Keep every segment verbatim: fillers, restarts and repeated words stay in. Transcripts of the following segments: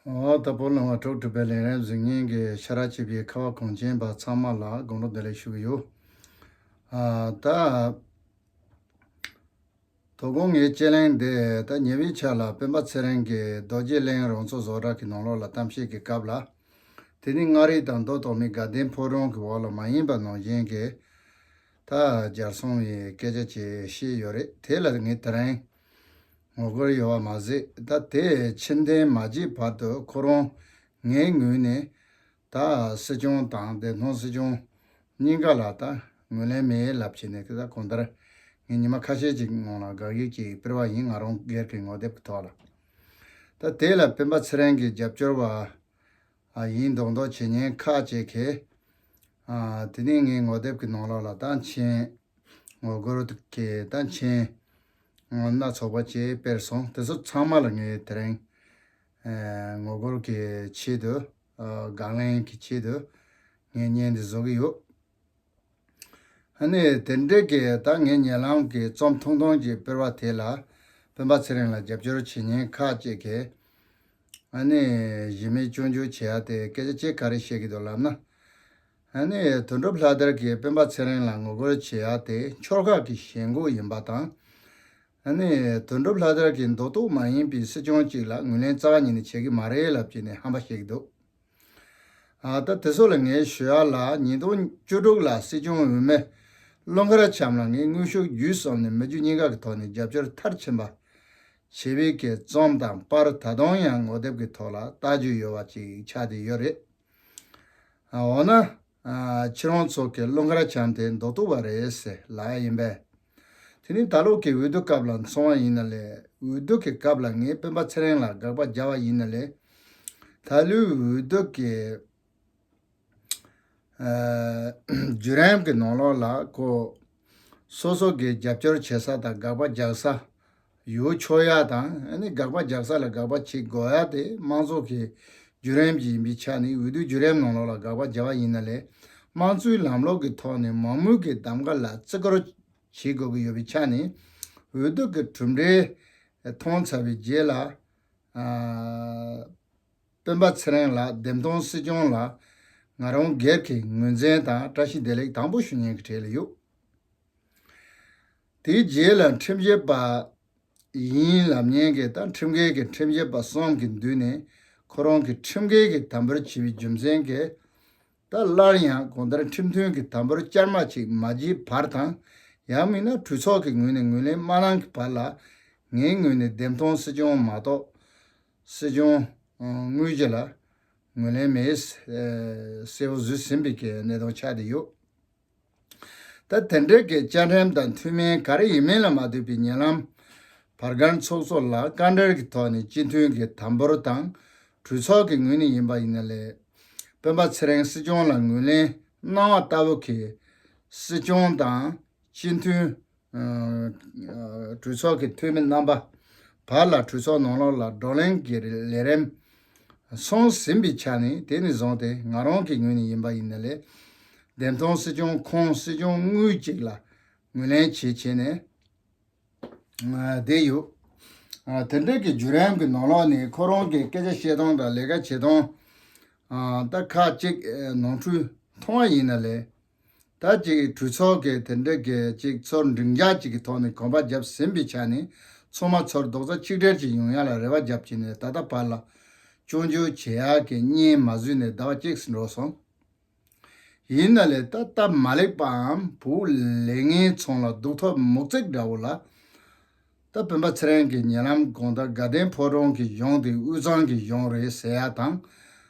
འོ་ད་བོད་ལུང་པ་དྲུག་གྲུབ་པའི་ལས་རིམ་གཟིགས་མཁན་གྱི་ཤ་ར་ཆེ་བའི་ཁ་བ་གངས་ཅན་པ་ཚང་མ་ལ་དགོང་དྲོ་བདེ་ལེགས་ཞུ་གི་ཡོད། ཨ་ད་དོ་དགོང་ངའི་དཔྱད་གླེང་འདི་ད་ཉེ་བའི་ཆར་ལ་སྤེན་པ་ཚེ་རིང་གིས་རྡོ་རྗེ་གླིང་རང་ཚོ་བཟོ་གྲྭ་གི་ནང་ལོགས་ལ་གཏམ་བཤད་ཀྱི་སྐབས་ལ། དེ་ནི་མངའ་རིས་དང་མདོ་སྟོད་སྨད་དགའ་ལྡན་ཕོ་བྲང་གི་འོག་ལ་མ་ཡིན་པ་ནང་བཞིན་གྱི་ད་སྦྱར་སོང་བའི་སྐད་ཆ་ཅིག་བཤད་ཡོད་རེད། དེ་ལ་ངས་དེ་རིང་ངོ་རྒོལ་ཡོད་པ་མ་ཟད། ད་དེ་ཕྱིར་འཐེན་མ་བྱས་བར་དུ་ཁོ་རང་ངའི་ངོས་ནས་ད་སྲིད་སྐྱོང་དང་བདེ་སྟོང་སྲིད་སྐྱོང་གཉིས་ཀ་ལ་ད་ངོས་ལེན་མེད་ལབ་བྱས་ནས། ད་གང་ལྟར་ངས་ཉི་མ་ཁ་ཤས་ཅིག་སྔོན་ལ་དགག་ཡིག་ཅིག་སྤེལ་བ་ཡིན། ང་རང་སྒེར་གྱི་ངོ་དེབ་ཀྱི་ཐོག་ལ། ད་དེ་ལ་སྤེན་པ་ཚེ་རིང་གི་རྒྱབ་སྐྱོར་བ་ཨ་ཡིན་མདོག་མདོག་བྱེད་མཁན་ཁག་ཅིག་གིས། ཨ་དེ་ནས་ངའི་ངོ་དེབ་ཀྱི་ནང་ལོགས་ལ་ད་མཆན་ངོ་རྒོལ་གྱི་ད་མཆན་སྣ་ཚོགས་པ་ཅིག་སྤེལ་སོང་། དེ་ཚོ་ཚང་མ་ལ་ངས་དེ་རིང་ཨ་ངོ་རྒོལ་གྱི་ཆེད་དུ། ཨ་དགག་ལན་གྱི་ཆེད་དུ་ངས་བརྙན་འདི་བཟོ་གི་ཡོད། ཨ་ནི་དེ་འདྲའི་གི་ད་ངའི་ཉེ་ལམ་གྱི་རྩོམ་ཐུང་ཐུང་ཅིག་སྤེལ་བ་དེ་ལ་སྤེན་པ་ཚེ་རིང་ལ་རྒྱབ་སྐྱོར་བྱེད་མཁན་ཁག་ཅིག་གིས། ཨ་ནི་གཞི་མེད་སྐྱོན་བརྗོད་བྱེད་ཡ་དེ་སྐད་ཆ་ཅིག་ག་རེ་བཤད་ཀྱི་འདུག་ལབ་ན། ཨ་ནི་དོན་གྲུབ་ལྷ་དར་གྱིས་སྤེན་པ་ཚེ་རིང་ལ་ངོ་རྒོལ་བྱེད་ཡ་དེ་ཕྱོགས་ཁག་གི་ཞེན་ཁོག་ཡིན་པ་དང་། ཨ་ནི་དོན་གྲུབ་ལྷ་དར་གྱིས་མདོག་མདོག་མ་ཡིན་པའི་སྲིད་སྐྱོང་གཅིག་ལ་ངོས་ལེན་རྩ་བ་ཉིད་ནས་བྱེད་ཀྱི་མ་རེད་ལབ་བྱས་ནས་ཧམ་པ་བཤད་ཀྱི་འདུག། ཨ་ད་དེ་ཚོ་ལ་ངས་ཞུ་ཡ་ལ། ཉིས་སྟོང་བཅུ་དྲུག་ལ་སྲིད་སྐྱོང་འོས་མི་ཀླུ་མཁར་བྱམས་ལ་ངས་དངོས་ཤུགས་བརྒྱུད་གསུམ་ནས་མི་རྒྱུ་གཉིས་ཀ་གི་ཐོག་ནས་རྒྱབ་སྐྱོར་མཐར་ཕྱིན་པ་བྱས་པའི་གི་རྩོམ་དང་པར་ད་དུང་ཡང་ངོ་དེབ་ཀྱི་ཐོག་ལ་ལྟ་རྒྱུ་ཡོད་པ་ཅིག་ཆགས་བསྡད་ཡོད་རེད། ཨ་འོ་ན་ཨ་ཁྱེད་རང་ཚོ་གི་ཀླུ་མཁར་བྱམས་དེ་མདོག་མདོག་པ་རེད་ཟེར་ལབ་ཡ་ཡིན་པས། དེ་ནི་ད་ལོ་གི་འོས་བསྡུ་སྐབས་ལ་མཚོན་པ་ཡིན་ན་ལས། འོས་བསྡུ་གི་སྐབས་ལ་ངས་སྤེན་པ་ཚེ་རིང་ལ་དགག་པ་བརྒྱབ་པ་ཡིན་ན་ལས། ད་ལོའི་འོས་བསྡུ་གི་ཨ་བརྒྱུད་རིམ་གྱི་ནང་ལོགས་ལ་ཁོ་སོ་སོ་གི་རྒྱབ་སྐྱོར་བྱེད་ས་དང་དགག་པ་རྒྱག་ས་ཡོད་ཆོག་ཡ་དང་། ཨ་ནི་དགག་པ་རྒྱག་ས་ལ་དགག་པ་བྱེད་དགོས་ཡ་དེ་དམངས་གཙོ་གི་བརྒྱུད་རིམ་ཅིག་ཡིན་པའི་ཆ་ནས། འོས་བསྡུ་བརྒྱུད་རིམ་ནང་ལོགས་ལ་དགག་པ་བརྒྱབ་པ་ཡིན་ན་ལས། དམངས་གཙོའི་ལམ་ལུགས་ཀྱི་ཐོག་ནས་མང་མོས་ཀྱི་གདམ་ག་ལ་བརྩི་བཀུར་བྱེད་དགོས་ཀྱི་ཡོད་པའི་ཆ་ནས། འོས་བསྡུ་གི་གྲུབ་འབྲས་མཐོང་ཚར་བའི་རྗེས་ལ། ཨ་སྤེན་པ་ཚེ་རིང་ལ་བདེ་སྟོང་སྲིད་སྐྱོང་ལ་ང་རང་སྒེར་གྱི་ངོས་འཛིན་དང་བཀྲ་ཤིས་བདེ་ལེགས་དང་པོ་ཞུ་མཁན་གྱི་གྲས་ལ་ཡོད། དེའི་རྗེས་ལ་ཁྲིམས་ཞིབ་པ་ཡིན་ལབ་མཁན་གྱི། ད་ཁྲིམས་འགལ་གྱི་ཁྲིམས་ཞིབ་པ་གསུམ་གྱི་མདུན་ནས་ཁོ་རང་གིས་ཁྲིམས་འགལ་གྱི་དམ་འབུལ་བྱས་པའི་རྒྱུ་མཚན་གྱིས། ད་སླར་ཡང་གང་ལྟར་ཁྲིམས་མཐུན་གྱི་དམ་འབུལ་བསྐྱར་མ་ཅིག་མ་བྱས་བར་དང་། ཡང་མིན་ན་གྲོས་ཚོགས་ཀྱི་ངོས་ནས་ངོས་ལེན་མ་གནང་གི་བར་ལ། ངའི་ངོས་ནས་བདེ་སྟོང་སྲིད་སྐྱོང་མ་གཏོགས་སྲིད་སྐྱོང་དངོས་གཞི་ལ་ངོས་ལེན་མེད་ཟེར་གསལ་པོ་བཟོས་ཟིན་པའི་གི་གནས་སྟངས་ཆགས་བསྡད་ཡོད། ད་དེ་འདྲའི་གི་བཅའ་ཁྲིམས་དང་མཐུན་མིན་ག་རེ་ཡིན་མིན་ལ་མ་ལྟོས་པའི་ཉེ་ལམ་བར་བརྒལ་ཚོགས་གཙོ་ལ་བཀའ་འབྲེལ་གྱི་ཐོག་ནས་སྤྱི་མཐུན་གྱི་དམ་འབུལ་དང་། གྲོས་ཚོགས་ཀྱི་ངོས་ནས་ཡིན་པ་ཡིན་ན་ལས། སྤེན་པ་ཚེ་རིང་སྲིད་སྐྱོང་ལ་ངོས་ལེན་གནང་བ་ལྟ་བུ་གི་སྲིད་སྐྱོང་དང་སྤྱི་མཐུན་ཨ་གྲོས་ཚོགས་ཀྱི་འཐུས་མི་རྣམ་པ་བར་ལ་གྲོས་ཚོགས་ནང་ལོགས་ལ་བགྲོ་གླེང་གི་ལས་རིམ་སོང་ཟིན་པའི་ཆ་ནས། དེ་ནས་བཟུང་སྟེ་ང་རང་གི་ངོས་ནས་ཡིན་པ་ཡིན་ན་ལས། བདེ་སྟོང་སྲིད་སྐྱོང་ཁོང་སྲིད་སྐྱོང་དངོས་གཅིག་ལ་ངོས་ལེན་བྱེད་བྱས་ནས་ཨ་བསྡད་ཡོད། ཨ་དེ་འདྲའི་གི་བརྒྱུད་རིམ་གྱི་ནང་ལོགས་ནས་ཁོ་རང་གི་སྐད་ཆ་བཤད་སྟངས་དང་ལས་ཀ་བྱེད་སྟངས་ཨ་ད་ཁག་ཅིག་ཨ་ནོར་འཁྲུལ་མཐོང་བ་ཡིན་ན་ལས། ད་ཅིག་གྲོས་ཚོགས་ཀྱི་དེ་འདྲའི་གི་ཅིག་ཚུར་མགྲིན་ཚབ་ཅིག་གི་ཐོག་ནས་གོམ་པ་བརྒྱབ་ཟིན་པའི་ཆ་ནས། ཚང་མ་ཚུར་རྡོག་རྩ་གཅིག་སྒྲིལ་ཅིག་ཡོང་ཡ་ལ་རེ་བ་བརྒྱབ་བྱས་ནས། ད་ལྟ་བར་ལ་སྐྱོན་བརྗོད་བྱེད་ཡག་གི་བརྙན་མ་བཟོས་ནས་ཟླ་བ་གཅིག་ཙམ་འགྲོ་སོང་། ཡིན་ན་ལས་ད་སྟབས་མ་ལེགས་པའམ་བོད་ལས་ངན་ཚང་ལ་སྡུག་ཐོབ་མུག་རྫིག་འདྲ་བོ་ལ། ད་སྤེན་པ་ཚེ་རིང་གི་ཉེ་ལམ་གང་ལྟར་དགའ་ལྡན་ཕོ་བྲང་གི་གཞུང་དེ་དབུས་གཙང་གི་གཞུང་རེད་ཟེར་ཡ་དང་།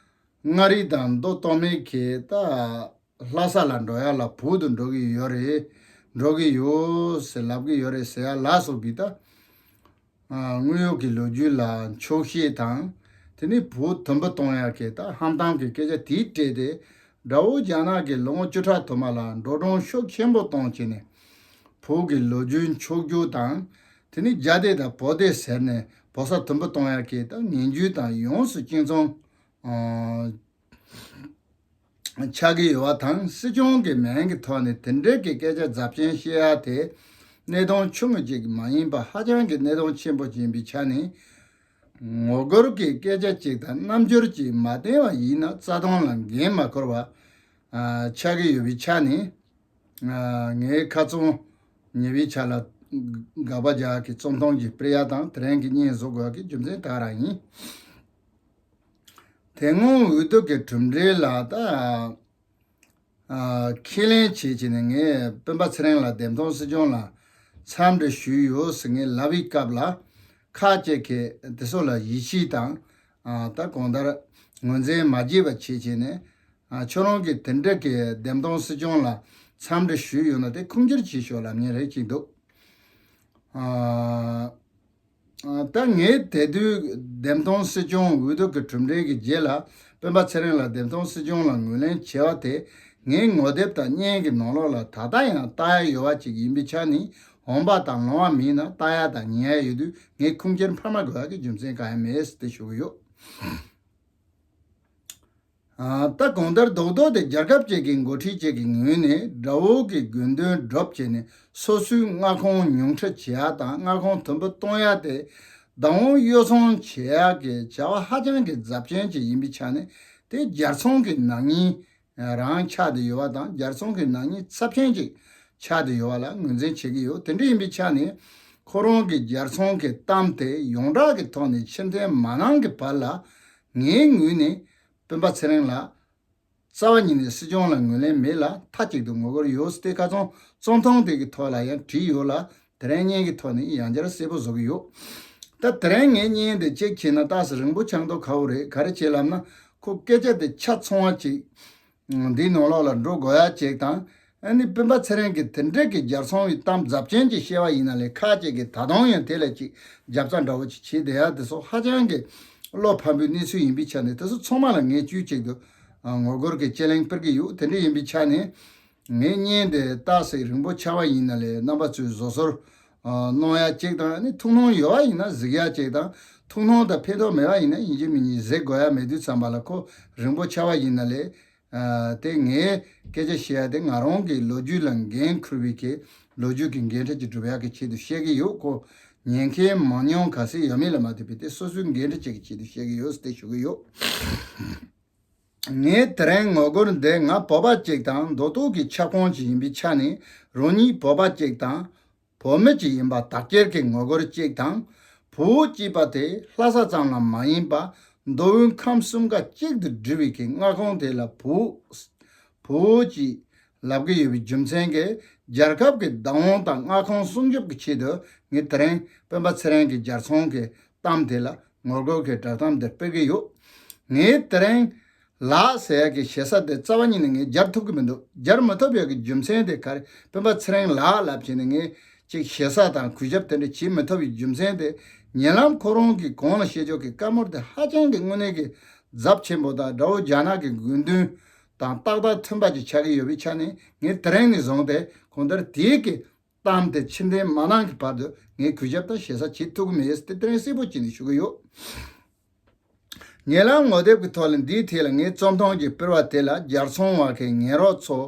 མངའ་རིས་དང་མདོ་སྟོད་སྨད་ཀྱི་ད་ལྷ་ས་ལ་འགྲོ་ཡ་ལ་བོད་དུ་འགྲོ་གི་ཡོད་རེད། འགྲོ་གི་ཡོད་ཟེར་ལབ་གི་ཡོད་རེད་ཟེར་ཡ་ལ་སོགས་པའི་ད་ཨ་དངོས་ཡོད་ཀྱི་ལོ་རྒྱུས་ལ་འཁྱོག་བཤད་དང་། དེ་ནས་བོད་དུམ་བུ་གཏོང་ཡག་གི་ད་ཧམ་ཐང་གི་སྐད་ཆ་དེ་སྤྲད་དེ། དགྲ་བོ་རྒྱ་ནག་གིས་ལོ་ངོ་བཅུ་ཕྲག་དུ་མ་ལ་འགྲོ་གྲོན་ཤུགས་ཆེན་པོ་གཏོང་བྱས་ནས། བོད་ཀྱི་ལོ་རྒྱུས་འཁྱོག་རྒྱུ་དང་། དེ་ནས་རྒྱ་སྡེ་དང་བོད་སྡེ་ཟེར་ནས་བོད་ས་དུམ་བུ་གཏོང་ཡག་གི་ད་ངན་ཇུས་དང་ཡོངས་སུ་གཅིག་མཚུངས་ཨ་ཆགས་ཀྱི་ཡོད་པ་དང་། སྲིད་སྐྱོང་གི་མིང་གི་ཐོག་ནས་དེ་འདྲའི་གི་སྐད་ཆ་ཟབ་ཅིང་བཤད་ཡ་དེ་གནས་སྟངས་ཆུང་ངུ་ཅིག་མ་ཡིན་པ་ཧ་ཅང་གི་གནས་སྟངས་ཆེན་པོ་ཅིག་ཡིན་པའི་ཆ་ནས། ངོ་རྒོལ་གྱི་སྐད་ཆ་གཅིག་དང་རྣམ་འགྱུར་གཅིག་མ་བསྟན་པ་ཡིན་ན་རྩ་དོན་ལ་འགན་མ་འཁུར་བ་ཨ་ཆགས་ཀྱི་ཡོད་པའི་ཆ་ནས། ཨ་ངས་ཁ་རྩང་ཉེ་བའི་ཆ་ལ་དགག་པ་རྒྱག་གི་རྩོམ་ཐུང་གི་སྤེལ་ཡ་དང་དེ་རིང་གི་བརྙན་བཟོ་དགོས་ཀྱི་རྒྱུ་མཚན་ད་ག་རང་ཡིན། དེ་སྔོན་འོས་བསྡུ་གི་གྲུབ་འབྲས་ལ་ད་ཨ་ཁས་ལེན་བྱེད་བྱས་ནས་ངས་སྤེན་པ་ཚེ་རིང་ལགས་འདེམས་ཐོན་སྲིད་སྐྱོང་ལ་འཚམས་འདྲི་ཞུས་ཡོད་ཟེར་ངས་ལབ་པའི་སྐབས་ལ་ཁག་ཅིག་གིས་དེ་ཚོ་ལ་ཡིད་ཆེས་དང་ཨ་ད་གང་ལྟར་ངོས་འཛིན་མ་བྱས་པ་བྱེད་བྱས་ནས། ཨ་ཁྱོད་རང་གིས་དེ་འདྲ་གི་འདེམས་ཐོན་སྲིད་སྐྱོང་ལ་འཚམས་འདྲི་ཞུས་ཡོད་ན་དེ་ཁུངས་སྐྱེལ་བྱེད་ཤོག་ལབ་མཁན་རེ་གཅིག་འདུག་ཨ་ཨ་ད་ངས་དེ་དུས་འདེམས་ཐོན་སྲིད་སྐྱོང་འོས་བསྡུ་གི་གྲུབ་འབྲས་ཀྱི་རྗེས་ལ་སྤེན་པ་ཚེ་རིང་ལགས་འདེམས་ཐོན་སྲིད་སྐྱོང་ལ་ངོས་ལེན་བྱས་པ་དེ་ངའི་ངོ་དེབ་དང་བརྙན་གྱི་ནང་ལོགས་ལ་ད་ལྟ་ཡང་ལྟ་ཡ་ཡོད་པ་ཅིག་ཡིན་པའི་ཆ་ནས་འོང་བ་དང་ལོང་བ་མིན་ན་ལྟ་ཡ་དང་ཉན་ཡ་ཡོད་དུས་ངས་ཁུངས་སྐྱེལ་འཕར་མ་དགོས་ཡ་གི་རྒྱུ་མཚན་གང་ཡང་མེད་ཟེར་ཏེ་ཞུ་གི་ཡོད། ཨ་ད་གང་ལྟར་རྡོག་རྡོག་དེ་རྒྱལ་ཁབ་ཅིག་གི་འགོ་ཁྲིད་ཅིག་གི་ངོས་ནས་དགྲ་བོ་གི་དགོས་འདུན་སྒྲུབ་བྱས་ནས་སོ་སོའི་མངའ་ཁོངས་ཉུང་འཕྲི་བྱེད་ཡ་དང་མངའ་ཁོངས་དུམ་བུ་གཏོང་ཡ་དེ་བདག་དབང་གཡོ་ཚོང་བྱེད་ཡ་གི་བྱ་བ་ཧ་ཅང་གི་ཚབས་ཆེན་ཅིག་ཡིན་པའི་ཆ་ནས་དེ་རྒྱལ་ཚོང་གི་ནག་ཉེས་རང་ཆགས་བསྡད་ཡོད་པ་དང་རྒྱལ་ཚོང་གི་ནག་ཉེས་ཚབས་ཆེན་ཅིག་ཆགས་བསྡད་ཡོད་པ་ལ་ངོས་འཛིན་བྱེད་ཀྱི་ཡོད། དེ་འདྲ་ཡིན་པའི་ཆ་ནས་ཁོ་རང་གི་རྒྱལ་ཚོང་གི་གཏམ་དེ་ཡོངས་གྲགས་ཀྱི་ཐོག་ནས་ཕྱིར་འཐེན་མ་གནང་གི་བར་ལ་ངའི་ངོས་ནས་སྤེན་པ་ཚེ་རིང་ལགས་རྩ་བ་ཉིད་ནས་སྲིད་སྐྱོང་ལ་ངོས་ལེན་མེད་ལ་མཐའ་གཅིག་ཏུ་ངོ་རྒོལ་ཡོད་ཟེར་ཏེ་ཁ་རྩང་རྩོམ་ཐུང་དེ་གི་ཐོག་ལ་ཡང་བྲིས་ཡོད་ལ་དེ་རིང་བརྙན་གྱི་ཐོག་ནས་ཡང་བསྐྱར་གསལ་པོ་བཟོ་གི་ཡོད། ད་དེ་རིང་ངས་བརྙན་དེ་ཅེག་བྱས་ན་ཏོག་ཙམ་རིང་པོ་ཆགས་མདོག་ཁ་པོ་རེད། ག་རེ་བྱས་ལབ་ན་ཁོ་སྐད་ཆ་དེ་ཆ་ཚང་བ་ཅིག་འདིའི་ནང་ལོགས་ལ་འགྲོ་དགོས་ཡ་ཅིག་དང་། ཨ་ནི་སྤེན་པ་ཚེ་རིང་གིས་དེ་འདྲ་གི་རྒྱལ་ཚོང་བའི་གཏམ་ཚབས་ཆེན་ཅིག་བཤད་པ་ཡིན་ན་ལས་ཁག་ཅིག་གིས་ད་དུང་ཡང་དེ་ལ་ཅིག་རྒྱབ་རྩ་འདྲ་བོ་ཅིག་བྱེད་བསྡད་ཡ་དེ་ཚོ་ཧ་ཅང་གི་བློ་ཕམ་པའི་གནས་ཚུལ་ཡིན་པའི་ཆ་ནས་དེ་ཚོ་ཚང་མ་ལ་ངས་དཀྱུས་གཅིག་ཏུ་ཨ་ངོ་རྒོལ་གྱི་དཔྱད་གླེང་སྤེལ་གྱི་ཡོད། དེ་འདྲ་ཡིན་པའི་ཆ་ནས་ངས་བརྙན་དེ་ཏོག་ཙམ་རིང་པོ་ཆགས་པ་ཡིན་ན་ལས་རྣམ་པ་ཚོས་བཟོ་བཟོར་ཨ་གནང་ཡ་ཅིག་དང་ཨ་ནི་ཐུགས་སྣང་ཡོད་པ་ཡིན་ན་གཟིགས་ཡ་ཅིག་དང་ཐུགས་སྣང་དང་ཕན་ཐོགས་མེད་པ་ཡིན་ན་ཡིན་གཅིག་མིན་གཅིག་གཟིགས་དགོས་ཡ་མེད་དུས་ཙམ་པ་ལ་ཁོ་རིང་པོ་ཆགས་པ་ཡིན་ན་ལས། ཨ་དེ་ངས་སྐད་ཆ་བཤད་ཡ་དེ་ང་རང་གི་ལོ་རྒྱུས་ལ་འགན་འཁུར་བའི་གི་ལོ་རྒྱུས་ཀྱི་འགན་འཁྲི་ཅིག་སྒྲུབ་ཡ་གི་ཆེད་དུ་བཤད་ཀྱི་ཡོད། ཁོ་ཉན་མཁན་མང་ཉུང་ག་ཚད་ཡོད་མེད་ལ་མ་ལྟོས་པའི་དེ་སོ་སོའི་འགན་འཁྲི་ཅིག་གི་ཆེད་དུ་བཤད་ཀྱི་ཡོད་ཟེར་ཏེ་ཞུ་གི་ཡོད། ངས་དེ་རིང་ངོ་རྒོལ་འདི་ང་བོད་པ་ཅིག་དང་མདོ་སྟོད་ཀྱི་ཁྱབ་ཁོངས་ཅིག་ཡིན་པའི་ཆ་ནས་རང་ཉིད་བོད་པ་ཅིག་དང་། བོད་མི་གཅིག་ཡིན་པ་དག་ཁྱེར་གྱི་ངོ་རྒོལ་གཅིག་དང་། བོད་ཅེས་པ་དེ་ལྷ་ས་ཙམ་ལ་མ་ཡིན་པ་མདོ་དབུས་ཁམས་གསུམ་ཀ་གཅིག་ཏུ་སྒྲིལ་བའི་གི་མངའ་ཁོངས་དེ་ལ་བོད་བོད་ཅེས་ལབ་ཀྱི་ཡོད་པའི་རྒྱུ་མཚན་གྱིས་རྒྱལ་ཁབ་ཀྱི་བདག་དབང་དང་མངའ་ཁོངས་སྲུང་སྐྱོབ་ཀྱི་ཆེད་དུ་ངས་དེ་རིང་སྤེན་པ་ཚེ་རིང་གི་རྒྱལ་ཚོང་གི་གཏམ་དེ་ལ་ངོ་རྒོལ་གྱི་བསྒྲགས་གཏམ་འདི་སྤེལ་གྱི་ཡོད། ངས་དེ་རིང་ལགས་ཟེར་ཡག་གི་ཞེ་ས་དེ་རྩ་བ་ཉིད་ནས་ངས་སྦྱར་ཐུབ་ཀྱི་མི་འདུག་སྦྱར་མི་ཐུབ་ཡག་གི་རྒྱུ་མཚན་དེ་ག་རེ། སྤེན་པ་ཚེ་རིང་ལགས་ལབ་བྱས་ནས་ངས་ཅིག་ཞེ་ས་དང་གུས་ཞབས་དེ་འདྲ་བྱེད་མི་ཐུབ་པའི་རྒྱུ་མཚན་དེ། ཉེ་ལམ་ཁོ་རང་གིས་གོང་ལ་བཤད་ཕྱོགས་ཀྱི་བཀའ་མོལ་དེ་ཧ་ཅང་གི་དངོས་གནས་ཀྱི་ཚབས་ཆེན་པོ་དང་དགྲ་བོ་རྒྱ་ནག་གི་དགོས་འདུན་དང་ཏག་ཏག་མཐུན་པ་ཅིག་ཆགས་ཀྱི་ཡོད་པའི་ཆ་ནས་ངས་དེ་རིང་ནས་བཟུང་སྟེ་གང་ལྟར་དེའི་གི་གཏམ་དེ་ཕྱིར་འཐེན་མ་གནང་གི་བར་དུ་ངས་གུས་ཞབས་དང་ཞེ་ས་བྱེད་ཐུབ་ཀྱི་མེད་ཟེར་ཏེ་དེ་རིང་གསལ་པོ་བྱས་ནས་ཞུ་གི་ཡོད། ཉེ་ལམ་ངོ་དེབ་ཀྱི་ཐོག་ལ་འདིའི་ཐད་ལ་ངས་རྩོམ་ཐུང་ཅིག་སྤེལ་བ་དེ་ལ་རྒྱལ་ཚོང་བ་གི་ངན་རོགས་ཚོ་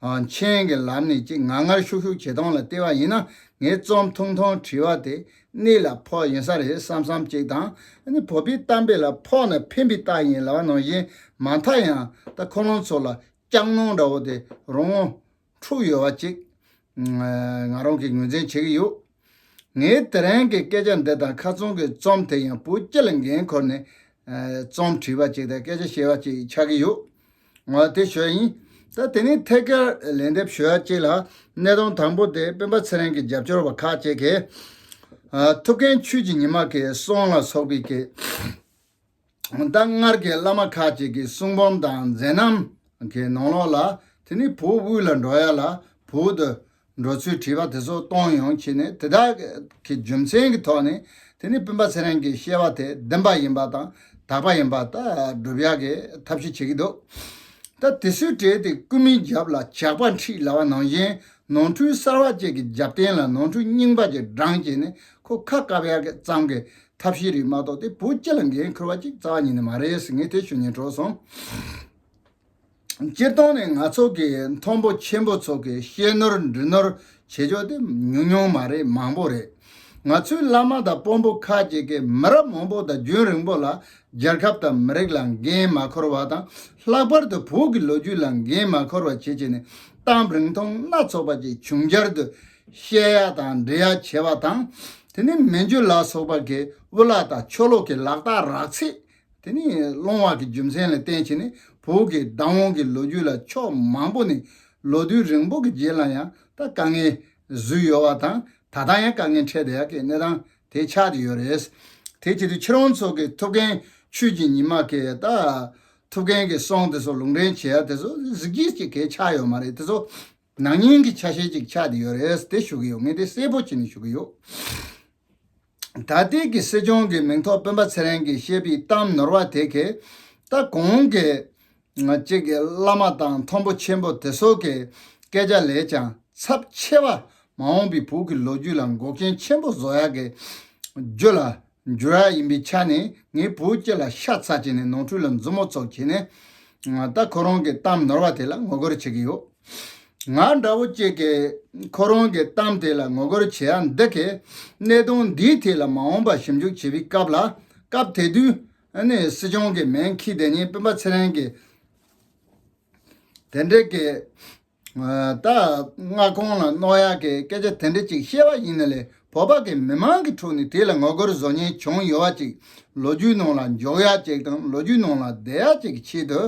མཆན་གྱི་ལམ་ནས་ཅིག་ངར་ངར་ཤུགས་ཤུགས་བྱེད་སྟངས་ལ་བལྟས་པ་ཡིན་ན་ངའི་རྩོམ་ཐུང་ཐུང་བྲིས་པ་དེ་གནད་ལ་ཕོག་ཡིན་ས་རེད་བསམ་བསམ་ཅིག་དང་ཨ་ནི་བོད་པའི་གཏམ་དཔེ་ལ་ཕོག་ན་ཕན་པའི་རྟགས་ཡིན་ལབ་པ་ནང་བཞིན་མ་མཐའ་ཡང་ད་ཁོ་རང་ཚོ་ལ་སྐྱག་རྣོན་འདྲ་བོ་དེ་རང་ངོ་འཁྲུག་ཡོད་པ་ཅིག་ང་རང་གིས་ངོས་འཛིན་བྱེད་ཀྱི་ཡོད། ངས་དེ་རིང་གི་སྐད་ཆ་འདི་དང་ཁ་རྩང་གི་རྩོམ་དེ་ཡང་བོད་སྤྱི་ལ་འགན་འཁུར་ནས་རྩོམ་བྲིས་པ་ཅིག་དང་སྐད་ཆ་བཤད་པ་ཅིག་ཆགས་ཀྱི་ཡོད། ང་དེ་ཞུ་ཡ་ཡིན། ད་དེ་ནས་ཐད་ཀར་ལན་འདེབས་ཞུ་ཡ་གཅིག་ལ་གནད་དོན་དང་པོ་དེ་སྤེན་པ་ཚེ་རིང་གི་རྒྱབ་སྐྱོར་བ་ཁག་ཅིག་གིས་ཐུའུ་བཀྭན་ཆོས་ཀྱི་ཉི་མ་གི་གསུང་ལ་སོགས་པའི་གི་ད་སྔར་གྱི་བླ་མ་ཁག་ཅིག་གི་གསུང་འབུམ་དང་མཛད་རྣམ་གྱི་ནང་ལོགས་ལ་དེ་ནི་བོད་དབུས་ལ་འགྲོ་ཡ་ལ་བོད་དུ་འགྲོ་ཚུལ་བྲིས་པ་དེ་ཚོ་གཏོང་ཡོང་བྱས་ནས་དེ་དག་གི་རྒྱུ་མཚན་གྱི་ཐོག་ནས་དེ་ནི་སྤེན་པ་ཚེ་རིང་གི་བཤད་པ་དེ་བདེན་པ་ཡིན་པ་དང་དག་པ་ཡིན་པ་ད་སྒྲུབ་ཡ་གི་ཐབས་ཤེས་བྱེད་ཀྱི་འདུག་ད་དེ་ཚོའི་གྲས་དེ་རྐུན་མའི་རྒྱབ་ལ་ཇག་པ་འཁྲིད་ལབ་པ་ནང་བཞིན་ནོར་འཁྲུལ་གསར་བ་ཅིག་གི་རྒྱབ་རྟེན་ལ་ནོར་འཁྲུལ་རྙིང་པ་ཅིག་བགྲངས་བྱས་ནས་ཁོ་ཁ་བཀབ་ཡ་གི་ཙམ་གི་ཐབས་ཤེས་རེད་མ་གཏོགས་དེ་བོད་སྤྱི་ལ་འགན་འཁུར་བ་ཅིག་རྩ་བ་ཉིད་ནས་མ་རེད་ཟེར་ངས་དེ་ཞུ་སྙིང་བྲོ་སོང་། སྤྱིར་བཏང་ནས་ང་ཚོ་གི་མཐོན་པོ་ཆེན་པོ་ཚོ་གི་བཤད་ནོར་འབྲི་ནོར་བྱེད་ཕྱོགས་དེ་ཉུང་ཉུང་མ་རེད། མང་པོ་རེད། ང་ཚོའི་བླ་མ་དང་དཔོན་པོ་ཁག་ཅིག་གིས་མི་རབས་མང་པོ་དང་རྒྱུན་རིང་པོ་ལ་རྒྱལ་ཁབ་དང་མི་རིགས་ལ་འགན་མ་འཁུར་བ་དང་། ལྷག་པར་དུ་བོད་ཀྱི་ལོ་རྒྱུས་ལ་འགན་མ་འཁུར་བ་བྱེད་བྱས་ནས། གཏམ་རིང་ཐུང་སྣ་ཚོགས་པ་ཅིག་བྱུང་འབྱར་དུ་བཤད་ཡ་དང་འབྲི་ཡ་བྱེད་པ་དང་། དེ་ནས་མན་ཇུ་ལ་སོགས་པ་གི་དབུ་བླ་དང་ཆོ་ལོ་གི་ལག་རྟགས་རག་ཚད། དེ་ནས་སློང་བ་གི་རྒྱུ་མཚན་ལ་བརྟེན་བྱས་ནས། བོད་ཀྱི་བདག་དབང་གི་ལོ་རྒྱུས་ལ་ཕྱོགས་མང་པོ་ནས་ལོ་དུས་རིང་པོ་གི་རྗེས་ལ་ཡང་ད་དཀའ་ངལ་བཟོས་ཡོད་པ་དང་། ད་ལྟ་ཡང་དཀའ་ངལ་འཕྲད་བསྡད་ཡག་གི་གནས་སྟངས་དེ་ཆགས་བསྡད་ཡོད་རེད། དེ་བྱེད་དུས་ཁྱེད་རང་ཚོ་གི་ཐུབ་མཁན་ཆོས་ཀྱི་ཉི་མ་གི་ད་ཐུབ་མཁན་གི་གསུང་དེ་ཚོ་ལུང་འདྲེན་བྱེད་ཡ་དེ་ཚོ་གཟི་བརྗིད་ཅིག་གལ་ཆགས་ཡོད་མ་རེད། དེ་ཚོ་ནག་ཉེས་ཀྱི་ཆ་ཤས་ཅིག་ཆགས་བསྡད་ཡོད་རེད། དེ་ཞུ་གི་ཡོད། ངས་དེ་གསལ་པོ་བྱས་ནས་ཞུ་གི་ཡོད། ད་ལྟའི་གི་སྲིད་སྐྱོང་གི་མིང་ཐོག་སྤེན་པ་ཚེ་རིང་གིས་བཤད་པའི་གཏམ་ནོར་བ་དེ་གས། ད་གོང་གི་ང་གཅིག་གི་བླ་མ་དང་མཐོན་པོ་ཆེན་པོ་དེ་ཚོ་གི་སྐད་ཆ་ལས་ཀྱང་ཚབས་ཆེ་བ། མ་འོངས་པའི་བོད་ཀྱི་ལོ་རྒྱུས་ལ་འགོག་རྐྱེན་ཆེན་པོ་བཟོ་ཡག་གི་རྒྱུ་ལ་འགྱུར་ཡ་ཡིན་པའི་ཆ་ནས། ངས་བོད་སྤྱི་ལ་ཤ་ཚ་བྱས་ནས་ནོར་འཁྲུལ་ལ་མཛུབ་མོ་བཙུགས་བྱས་ནས། ད་ཁོ་རང་གི་གཏམ་ནོར་བ་དེ་ལ་ངོ་རྒོལ་བྱེད་ཀྱི་ཡོད། ང་འདྲ་བོ་གཅིག་གིས་ཁོ་རང་གི་གཏམ་དེ་ལ་ངོ་རྒོལ་བྱེད་ཡ་འདི་གས། གནད་དོན་འདིའི་ཐད་ལ་མ་འོངས་པ་ཞིབ་འཇུག་བྱེད་པའི་སྐབས་ལ། སྐབས་དེ་དུས་ཨ་ནི་སྲིད་སྐྱོང་གི་མིང་འཁྱེར་བསྡད་མཁན་སྤེན་པ་ཚེ་རིང་གིས་དེ་འདྲའི་གི་ད་མངའ་ཁོངས་ལ་གནོད་ཡག་གི་སྐད་ཆ་དེ་འདྲ་ཅིག་བཤད་པ་ཡིན་ན་ལས། བོད་པ་གི་མི་མང་གི་ཁྲོད་ནས་དེ་ལ་ངོ་རྒོལ་བཟོ་མཁན་བྱུང་ཡོད་པ་ཅིག་ལོ་རྒྱུས་ནང་ལ་འཇོག་ཡག་ཅིག་དང་། ལོ་རྒྱུས་ནང་ལ་བསྡད་ཡག་ཅིག་གི་ཆེད་དུ།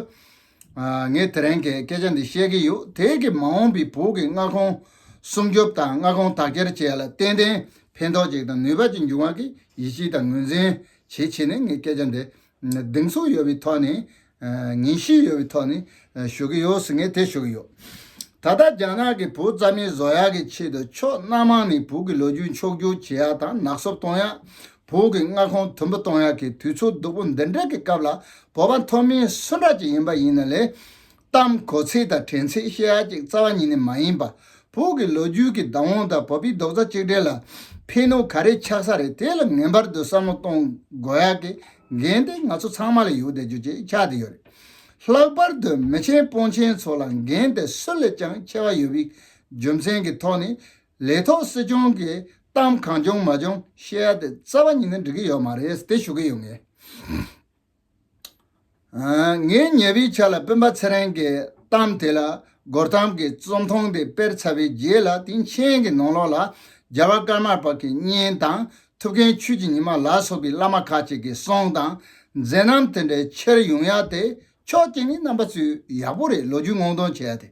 ཨ། ངས་དེ་རིང་གི་སྐད་ཆ་འདི་བཤད་ཀྱི་ཡོད། དེ་གི་མ་འོངས་པའི་བོད་ཀྱི་མངའ་ཁོངས་སྲུང་སྐྱོབ་དང་མངའ་ཁོངས་དར་རྒྱས་བྱེད་ཡ་ལ་ཏན་ཏན་ཕན་ཐོགས་ཅིག་དང་ནུས་པ་ཅིག་འབྱུང་བ་གི་ཡིད་ཆེས་དང་ངོས་འཛིན་བྱེད་ཆེད་ནས། ངས་སྐད་ཆ་འདི་གདེང་ཚོད་ཡོད་པའི་ཐོག་ནས། ཨ། ངེས་ཤེས་ཡོད་པའི་ཐོག་ནས། ཨ། ཞུ་གི་ཡོད་ཟེར། ངས་དེ་ཞུ་གི་ཡོད། ད་ལྟ་རྒྱ་ནག་གིས་བོད་རྩ་མེད་བཟོ་ཡག་གི་ཆེད་དུ་ཕྱོགས་སྣ་མང་ནས་བོད་ཀྱི་ལོ་རྒྱུས་འཕྱོག་བསྒྱུར་བྱེད་ཡག་དང་ནག་སུབ་གཏོང་ཡག་བོད་ཀྱི་མངའ་ཁོངས་དུམ་བུ་གཏོང་ཡག་གི་དུས་ཚོད་སྡུག་པོ་འདི་འདྲ་གི་སྐབས་ལ། བོད་པ་མཐོ་དམན་སུ་འདྲ་ཅིག་ཡིན་པ་ཡིན་ན་ལས། གཏམ་གོ་ཚད་དང་དྲན་ཚད་བཤད་ཡག་ཅིག་རྩ་བ་ཉིད་ནས་མ་ཡིན་པ། བོད་ཀྱི་ལོ་རྒྱུས་ཀྱི་བདག་དབང་དང་བོད་པའི་རྡོག་རྩ་གཅིག་སྒྲིལ་ལ་ཕན་གནོད་ག་རེ་ཆགས་ས་རེད། དེ་ལ་ངེས་པར་དུ་བསམ་བློ་གཏོང་དགོས་ཡག་གི་འགན་དེ་ང་ཚོ་ཚང་མ་ལ་ཡོད་བསྡད་རྒྱུ་ཅིག་ཆགས་བསྡད་ཡོད་རེད། ལྷག་པར་དུ་མི་ཆེན་དཔོན་ཆེན་ཚོ་ལ་འགན་དེ་སུ་ལས་ཀྱང་ཆེ་བ་ཡོད་པའི་རྒྱུ་མཚན་གྱི་ཐོག་ནས། ལས་ཐོག་སྲིད་སྐྱོང་གིས་གཏམ་གང་བྱུང་མ་བྱུང་བཤད་ཡ་དེ་རྩ་བ་ཉིད་ནས་འགྲིག་གི་ཡོད་མ་རེད། དེ་ཞུ་གི་ཡོད། ངས། ཨ། ངས་ཉེ་བའི་ཆར་ལ་སྤེན་པ་ཚེ་རིང་གི་གཏམ་དེ་ལ་སྒོ་ཐམ་གྱི་རྩོམ་ཐུང་དེ་སྤེལ་ཚར་བའི་རྗེས་ལ། དེ་མཆན་གྱི་ནང་ལོགས་ལ་རྒྱལ་བ་ཀརྨ་པ་གི་བརྙན་དང་། ཐུབ་མཁན་ཆོས་ཀྱི་ཉི་མ་ལ་སོགས་པའི་བླ་མ་ཁག་ཅིག་གི་གསུང་དང་མཛད་རྣམ་དེ་འདྲའི་འཁྱེར་ཡོང་ཡ་དེ། ཕྱོགས་གཅིག་ནས་རྣམ་པ་ཚོས་ཡག་པོ་རེད། ལོ་རྒྱུས་སྔོག་འདོན་བྱེད་ཡ་དེ།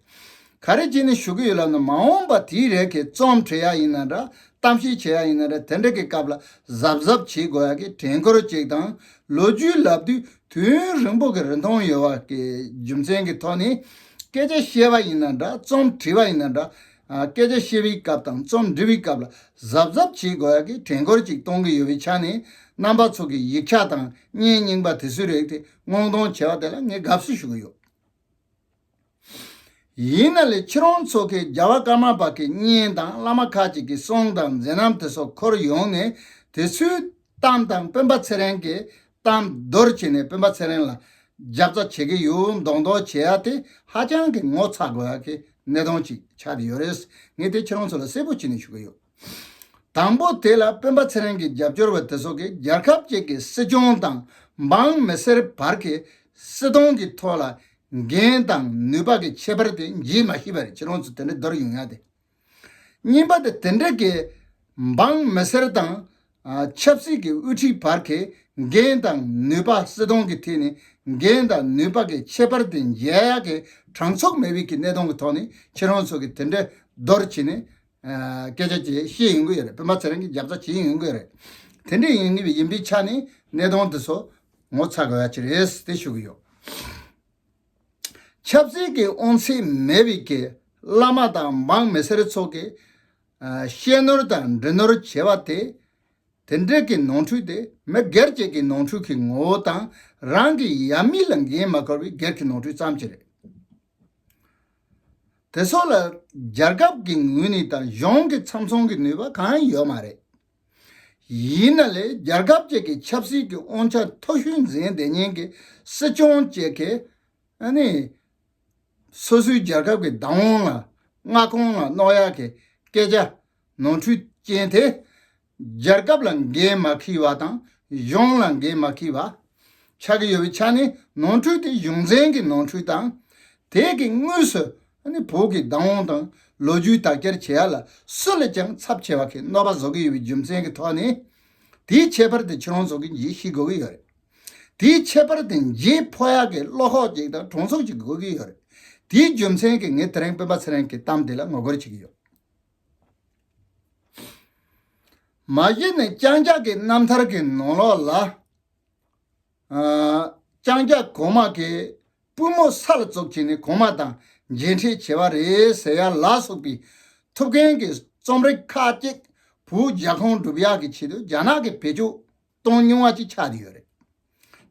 ག་རེ་བྱས་ནས་ཞུ་གི་ཡོད་ལབ་ན། མ་འོངས་པ་དེའི་རིགས་ཀྱི་རྩོམ་བྲིས་ཡ་ཡིན་ན་འདྲ། གཏམ་བཤད་བྱེད་ཡ་ཡིན་ན་འདྲ། དེ་འདྲ་གི་སྐབས་ལ་གཟབ་གཟབ་བྱེད་དགོས་ཡ་གི་དྲན་སྐུལ་ཅིག་དང་། ལོ་རྒྱུས་ལབ་དུས་དུས་ཡུན་རིང་པོ་གི་རིན་ཐང་ཡོད་པ་གི་རྒྱུ་མཚན་གྱི་ཐོག་ནས། སྐད་ཆ་བཤད་པ་ཡིན་ན་འདྲ། རྩོམ་བྲིས་པ་ཡིན་ན་འདྲ། ཨ། སྐད་ཆ་བཤད་པའི་སྐབས་དང་རྩོམ་འབྲི་བའི་སྐབས་ལ་གཟབ་གཟབ་བྱེད་དགོས་ཡ་གི་དྲན་སྐུལ་ཅིག་གཏོང་གི་ཡོད་པའི་ཆ་ནས། རྣམ་པ་ཚོ་གི་ཡིག་ཆ་དང་བརྙན་རྙིང་པ་དེ་ཚོའི་རིགས་དེ་སྔོག་འདོན་བྱས་པ་དེ་ལ་ངས་དགའ་བསུ་ཞུ་གི་ཡོད། ཡིན་ན་ལས་ཁྱེད་རང་ཚོ་གིས་རྒྱལ་བ་ཀརྨ་པ་གི་བརྙན་དང་བླ་མ་ཁག་ཅིག་གི་གསུང་དང་མཛད་རྣམ་དེ་ཚོ་འཁུར་ཡོང་ནས། དེ་ཚོའི་གཏམ་དང་སྤེན་པ་ཚེ་རིང་གི་གཏམ་བསྡུར་བྱས་ནས་སྤེན་པ་ཚེ་རིང་ལ་རྒྱབ་རྩ་བྱེད་ཀྱི་ཡོད་མདོག་མདོག་བྱེད་ཡ་དེ་ཧ་ཅང་གི་ངོ་ཚ་དགོས་ཡ་གི་གནད་དོན་ཅིག་ཆགས་བསྡད་ཡོད་རེད། ངས་དེ་ཁྱེད་རང་ཚོ་ལ་གསལ་པོ་བྱས་ནས་ཞུ་གི་ཡོད། དང་པོ་དེ་ལ་སྤེན་པ་ཚེ་རིང་གི་རྒྱབ་སྐྱོར་བ་དེ་ཚོ་གིས་རྒྱལ་ཁབ་ཅིག་གི་སྲིད་སྐྱོང་དང་འབངས་མི་སེར་བར་གྱི་སྲིད་དོན་གྱི་ཐོག་ལ་འགན་དང་ནུས་པ་གི་ཁྱད་པར་དེ་འབྱེད་མ་ཤེས་པ་རེད། ཁྱེད་རང་ཚོ་དེ་འདྲ་བསྡུར་ཡོང་ཡ་དེ། གཉིས་པ་དེ་དེ་འདྲ་གི་འབངས་མི་སེར་དང་། ཨ། ཆབ་སྲིད་ཀྱི་དབུ་ཁྲིད་བར་གྱི་འགན་དང་ནུས་པ། སྲིད་དོན་གྱི་ཐད་ནས་འགན་དང་ནུས་པ་གི་ཁྱད་པར་དེ་འབྱེད་ཡག་གི་གྲངས་ཚོད་མེད་པའི་གི་གནད་དོན་གྱི་ཐོག་ནས་ཁྱེད་རང་ཚོ་གིས་དེ་འདྲ་བསྡུར་བྱས་ནས། ཨ། སྐད་ཆ་ཅིག་བཤད་ཡོང་གི་ཡོད་རེད། སྤེན་པ་ཚེ་རིང་གི་རྒྱབ་རྩ་བྱེད་ཡོང་གི་ཡོད་རེད། དེ་འདྲ་ཡིན་ངེས་པའི་ཡིན་པའི་ཆ་ནས་གནད་དོན་དེ་ཚོ་ངོ་ཚ་དགོས་ཡ་ཅིག་རེད་དེ་ཞུ་གི་ཡོད། ཆབ་སྲིད་ཀྱི་དབང་ཚད་མེད་པའི་གི་བླ་མ་དང་འབངས་མི་སེར་ཚོ་གིས། ཨ། བཤད་ནོར་དང་འབྲི་ནོར་བྱེད་པ་དེ། དེ་འདྲ་གི་ནོར་འཁྲུལ་དེ་མི་སྒེར་གཅིག་གི་ནོར་འཁྲུལ་གྱི་ངོ་བོ་དང་། རང་གི་ཡབ་མེས་ལ་འགན་མ་འཁུར་བའི་སྒེར་གྱི་ནོར་འཁྲུལ་ཙམ་ཅིག་རེད། དེ་ཚོ་ལ་རྒྱལ་ཁབ་ཀྱི་ངོས་ནས་དང་གཞུང་གི་ཚབ་མཚོན་གྱི་ནུས་པ་གང་ཡང་ཡོད་མ་རེད། ཡིན་ན་ལས་རྒྱལ་ཁབ་ཅིག་གི་ཆབ་སྲིད་ཀྱི་དབང་ཆ་མཐོ་ཤོས་འཛིན་བསྡད་མཁན་གྱི་སྲིད་སྐྱོང་ཅིག་གིས། ཨ་ནི། སོ་སོའི་རྒྱལ་ཁབ་ཀྱི་བདག་དབང་ལ། མངའ་ཁོངས་ལ་གནོད་ཡག་གི་སྐད་ཆ་ནོར་འཁྲུལ་ཅན་དེ། རྒྱལ་ཁབ་ལ་འགན་མ་འཁྱེར་བ་དང་གཞུང་ལ་འགན་མ་འཁྱེར་བ་ཆགས་ཀྱི་ཡོད་པའི་ཆ་ནས་ནོར་འཁྲུལ་དེ་གཞུང་འཛིན་གྱི་ནོར་འཁྲུལ་དང་། དེ་གི་དངོས་སུ་ཨ་ནི་བོད་ཀྱི་བདག་དབང་དང་ལོ་རྒྱུས་དག་སྐྱེལ་བྱེད་ཡ་ལ་སུ་ལ་ཀྱང་ཚབས་ཆེ་བ་གི་གནོད་པ་བཟོ་གི་ཡོད་པའི་རྒྱུ་མཚན་གྱི་ཐོག་ནས། དེའི་ཁྱད་པར་དེ་ཁྱེད་རང་ཚོ་གིས་འཇིགས་ཤེས་དགོས་ཀྱི་ཡོད་རེད། དེའི་ཁྱད་པར་དེ་འཇིགས་ཕོག་ཡག་གི་བློ་ཁོག་ཅིག་དང་གྲོང་ཚོ་ཅིག་དགོས་ཀྱི་ཡོད་རེད། དེའི་རྒྱུ་མཚན་གྱིས་ངས་དེ་རིང་སྤེན་པ་ཚེ་རིང་གི་གཏམ་དེ་ལ་ངོ་རྒོལ་བྱེད་ཀྱི་ཡོད། མ་གཞི་ནས་ལྕང་སྐྱ་གི་རྣམ་ཐར་གྱི་ནང་ལོགས་ལ། ཨ། ལྕང་སྐྱ་གོང་མ་གི་པུས་མོ་ས་ལ་བཙུགས་བྱས་ནས་གོང་མ་དང་མཇལ་འཕྲད་བྱས་པ་རེད་ཟེར་ཡ་ལ་སོགས་པའི་ཐུབ་བསྟན་གྱི་རྩོམ་རིག་ཁག་ཅིག་བོད་རྒྱ་ཁོངས་སྒྲུབ་ཡག་གི་ཆེད་དུ་རྒྱ་ནག་གིས་བེད་སྤྱོད་གཏོང་མྱོང་བ་ཅིག་ཆགས་བསྡད་ཡོད་རེད།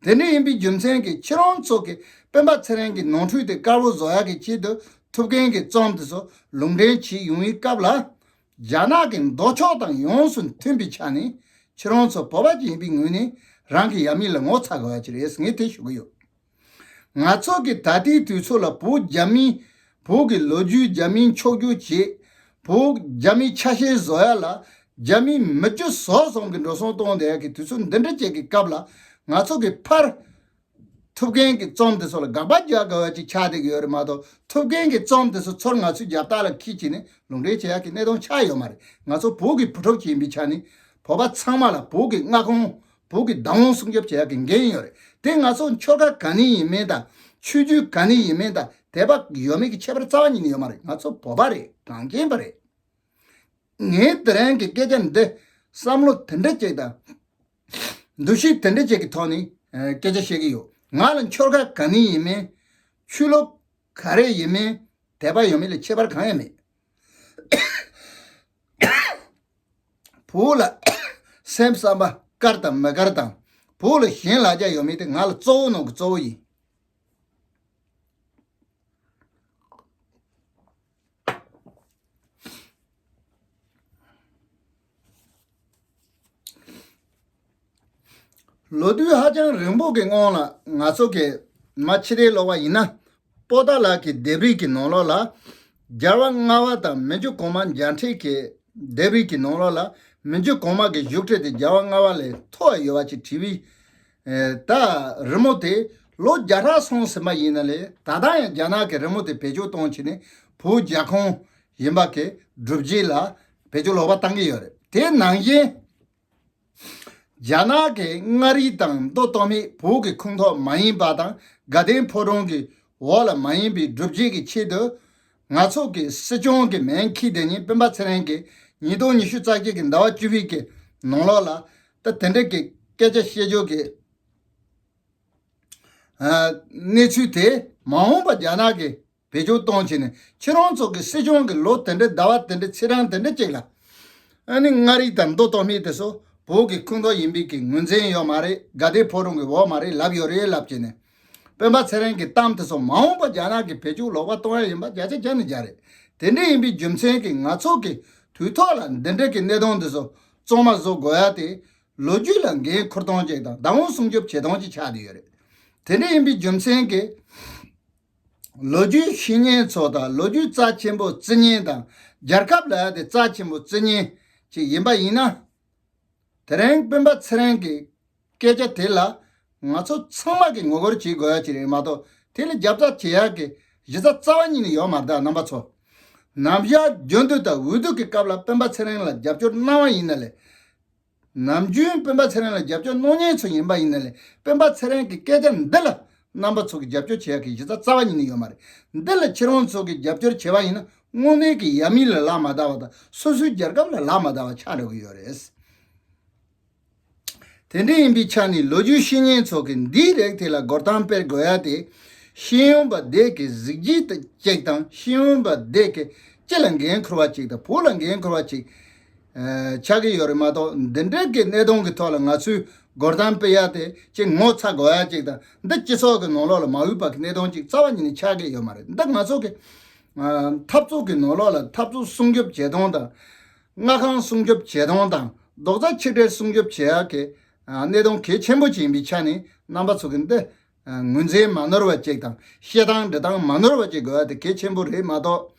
དེ་འདྲ་ཡིན་པའི་རྒྱུ་མཚན་གྱིས་ཁྱེད་རང་ཚོ་གིས་སྤེན་པ་ཚེ་རིང་གི་ནོར་འཁྲུལ་དེ་དཀར་པོ་བཟོ་ཡག་གི་ཆེད་དུ་ཐུབ་བསྟན་གྱི་རྩོམ་དེ་ཚོ་ལུང་འདྲེན་བྱེད་ཡོང་བའི་སྐབས་ལ། རྒྱ་ནག་གི་ལྡོག་ཕྱོགས་དང་ཡོངས་སུ་མཐུན་པའི་ཆ་ནས་ཁྱེད་རང་ཚོ་བོད་པ་ཅིག་ཡིན་པའི་ངོས་ནས་རང་གི་ཡབ་མེས་ལ་ངོ་ཚ་དགོས་ཡ་ཅིག་རེད་ངས་དེ་ཞུ་གི་ཡོད། ང་ཚོ་གི་ད་ལྟའི་དུས་ཚོད་ལ་བོད་རྒྱ་མིའི་བོད་ཀྱི་ལོ་རྒྱུས་རྒྱ་མིའི་ཕྱོགས་བསྒྱུར་བྱེད། བོད་རྒྱ་མིའི་ཆ་ཤས་བཟོ་ཡ་ལ་རྒྱ་མིའི་མི་སྤྱི་བཟོ་ཚོང་གི་འགྲོ་སོང་གཏོང་བསྡད་ཡ་གི་དུས་ཚོད་འདི་འདྲ་ཅིག་གི་སྐབས་ལ་ང་ཚོ་གི་ཕར། ཐུབ་བསྟན་གྱི་རྩོམ་དེ་ཚོ་ལ་དགག་པ་རྒྱག་དགོས་པ་ཅིག་ཆགས་བསྡད་ཀྱི་ཡོད་རེད་མ་གཏོགས། ཐུབ་བསྟན་གྱི་རྩོམ་དེ་ཚོ་ཚུར་ང་ཚོའི་རྒྱབ་ལྟག་ལ་འཁྱེར་བྱས་ནས་ལུང་འདྲེན་བྱེད་ཡག་གི་གནས་སྟངས་ཆགས་ཡོད་མ་རེད། ང་ཚོ་བོད་ཀྱི་བུ་ཕྲུག་ཅིག་ཡིན་པའི་ཆ་ནས་བོད་པ་ཚང་མ་ལ་བོད་ཀྱི་མངའ་ཁོངས་བོད་ཀྱི་བདག་དབང་སྲུང་སྐྱོབ་བྱེད་ཡག་གི་འགན་ཡོད་རེད། དེ་ང་ཚོ་ཆོལ་ཁ་ག་ནས་ཡིན་མིན་དང་ཆོས་བརྒྱུད་ག་ནས་ཡིན་མིན་དང་དད་པ་ཡོད་མེད་ཀྱི་ཁྱད་པར་རྩ་བ་ཉིད་ནས་ཡོད་མ་རེད། ང་ཚོ་བོད་པ་རེད། གངས་ཅན་པ་རེད། ངས་དེ་རིང་གི་སྐད་ཆ་འདི་བསམ་བློ་དེ་འདྲ་ཅིག་དང་། འདུ་ཤེས་དེ་འདྲ་ཅིག་གི་ཐོག་ནས་ཨ་སྐད་ཆ་བཤད་ཀྱི་ཡོད། ང་ལ་ཆོལ་ཁ་ག་ནས་ཡིན་མིན། ཆོས་ལུགས་ག་རེ་ཡིན་མིན། དད་པ་ཡོད་མེད་ལ་ཁྱད་པར་གང་ཡང་མེད། བོད་ལ་སེམས་བསམ་པ་དཀར་དང་མི་དཀར་དང་། བོད་ལ་ཞེན་ལག་རྒྱ་ཡོད་མེད་དེ་ང་ལ་གཙོ་བོ་ནང་གི་གཙོ་བོ་ཡིན། ལོ་དུས་ཧ་ཅང་རིང་པོ་གི་སྔོན་ལ་ང་ཚོ་གི་མ་ཕྱི་དྲོའི་ཀློག་པ་ཡིན་ན། པོ་ཏཱ་ལ་གི་ལྡེབས་རིས་ཀྱི་ནང་ལོགས་ལ། རྒྱལ་བ་ལྔ་པ་དང་མི་འགྱུར་གོང་མ་མཇལ་འཕྲད་ཀྱི་ལྡེབས་རིས་ཀྱི་ནང་ལོགས་ལ། མི་འགྱུར་གོང་མ་གི་བཞུགས་ཁྲི་དེ་རྒྱལ་བ་ལྔ་པ་ལས་མཐོ་བ་ཡོད་པ་ཅིག་བྲིས་པའི། ཨེ། ད་རི་མོ་དེ་ལོ་བརྒྱ་ཕྲག་སོང་ཟིན་པ་ཡིན་ན་ལས་ད་ལྟ་ཡང་རྒྱ་ནག་གི་རི་མོ་དེ་བེད་སྤྱོད་གཏོང་བྱས་ནས་བོད་རྒྱ་ཁོངས་ཡིན་པ་གི་སྒྲུབ་བྱེད་ལ་བེད་སྤྱོད་ལོག་པ་བཏང་གི་ཡོད་རེད། དེ་ནང་བཞིན་རྒྱ་ནག་གི་མངའ་རིས་དང་མདོ་སྟོད་སྨད་བོད་ཀྱི་ཁོངས་གཏོགས་མ་ཡིན་པ་དང་དགའ་ལྡན་ཕོ་བྲང་གི་འོག་ལ་མ་ཡིན་པའི་སྒྲུབ་བྱེད་ཀྱི་ཆེད་དུ། ང་ཚོ་གི་སྲིད་སྐྱོང་གི་མིང་འཁྱེར་བསྡད་མཁན་སྤེན་པ་ཚེ་རིང་གིས་ཉིས་སྟོང་ཉི་ཤུ་རྩ་གཅིག་གི་ཟླ་བ་བཅུ་པའི་གི་ནང་ལོགས་ལ་ད་དེ་འདྲ་གི་སྐད་ཆ་བཤད་རྒྱུ་གི་ཨ་གནས་ཚུལ་དེ་མ་འོངས་པ་རྒྱ་ནག་གིས་བེད་སྤྱོད་གཏོང་བྱས་ནས་ཁྱེད་རང་ཚོ་གི་སྲིད་སྐྱོང་གི་ལོ་དེ་འདྲ་ཟླ་བ་དེ་འདྲ་ཚེས་གྲངས་དེ་འདྲ་ཅིག་ལ་ཨ་ནི་མངའ་རིས་དང་མདོ་སྟོད་སྨད་དེ་ཚོ་བོད་ཀྱི་ཁོངས་གཏོགས་ཡིན་པའི་གི་ངོས་འཛིན་ཡོད་མ་རེད། དགའ་ལྡན་ཕོ་བྲང་གི་འོག་མ་རེད་ལབ་ཡོད་རེད་ལབ་བྱས་ནས། སྤེན་པ་ཚེ་རིང་གི་གཏམ་དེ་ཚོ་མ་འོངས་པ་རྒྱ་ནག་གིས་བེད་སྤྱོད་ལོག་པ་གཏོང་ཡ་ཡིན་པ་བརྒྱ་ཆ་བརྒྱ་ནས་བརྒྱ་རེད། དེ་འདྲ་ཡིན་པའི་རྒྱུ་མཚན་གྱིས་ང་ཚོ་གི་དུས་ཐོག་ལ་འདི་འདྲ་གི་གནད་དོན་དེ་ཚོ་གཙང་མ་བཟོ་དགོས་ཡ་དེ་ལོ་རྒྱུས་ལ་འགན་འཁུར་སྟངས་ཅིག་དང་བདག་དབང་སྲུང་སྐྱོབ་བྱེད་སྟངས་ཅིག་ཆགས་བསྡད་ཡོད་རེད། དེ་འདྲ་ཡིན་པའི་རྒྱུ་མཚན་གྱིས་ལོ་རྒྱུས་ཤེས་མཁན་ཚོ་དང་ལོ་རྒྱུས་རྩ་ཆེན་པོ་བརྩི་མཁན་དང་རྒྱལ་ཁབ་ལབ་ཡ་དེ་རྩ་ཆེན་པོ་བརྩི་མཁན་ཅིག་ཡིན་པ་ཡིན་ན། དེ་རིང་སྤེན་པ་ཚེ་རིང་གི་སྐད་ཆ་དེ་ལ་ང་ཚོ་ཚང་མ་གིས་ངོ་རྒོལ་བྱེད་དགོས་ཡ་ཅིག་རེད་མ་གཏོགས་དེ་ལ་རྒྱབ་རྩ་བྱེད་ཡ་གི་གཞི་རྩ་རྩ་བ་ཉིད་ནས་ཡོད་མ་རེད་ད་རྣམ་པ་ཚོ། ནམ་ཞག་རྒྱུན་དུ་དང་འོས་བསྡུ་གི་སྐབས་ལ་སྤེན་པ་ཚེ་རིང་ལ་རྒྱབ་སྐྱོར་གནང་བ་ཡིན་ན་ལས། ནམ་རྒྱུན་སྤེན་པ་ཚེ་རིང་ལ་རྒྱབ་སྐྱོར་གནང་མཁན་ཚོ་ཡིན་པ་ཡིན་ན་ལས་སྤེན་པ་ཚེ་རིང་གི་སྐད་ཆ་འདི་ལ་རྣམ་པ་ཚོ་གིས་རྒྱབ་སྐྱོར་བྱེད་ཡ་གི་གཞི་རྩ་རྩ་བ་ཉིད་ནས་ཡོད་མ་རེད། འདི་ལ་ཁྱེད་རང་ཚོ་གིས་རྒྱབ་སྐྱོར་བྱས་པ་ཡིན་ན་དངོས་གནས་ཀྱི་ཡབ་མེས་ལ་ལག་མ་བརྡབས་པ་དང་སོ་སོའི་རྒྱལ་ཁབ་ལ་ལག་མ་བརྡབས་པ་ཆགས་འགྲོ་གི་ཡོད་རེད། དེ་འདྲ་ཡིན་པའི་ཆ་ནས་ལོ་རྒྱུས་ཤེས་མཁན་ཚོ་གིས་འདིའི་རིགས་དེ་ལ་རྒོལ་གཏམ་སྤེལ་དགོས་ཡ་དེ། ཤེས་ཡོན་པ་དེ་གི་གཟི་བརྗིད་དེ་གཅིག་དང་ཤེས་ཡོན་པ་དེ་གི་སྤྱི་ལ་འགན་འཁུར་བ་གཅིག་དང་བོད་ལ་འགན་འཁུར་བ་གཅིག་ཨ་ཆགས་ཀྱི་ཡོད་རེད་མ་གཏོགས་འདི་འདྲ་གི་གནད་དོན་གི་ཐོག་ལ་ང་ཚོས་རྒོལ་གཏམ་སྤེལ་ཡ་དེ་གཅིག་ངོ་ཚ་དགོས་ཡ་གཅིག་དང་འདི་སྤྱི་ཚོགས་གི་ནང་ལོགས་ལ་མ་འོས་པ་གི་གནད་དོན་གཅིག་རྩ་བ་ཉིད་ནས་ཆགས་ཀྱི་ཡོད་མ་རེད། འདི་ང་ཚོ་གི་ཨ་འཐབ་རྩོད་གི་ནང་ལོགས་ལ་འཐབ་རྩོད་སྲུང་སྐྱོབ་བྱེད་སྟངས་དང་། མངའ་ཁོངས་སྲུང་སྐྱོབ་བྱེད་སྟངས་དང་རྡོག་རྩ་ཆིག་སྒྲིལ་སྲུང་སྐྱོབ་བྱེད་ཡག་གི་ཨ་གནད་དོན་གལ་ཆེན་པོ་ཅིག་ཡིན་པའི་ཆ་ནས་རྣམ་པ་ཚོ་གི་འདི་ཨ་ངོས་འཛིན་མ་ནོར་བ་ཅིག་དང་བཤད་སྟངས་འབྲི་སྟངས་མ་ནོར་བ་ཅིག་དགོས་ཡ་དེ་གལ་ཆེན་པོ་རེད་མ་གཏོགས།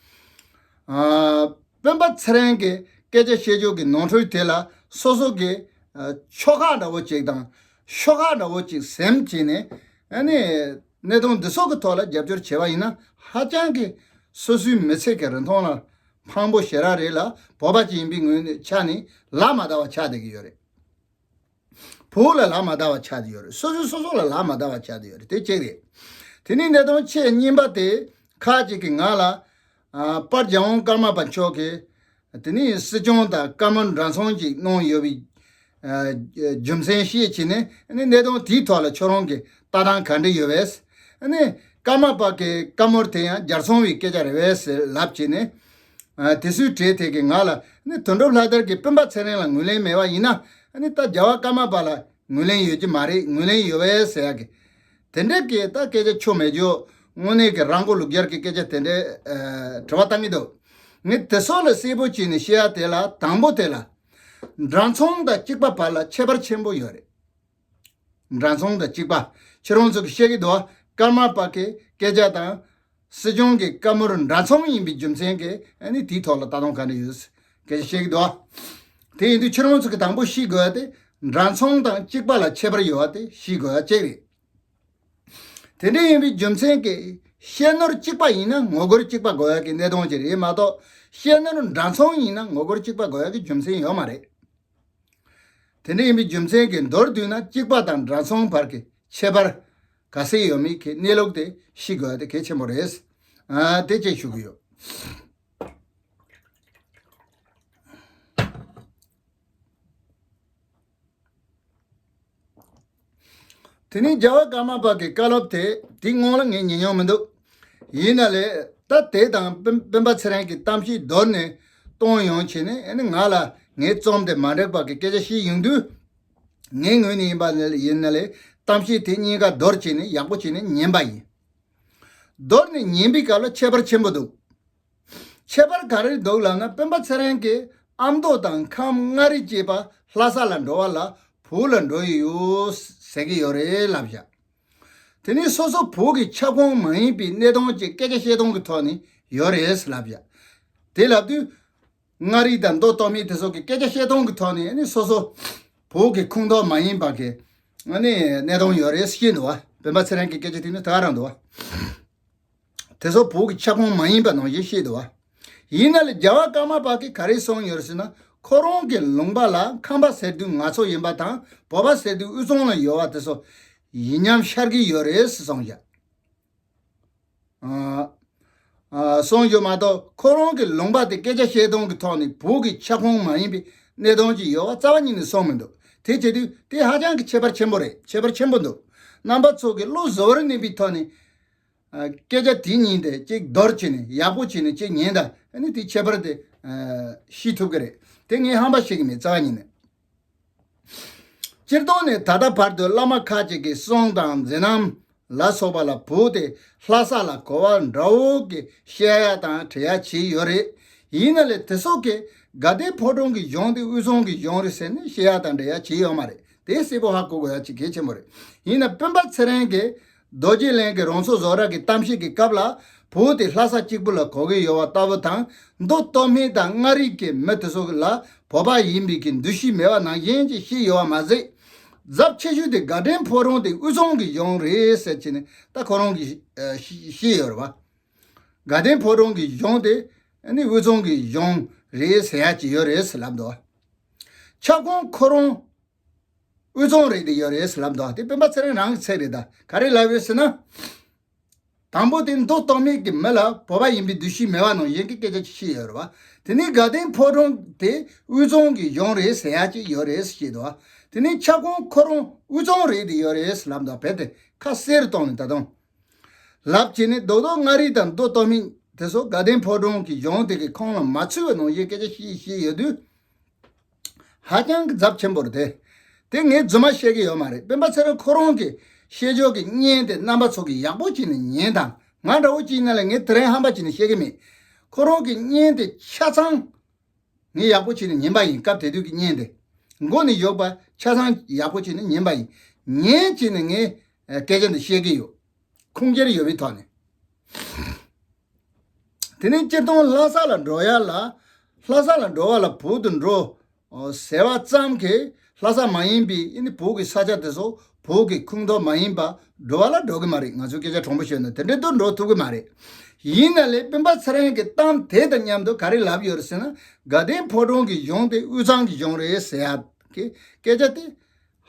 ཨ་སྤེན་པ་ཚེ་རིང་གི་སྐད་ཆ་བཤད་རྒྱུ་གི་ནོར་འཁྲུལ་དེ་ལ་ སོ་སོ་གི་ཨ་ཆོལ་ཁ་འདྲ་བོ་ཅིག་དང་ཤོག་ཁག་འདྲ་བོ་ཅིག་ཟིན་བྱས་ནས། ཨ་ནི་གནད་དོན་འདི་ཚོ་གི་ཐོག་ལ་རྒྱབ་སྐྱོར་བྱས་པ་ཡིན་ན། ཧ་ཅང་གི་སོ་སོའི་མི་ཚེ་གི་རིན་ཐང་ལ་ཕངས་པོ་ཞེ་དྲག་རེད་ལ། བོད་པ་ཅིག་ཡིན་པའི་ངོས་ནས་ཆ་ནས་ལག་མ་བརྡ་བ་ཆགས་བསྡད་ཀྱི་ཡོད་རེད། བོད་ལ་ལག་མ་བརྡ་བ་ཆགས་བསྡད་ཡོད་རེད། སོ་སོས་སོ་སོ་ལ་ལག་མ་བརྡ་བ་ཆགས་བསྡད་ཡོད་རེད། དེ་གཅིག་རེད། དེ་ནས་གནད་དོན་ཆེས་གཉིས་པ་དེ། ཁ་ཅིག་གིས་ང་ལ་ཨ་པར་རྒྱལ་དབང་ཀརྨ་པ་མཆོག་གིས་དེ་ནས་སྲིད་སྐྱོང་དང་བཀའ་མོལ་འདྲ་མཚུངས་ཅིག་གནང་ཡོད་པའི་ཨ་རྒྱུ་མཚན་བཤད་བྱས་ནས། ཨ་ནི་གནད་དོན་དེའི་ཐོག་ལ་ཁྱོད་རང་གི་ལྟ་སྟངས་ག་འདྲ་ཡོད་པས། ཨ་ནི་ཀརྨ་པ་གི་བཀའ་མོལ་དེ་ཡང་རྒྱལ་མཚུངས་པའི་སྐད་ཆ་རེད་པས་ཟེར་ལབ་བྱས་ནས། ཨ་དེ་ཚོའི་གྲས་དེ་གིས་ང་ལ། ཨ་ནི་དོན་གྲུབ་ལྷ་དར་གྱིས་སྤེན་པ་ཚེ་རིང་ལ་ངོས་ལེན་མེད་པ་ཡིན་ན། ཨ་ནི་ད་རྒྱལ་བ་ཀརྨ་པ་ལ་ངོས་ལེན་ཡོད་ཀྱི་མ་རེད། ངོས་ལེན་ཡོད་པས་ཟེར་ཡག་གི། དེ་འདྲ་གི་ད་སྐད་ཆ་ཆོ་མེད་རྒྱུ། དངོས་གནས་ཀྱི་རང་མགོ་ལུག་རྒྱལ་གྱི་སྐད་ཆ་དེ་འདྲ་ཨ་དྲི་བ་བཏང་གི་འདུག་ངས་དེ་ཚོ་ལ་གསལ་པོ་བྱས་ནས་བཤད་ཡ་དེ་ལ། དང་པོ་དེ་ལ། འདྲ་མཚུངས་དང་གཅིག་པ་བར་ལ་ཁྱད་པར་ཆེན་པོ་ཡོད་རེད། འདྲ་མཚུངས་དང་གཅིག་པ། ཁྱེད་རང་ཚོ་གིས་བཤད་ཀྱི་འདུག་བ། ཀརྨ་པ་གི་སྐད་ཆ་དང་སྲིད་སྐྱོང་གི་བཀའ་མོལ་འདྲ་མཚུངས་ཡིན་པའི་རྒྱུ་མཚན་གྱིས། ཨ་ནི་དེའི་ཐོག་ལ་ལྟ་སྟངས་ག་འདྲ་ཡོད་སྐད་ཆ་བཤད་ཀྱི་འདུག་བ། དེ་ཡིན་དུས་ཁྱེད་རང་ཚོ་གིས་དང་པོ་ཤེས་དགོས་ཡ་དེ། འདྲ་མཚུངས་དང་གཅིག་པ་ལ་ཁྱད་པར་ཡོད་པ་དེ་ཤེས་དགོས་ཡ་གཅིག་རེད། དེ་འདྲ་ཡིན་པའི་རྒྱུ་མཚན་གྱིས། བཤད་ནོར་གཅིག་པ་ཡིན་ན་ངོ་རྒོལ་གཅིག་པ་དགོས་ཡ་གི་གནད་དོན་ཅིག་རེད་མ་གཏོགས། བཤད་ནོར་འདྲ་མཚུངས་ཡིན་ན་ངོ་རྒོལ་གཅིག་པ་དགོས་ཡ་གི་རྒྱུ་མཚན་ཡོད་མ་རེད། དེ་འདྲ་ཡིན་པའི་རྒྱུ་མཚན་གྱིས། མདོར་བསྡུས་ན་གཅིག་པ་དང་འདྲ་མཚུངས་བར་གྱི་ཁྱད་པར་ག་ཚད་ཡོད་མེད་ཀྱི་གནས་ལུགས་དེ་ཤེས་དགོས་ཡ་དེ་གལ་ཆེན་པོ་རེད། ཨ་དེ་བཅས་ཞུ་གི་ཡོད། དེ་ནས་རྒྱལ་བ་ཀརྨ་པ་གི་བཀའ་སློབ་དེ། དེའི་སྔོན་ལ་ངས་ཉན་མྱོང་མི་འདུག་ཡིན་ན་ལས་ད་དེ་དང་སྤེན་སྤེན་པ་ཚེ་རིང་གི་གཏམ་བཤད་མདོར་ནས་གཏོང་ཡོང་བྱས་ནས། ཨ་ནི་ང་ལ་ངའི་རྩོམ་དེ་མ་འགྲིག་པ་གི་སྐད་ཆ་བཤད་ཡོང་དུས། ངའི་ངོས་ནས་ཡིན་པ་ནི་ཡིན་ན་ལས་གཏམ་བཤད་དེ་གཉིས་ཀ་མདོར་བྱས་ནས་ཡག་པོ་བྱས་ནས་ཉན་པ་ཡིན། མདོར་ནས་ཉན་པའི་སྐབས་ལ་ཁྱད་པར་ཆེན་པོ་འདུག་ཁྱད་པར་ག་རེ་འདུག་ལབ་ན། སྤེན་པ་ཚེ་རིང་གིས་ཨ་མདོ་དང་ཁམས་མངའ་རིས་བཅས་པ་ལྷ་ས་ལ་འགྲོ་བ་ལ་བོད་ལ་འགྲོ་ཡི་ཡོད་ཟེར་གྱི་ཡོད་རེད་ལབ་བཞག་དེ་ནས་སོ་སོ་བོད་ཀྱི་ཁྱབ་ཁོངས་མ་ཡིན་པའི་གནས་སྟངས་ཅིག་སྐད་ཆ་བཤད་སྟངས་ཀྱི་ཐོག་ནས་ཡོད་རེད་ལབ་བཞག་དེ་ལབ་དུས། མངའ་རིས་དང་མདོ་སྟོད་སྨད་དེ་ཚོ་གི་སྐད་ཆ་བཤད་སྟངས་ཀྱི་ཐོག་ནས། ཨ་ནི་སོ་སོ་བོད་ཀྱི་ཁོངས་གཏོགས་མ་ཡིན་པ་གི་ཨ་ནི་གནས་སྟངས་ཡོད་རེད་ཟེར་གྱི་འདུག་བ། སྤེན་པ་ཚེ་རིང་གི་སྐད་ཆ་དེ་ནི་དེ་ག་རང་འདུག་བ། དེ་ཚོ་བོད་ཀྱི་ཁྱབ་ཁོངས་མ་ཡིན་པ་ནང་བཞིན་བཤད་འདུག་བ། ཡིན་ན་ལས་རྒྱལ་བ་ཀརྨ་པ་གིས་ག་རེ་གསུངས་ཡོད་རེད་ཟེར་ན། ཁོ་རང་གི་ལུང་པ་ལ་ཁམས་པ་ཟེར་དུས་ང་ཚོ་ཡིན་པ་དང་། བོད་པ་ཟེར་དུས་དབུས་གཙང་ལ་ཡོད་པ་དེ་ཚོ་ཡིན་མཉམ་ཤར་གྱི་ཡོད་རེད་ཟེར་གསུངས་བཞག་ཨ་ཨ་གསུངས་ཡོད་མ་གཏོགས། ཁོ་རང་གི་ལུང་པ་དེ་སྐད་ཆ་བཤད་སྟངས་ཀྱི་ཐོག་ནས་བོད་ཀྱི་ཁྱབ་ཁོངས་མ་ཡིན་པའི་གནས་སྟངས་ཅིག་ཡོད་པ་རྩ་བ་ཉིད་ནས་གསུངས་མི་འདུག་དེ་བྱེད་དུས་དེ་ཧ་ཅང་གི་ཁྱད་པར་ཆེན་པོ་རེད། ཁྱད་པར་ཆེན་པོ་འདུག་རྣམ་པ་ཚོ་གིས་བློ་གཟུ་བོར་གནས་པའི་ཐོག་ནས། ཨ་སྐད་ཆ་དེ་གཉིས་དེ་གཅིག་མདོར་བྱས་ནས་ཡག་པོ་བྱས་ནས་གཅིག་ཉན་དང་། ཨ་ནི་དེ་ཁྱད་པར་དེ་ཨ་ཤེས་ཐུབ་ཀྱི་རེད། དེ་ངས་ཧམ་པ་བཤད་ཀྱི་མེད། རྩ་བ་ཉིད་ནས། སྤྱིར་བཏང་ནས་ད་ལྟ་བར་དུ་བླ་མ་ཁ་ཅིག་གིས་གསུང་དང་མཛད་རྣམ་ལ་སོགས་པ་ལ་བོད་དེ་ལྷ་ས་ལ་གོ་བ་འདྲ་བོ་གི་བཤད་ཡ་དང་འགྲེལ་ཡ་བྱས་ཡོད་རེད། ཡིན་ན་ལས་དེ་ཚོ་གིས་དགའ་ལྡན་ཕོ་བྲང་གི་གཞུང་དེ་དབུས་གཙང་གི་གཞུང་རེད་ཟེར་ནས་བཤད་ཡ་དང་འགྲེལ་ཡ་བྱས་ཡོད་མ་རེད། དེ་གསལ་པོ་ཧ་གོ་དགོས་ཡ་ཅིག་གལ་ཆེན་པོ་རེད། ཡིན་ན་སྤེན་པ་ཚེ་རིང་གིས་རྡོ་རྗེ་གླིང་གི་རང་ཚོགས་བཟོ་གྲྭ་གི་གཏམ་བཤད་ཀྱི་སྐབས་ལ། བོད་དེ་ལྷ་ས་གཅིག་པུ་ལ་གོ་གི་ཡོད་པ་ལྟ་བུ་དང་། མདོ་སྟོད་སྨད་དང་མངའ་རིས་ཀྱི་མི་དེ་ཚོ་ལ་བོད་པ་ཡིན་པའི་གི་འདུ་ཤེས་མེད་པ་ནང་བཞིན་ཅིག་བཤད་ཡོད་པ་མ་ཟད། ཚབས་ཆེ་ཤོས་དེ་དགའ་ལྡན་ཕོ་བྲང་དེ་དབུས་གཙང་གི་གཞུང་རེད་ཟེར་བྱས་ནས་ད་ཁོ་རང་གིས་ཨ་བཤད་བཤད་ཡོད་རེད་བ། དགའ་ལྡན་ཕོ་བྲང་གི་གཞུང་དེ་ཨ་ནི་དབུས་གཙང་གི་གཞུང་རེད་ཟེར་ཡ་ཅིག་ཡོད་རེད་ཟེར་ལབ་འདུག་ཁྱབ་ཁོངས་ཁོ་རང་དབུས་གཙང་རེད་དེ་ཡོད་རེད་ཟེར་ལབ་འདུག་དེ་སྤེན་པ་ཚེ་རིང་རང་གི་ཚིག་རེད། ད་ག་རེ་ལབ་ཡོད་ཟེར་ན། དང་པོ་དེ་མདོ་སྟོད་སྨད་ཀྱི་མི་ལ་བོད་པ་ཡིན་པའི་འདུ་ཤེས་མེད་པ་ནང་བཞིན་གྱི་སྐད་ཆ་ཅིག་བཤད་ཡོད་རེད་བ། དེ་ནས་དགའ་ལྡན་ཕོ་བྲང་དེ་དབུས་གཙང་གི་གཞུང་རེད་ཟེར་ཡ་ཅིག་ཡོད་རེད་ཟེར་བཤད་འདུག་དེ་ནས་ཁྱབ་ཁོངས་ཁོ་རང་དབུས་གཙང་རེད་དེ་ཡོད་རེད་ཟེར་ལབ་འདུག་རྦད་དེ་ཁ་གསལ་རུ་བཏང་ནས་ད་དུང་ལབ་བྱས་ནས། རྡོག་རྡོག་མངའ་རིས་དང་མདོ་སྟོད་སྨད་དེ་ཚོ་དགའ་ལྡན་ཕོ་བྲང་གི་གཞུང་དེ་གི་ཁོངས་ལ་མ་ཚུད་པ་ནང་བཞིན་སྐད་ཆ་བཤད་བཤད་ཡོད་དུས། ཧ་ཅང་གི་ཚབས་ཆེན་པོ་རེད་དེ། དེ་ངས་རྫུན་མ་བཤད་ཀྱི་ཡོད་མ་རེད། སྤེན་པ་ཚེ་རིང་ཁོ་རང་གི་བཤད་ཕྱོགས་ཀྱི་བརྙན་དེ་རྣམ་པ་ཚོ་གིས་ཡག་པོ་བྱས་ནས་ཉན་དང་། ང་འདྲ་བོ་ཅིག་ཡིན་ན་ལས་ངས་དེ་རིང་ཧམ་པ་བྱས་ནས་བཤད་ཀྱི་མེད། ཁོ་རང་གི་བརྙན་དེ་ཆ་ཚང་ངས་ཡག་པོ་བྱས་ནས་ཉན་པ་ཡིན། སྐབས་དེ་དུས་ཀྱི་བརྙན་དེ་མགོ་ནས་མཇུག་བར་ཆ་ཚང་ཡག་པོ་བྱས་ནས་ཉན་པ་ཡིན། ཉན་བྱས་ནས་ངས་ཨ་སྐད་ཆ་འདི་བཤད་ཀྱི་ཡོད། ཁུངས་སྐྱེལ་ཡོད་པའི་ཐོག་ནས། དེ་ནས་སྤྱིར་བཏང་ལྷ་ས་ལ་འགྲོ་ཡ་ལ། ལྷ་ས་ལ་འགྲོ་བ་ལ་བོད་དུ་འགྲོ། ཟེར་བ་ཙམ་གྱིས་ལྷ་ས་མ་ཡིན་པའི་ཨ་ནི་བོད་ཀྱི་ས་ཆ་དེ་ཚོ་བོད་ཀྱི་ཁོངས་གཏོགས་མ་ཡིན་པ་འགྲོ་བ་ལ་འགྲོ་གི་མ་རེད། ང་ཚོས་སྐད་ཆ་དྲང་པོ་བཤད་ན་དེ་འདྲའི་དུ་འགྲོ་ཐུབ་ཀྱི་མ་རེད། ཡིན་ན་ལས་སྤེན་པ་ཚེ་རིང་གི་གཏམ་དེ་དང་མཉམ་དུ་ག་རེ་ལབ་ཡོད་རེད་ཟེར་ན། དགའ་ལྡན་ཕོ་བྲང་གི་གཞུང་དེ་དབུས་གཙང་གི་གཞུང་རེད་ཟེར་ཡ་གི་སྐད་ཆ་དེ་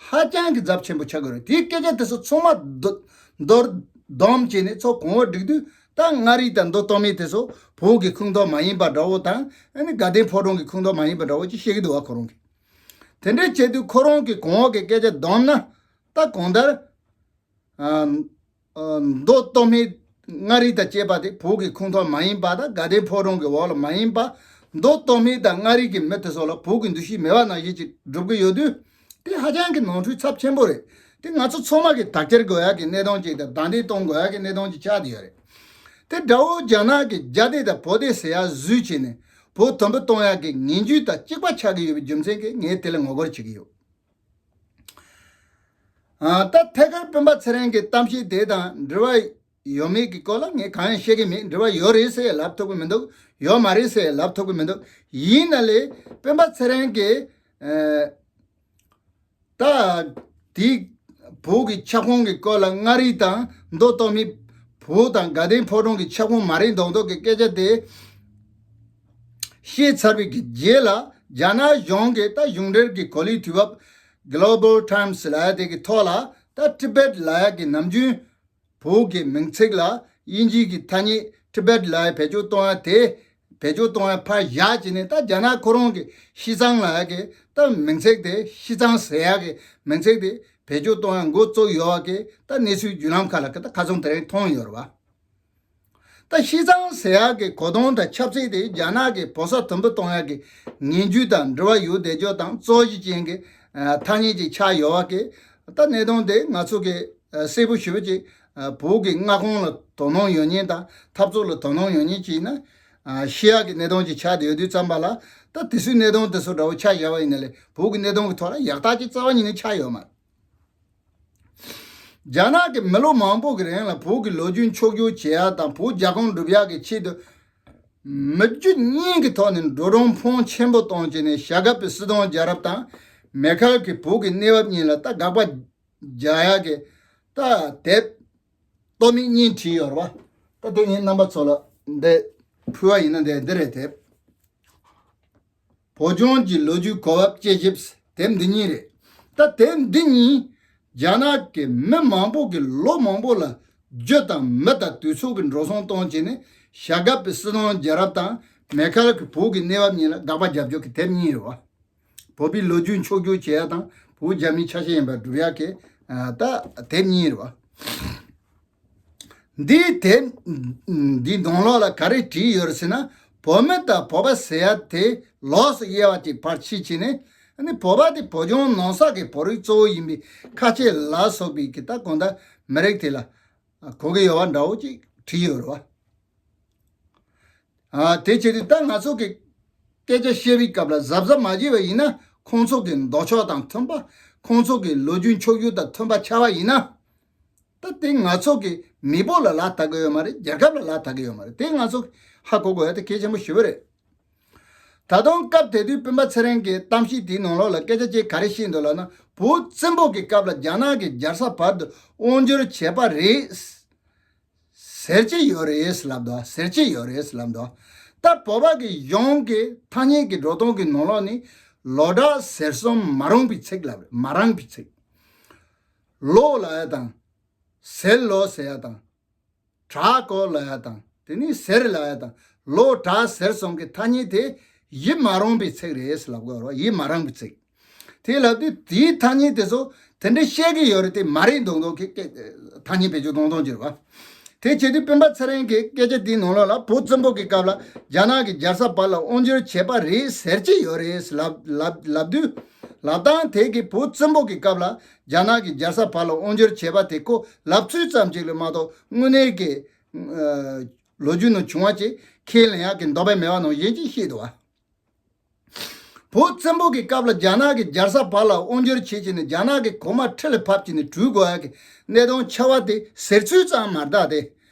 ཧ་ཅང་གི་ཚབས་ཆེན་པོ་ཆགས་ཀྱི་རེད། དེའི་སྐད་ཆ་དེ་ཚོ་ཚང་མ་མདོར་མདོར་བསྡོམས་བྱས་ནས་ཚོ་གོང་བུ་སྒྲིག་དུས། ད་མངའ་རིས་དང་མདོ་སྟོད་སྨད་དེ་ཚོ་བོད་ཀྱི་ཁོངས་གཏོགས་མ་ཡིན་པ་འདྲ་བོ་དང་། ཨ་ནི་དགའ་ལྡན་ཕོ་བྲང་གི་ཁོངས་གཏོགས་མ་ཡིན་པ་འདྲ་བོ་ཅིག་བཤད་ཀྱི་འདུག་བ། ཁོ་རང་གིས་དེ་འདྲ་བྱས་དུས་ཁོ་རང་གིས་གོང་འོག་གི་སྐད་ཆ་བསྡོམས་ན། ད་གང་ལྟར། ཨ། ཨ། མདོ་སྟོད་སྨད་མངའ་རིས་དང་བཅས་པ་དེ་བོད་ཀྱི་ཁོངས་གཏོགས་མ་ཡིན་པ་དང་། དགའ་ལྡན་ཕོ་བྲང་གི་འོག་ལ་མ་ཡིན་པ། མདོ་སྟོད་སྨད་དང་མངའ་རིས་ཀྱི་མི་དེ་ཚོ་ལ་བོད་ཀྱི་འདུ་ཤེས་མེད་པ་ནང་བཞིན་ཅིག་སྒྲུབ་ཀྱི་ཡོད་དུས། དེ་ཧ་ཅང་གི་ནོར་འཁྲུལ་ཚབས་ཆེན་པོ་རེད། དེ་ང་ཚོ་ཚང་མ་གིས་དག་ཐེར་དགོས་ཡག་གི་གནད་དོན་ཅིག་དང་། དང་ལེན་གཏོང་དགོས་ཡག་གི་གནད་དོན་ཅིག་ཆགས་བསྡད་ཡོད་རེད། དེ་དགྲ་བོ་རྒྱ་ནག་གིས་རྒྱ་སྡེ་དང་བོད་སྡེ་ཟེར་ཡག་བཟོས་བྱས་ནས་བོད་དམ་པོ་གཏོང་ཡག་གི་ངན་ཇུས་དང་གཅིག་པ་ཆགས་ཀྱི་ཡོད་པའི་རྒྱུ་མཚན་གྱིས་ངས་དེ་ལ་ངོ་རྒོལ་བྱེད་ཀྱི་ཡོད། ཨ། ད་ཐད་ཀར་སྤེན་པ་ཚེ་རིང་གི་གཏམ་བཤད་དེ་དང་འབྲེལ་བ་ཡོད་མེད་ཀྱི་སྐོར་ལ་ངས་གང་ཡང་བཤད་ཀྱི་མེད། འབྲེལ་བ་ཡོད་རེད་ཟེར་ལབ་ཐུབ་ཀྱི་མི་འདུག། ཡོད་མ་རེད་ཟེར་ལབ་ཐུབ་ཀྱི་མི་འདུག། ཡིན་ན་ལས་སྤེན་པ་ཚེ་རིང་གིས། ཨ། ད་དེ་བོད་ཀྱི་ཁྱབ་ཁོངས་ཀྱི་སྐོར་ལ། མངའ་རིས་དང་མདོ་སྟོད་སྨད་བོད་དང་དགའ་ལྡན་ཕོ་བྲང་གི་ཁྱབ་ཁོངས་མ་རེད་མདོག་མདོག་གི་སྐད་ཆ་དེ་བཤད་ཚར་བའི་གི་རྗེས་ལ། རྒྱ་ནག་གཞུང་གིས་ད་གཞུང་འབྲེལ་གྱི་གོ་ལའི་དུས་བབ་Global Times ལབ་ཡ་དེ་གི་ཐོག་ལ། ད་ཊི་བེཊ་ལབ་ཡ་གི་ནམ་རྒྱུན་བོད་ཀྱི་མིང་ཚིག་ལ་དབྱིན་ཇིའི་གི་ཐ་སྙད། ཊི་བེཊ་ལབ་ཡ་བེད་སྤྱོད་གཏོང་ཡ་དེ། བེད་སྤྱོད་གཏོང་ཡ་ཕར་བཞག་བྱས་ནས། ད་རྒྱ་ནག་ཁོ་རང་གི་ཤིས་ཙང་ལབ་ཡ་གི་ད་མིང་ཚིག་དེ། ཤིས་ཙང་ཟེར་ཡ་གི་མིང་ཚིག་དེ་བེད་སྤྱོད་གཏོང་ཡ་འགོ་བཙུགས་ཡོད་པ་གི་ད་གནས་ཚུལ་བརྒྱུད་ལམ་ཁག་ལ་གི་ད་ཁ་སང་དེ་རིང་མཐོང་ཡོད་རེད་བ། ད་ཤིས་ཙང་ཟེར་ཡག་གི་གོ་དོན་དང་ཆབ་སྲིད་དེ་རྒྱ་ནག་གི་བོད་ས་དམ་པོ་གཏོང་ཡག་གི་ངན་ཇུས་དང་འབྲེལ་བ་ཡོད་བསྡད་རྒྱུ་དང་རྩོད་གཞི་ཅན་གྱི་ཐ་སྙད་ཅིག་ཆགས་ཡོད་པ་གི། ད་གནད་དོན་དེ་ང་ཚོ་གི་གསལ་པོ་ཞེ་པོ་ཅིག་བོད་ཀྱི་མངའ་ཁོངས་ལ་དོ་སྣང་ཡོད་མཁན་དང་འཐབ་རྩོད་ལ་དོ་སྣང་ཡོད་མཁན་ཅིག་ཡིན་ན་ཤེས་ཡག་གི་གནད་དོན་ཅིག་ཆགས་བསྡད་ཡོད་དུས་ཙམ་པ་ལ། ད་དེ་ཚོའི་གནད་དོན་དེ་ཚོ་འདྲ་བོ་ཆ་བཞག་པ་ཡིན་ན་ལས་བོད་ཀྱི་གནད་དོན་གྱི་ཐོག་ལ་ཡག་ཐག་ཅིག་རྩ་བ་ཉིད་ནས་ཆགས་ཡོད་མ་རེད། རྒྱ་ནག་གིས་མི་ལོ་མང་པོ་གི་རིང་ལ་བོད་ཀྱི་ལོ་རྒྱུས་འཕྱོག་བསྒྱུར་བྱེད་ཡག་དང་བོད་རྒྱ་ཁོངས་སྒྲུབ་ཡག་གི་ཆེད་དུ། མི་རྒྱུ་གཉིས་ཀྱི་ཐོག་ནས་འགྲོ་གྲོན་ཕོན་ཆེན་པོ་གཏོང་བྱས་ནས། ཞྭ་སྒབ་པའི་སྲིད་དོན་རྒྱལ་རབས་དང་། མེ་ཁལ་གྱིས་བོད་ཀྱི་གནས་བབ་གཉིས་ལ་ད་དགག་པ་རྒྱག་ཡག་གི་ད་དེབ་སྟོད་སྨད་གཉིས་བྲིས་ཡོད་རེད་བ། ད་དེ་ངས་རྣམ་པ་ཚོ་ལ་འདི་ཕུལ་བ་ཡིན་ན། འདི་འདི་རེད། དེབ། བོད་ལྗོངས་ཀྱི་ལོ་རྒྱུས་གོ་བབ་དཔྱད་ཞིབ། དེབ་འདི་གཉིས་རེད། ད་དེབ་འདི་གཉིས་རྒྱ་ནག་གི་མི་མང་པོ་གིས་ལོ་མང་པོ་ལ་རྒྱུ་དང་མི་དང་དུས་ཚོད་ཀྱི་འགྲོ་སོང་གཏོང་བྱས་ནས། ཞྭ་སྒབ་པའི་སྲིད་དོན་རྒྱལ་རབས་དང་། མེ་ཁལ་གྱིས་བོད་ཀྱི་གནས་བབ་གཉིས་ལ་དགག་པ་རྒྱབ་རྒྱུ་གི་དེབ་གཉིས་རེད་བ། བོད་པའི་ལོ་རྒྱུས་འཕྱོག་བསྒྱུར་བྱེད་ཡ་དང་། བོད་རྒྱ་མིའི་ཆ་ཤས་ཡིན་པར་སྒྲུབ་ཡ་གི་ད་དེབ་གཉིས་རེད་བ། འདིའི་དེབ་འདིའི་ནང་ལོགས་ལ་ག་རེ་བྲིས་ཡོད་རེད་ཟེར་ན། བོད་མི་དང་བོད་པ་ཟེར་ཡ་དེ་ལོགས་སུ་དབྱེ་བ་ཅིག་ཕར་ཕྱེ་བྱས་ནས། ཨ་ནི་བོད་པ་དེ་བོད་ལྗོངས་ནང་ས་གི་བོད་རིགས་གཙོ་བོ་ཡིན་པའི་ཁ་ཆེ་ལ་སོགས་པའི་གི་ད་གང་ལྟར་མི་རིགས་དེ་ལ་གོ་གི་ཡོད་པ་འདྲ་བོ་ཅིག་བྲིས་ཡོད་རེད་བ། ཨ། དེ་བྱས་དུས་ད་ང་ཚོ་གི་སྐད་ཆ་བཤད་པའི་སྐབས་ལ་གཟབ་གཟབ་མ་བྱས་པ་ཡིན་ན། ཁོང་ཚོ་གི་ལྡོག་ཕྱོགས་དང་མཐུན་པ། ཁོང་ཚོ་གི་ལོ་རྒྱུས་འཕྱོག་བསྒྱུར་དང་མཐུན་པ་ཆགས་པ་ཡིན་ན། ད་དེ་ང་ཚོ་གི་མི་བོད་ལ་ལག་བསྟར་གི་ཡོད་མ་རེད། རྒྱལ་ཁབ་ལ་ལག་བསྟར་གི་ཡོད་མ་རེད། དེ་ང་ཚོ་ཧ་གོ་དགོས་ཡ་དེ་གལ་ཆེན་པོ་ཞེ་པོ་རེད། ད་དུང་སྐབས་དེ་དུས་སྤེན་པ་ཚེ་རིང་གི་གཏམ་བཤད་དེའི་ནང་ལོགས་ལ་སྐད་ཆ་ཅིག་ག་རེ་བཤད་འདུག་ལབ་ན། བོད་བཙན་པོ་གི་སྐབས་ལ་རྒྱ་ནག་གི་རྒྱལ་ས་བར་དུ་དབང་བསྒྱུར་བྱས་པ་རེད། ཟེར་གྱི་ཡོད་རེད་ལབ་འདུག། ཟེར་གྱི་ཡོད་རེད་ལབ་འདུག། ད་བོད་པ་གི་གཞུང་གི་ཐ་སྙད་ཀྱི་འགྲོ་སྟངས་ཀྱི་ནང་ལོགས་ནས་ལོ་དྲག་ཟེར་གསུམ་མ་རུང་པའི་ཚིག་ལབ་རེད། མ་རུང་པའི་ཚིག། ལོ་ལབ་ཡ་དང་། ཟེར་ལོ་ཟེར་ཡ་དང་། དྲག་གོ་ལབ་ཡ་དང་། དེ་ནས་ཟེར་ལབ་ཡ་དང་། ལོ་དྲག་ཟེར་གསུམ་གྱི་ཐ་སྙད་དེ་ཡིད་མ་རུང་པའི་ཚིག་རེད་ལབ་དགོས་རེད། ཡིད་མ་རུང་པའི་ཚིག། དེ་ལབ་དུས་དེའི་ཐ་སྙད་དེ་ཚོ་དེ་འདྲ་བཤད་ཀྱི་ཡོད་རེད། དེ་མ་རེད་མདོག་མདོག་གི་སྐད་ཐ་སྙད་བེད་སྤྱོད་གཏོང་སྟངས་ཅིག་རེད་བ། དེ་བྱེད་དུས་སྤེན་པ་ཚེ་རིང་གི་སྐད་ཆ་དེའི་ནང་ལོགས་ལ། བོད་བཙན་པོ་གི་སྐབས་ལ་རྒྱ་ནག་གི་རྒྱལ་ས་བར་ལ་དབང་བསྒྱུར་བྱས་པ་རེད་ཟེར་གྱི་ཡོད་རེད་ལབ་ལབ་ལབ་དུས། ལབ་སྟངས་དེ་གིས་བོད་བཙན་པོ་གི་སྐབས་ལ་རྒྱ་ནག་གི་རྒྱལ་ས་བར་ལ་དབང་བསྒྱུར་བྱས་པ་དེ་ཁོ་ལབ་ཚུལ་ཙམ་ཅིག་ལས་མ་གཏོགས་དངོས་གནས་ཀྱི་ཨ་ལོ་རྒྱུས་ནང་བྱུང་བ་ཅིག་ཁས་ལེན་ཡག་གི་འདོད་པ་མེད་པ་ནང་བཞིན་ཅིག་བཤད་འདུག་བ། བོད་བཙན་པོ་གི་སྐབས་ལ་རྒྱ་ནག་གི་རྒྱལ་ས་བར་ལ་དབང་བསྒྱུར་བྱས་བྱས་ནས་རྒྱ་ནག་གི་གོང་མ་ཁྲི་ལ་ཕབ་བྱས་ནས་བྲོས་དགོས་ཡག་གི་གནད་དོན་ཆེ་བ་དེ་ཟེར་ཚུལ་ཙམ་མ་གཏོགས། དེ་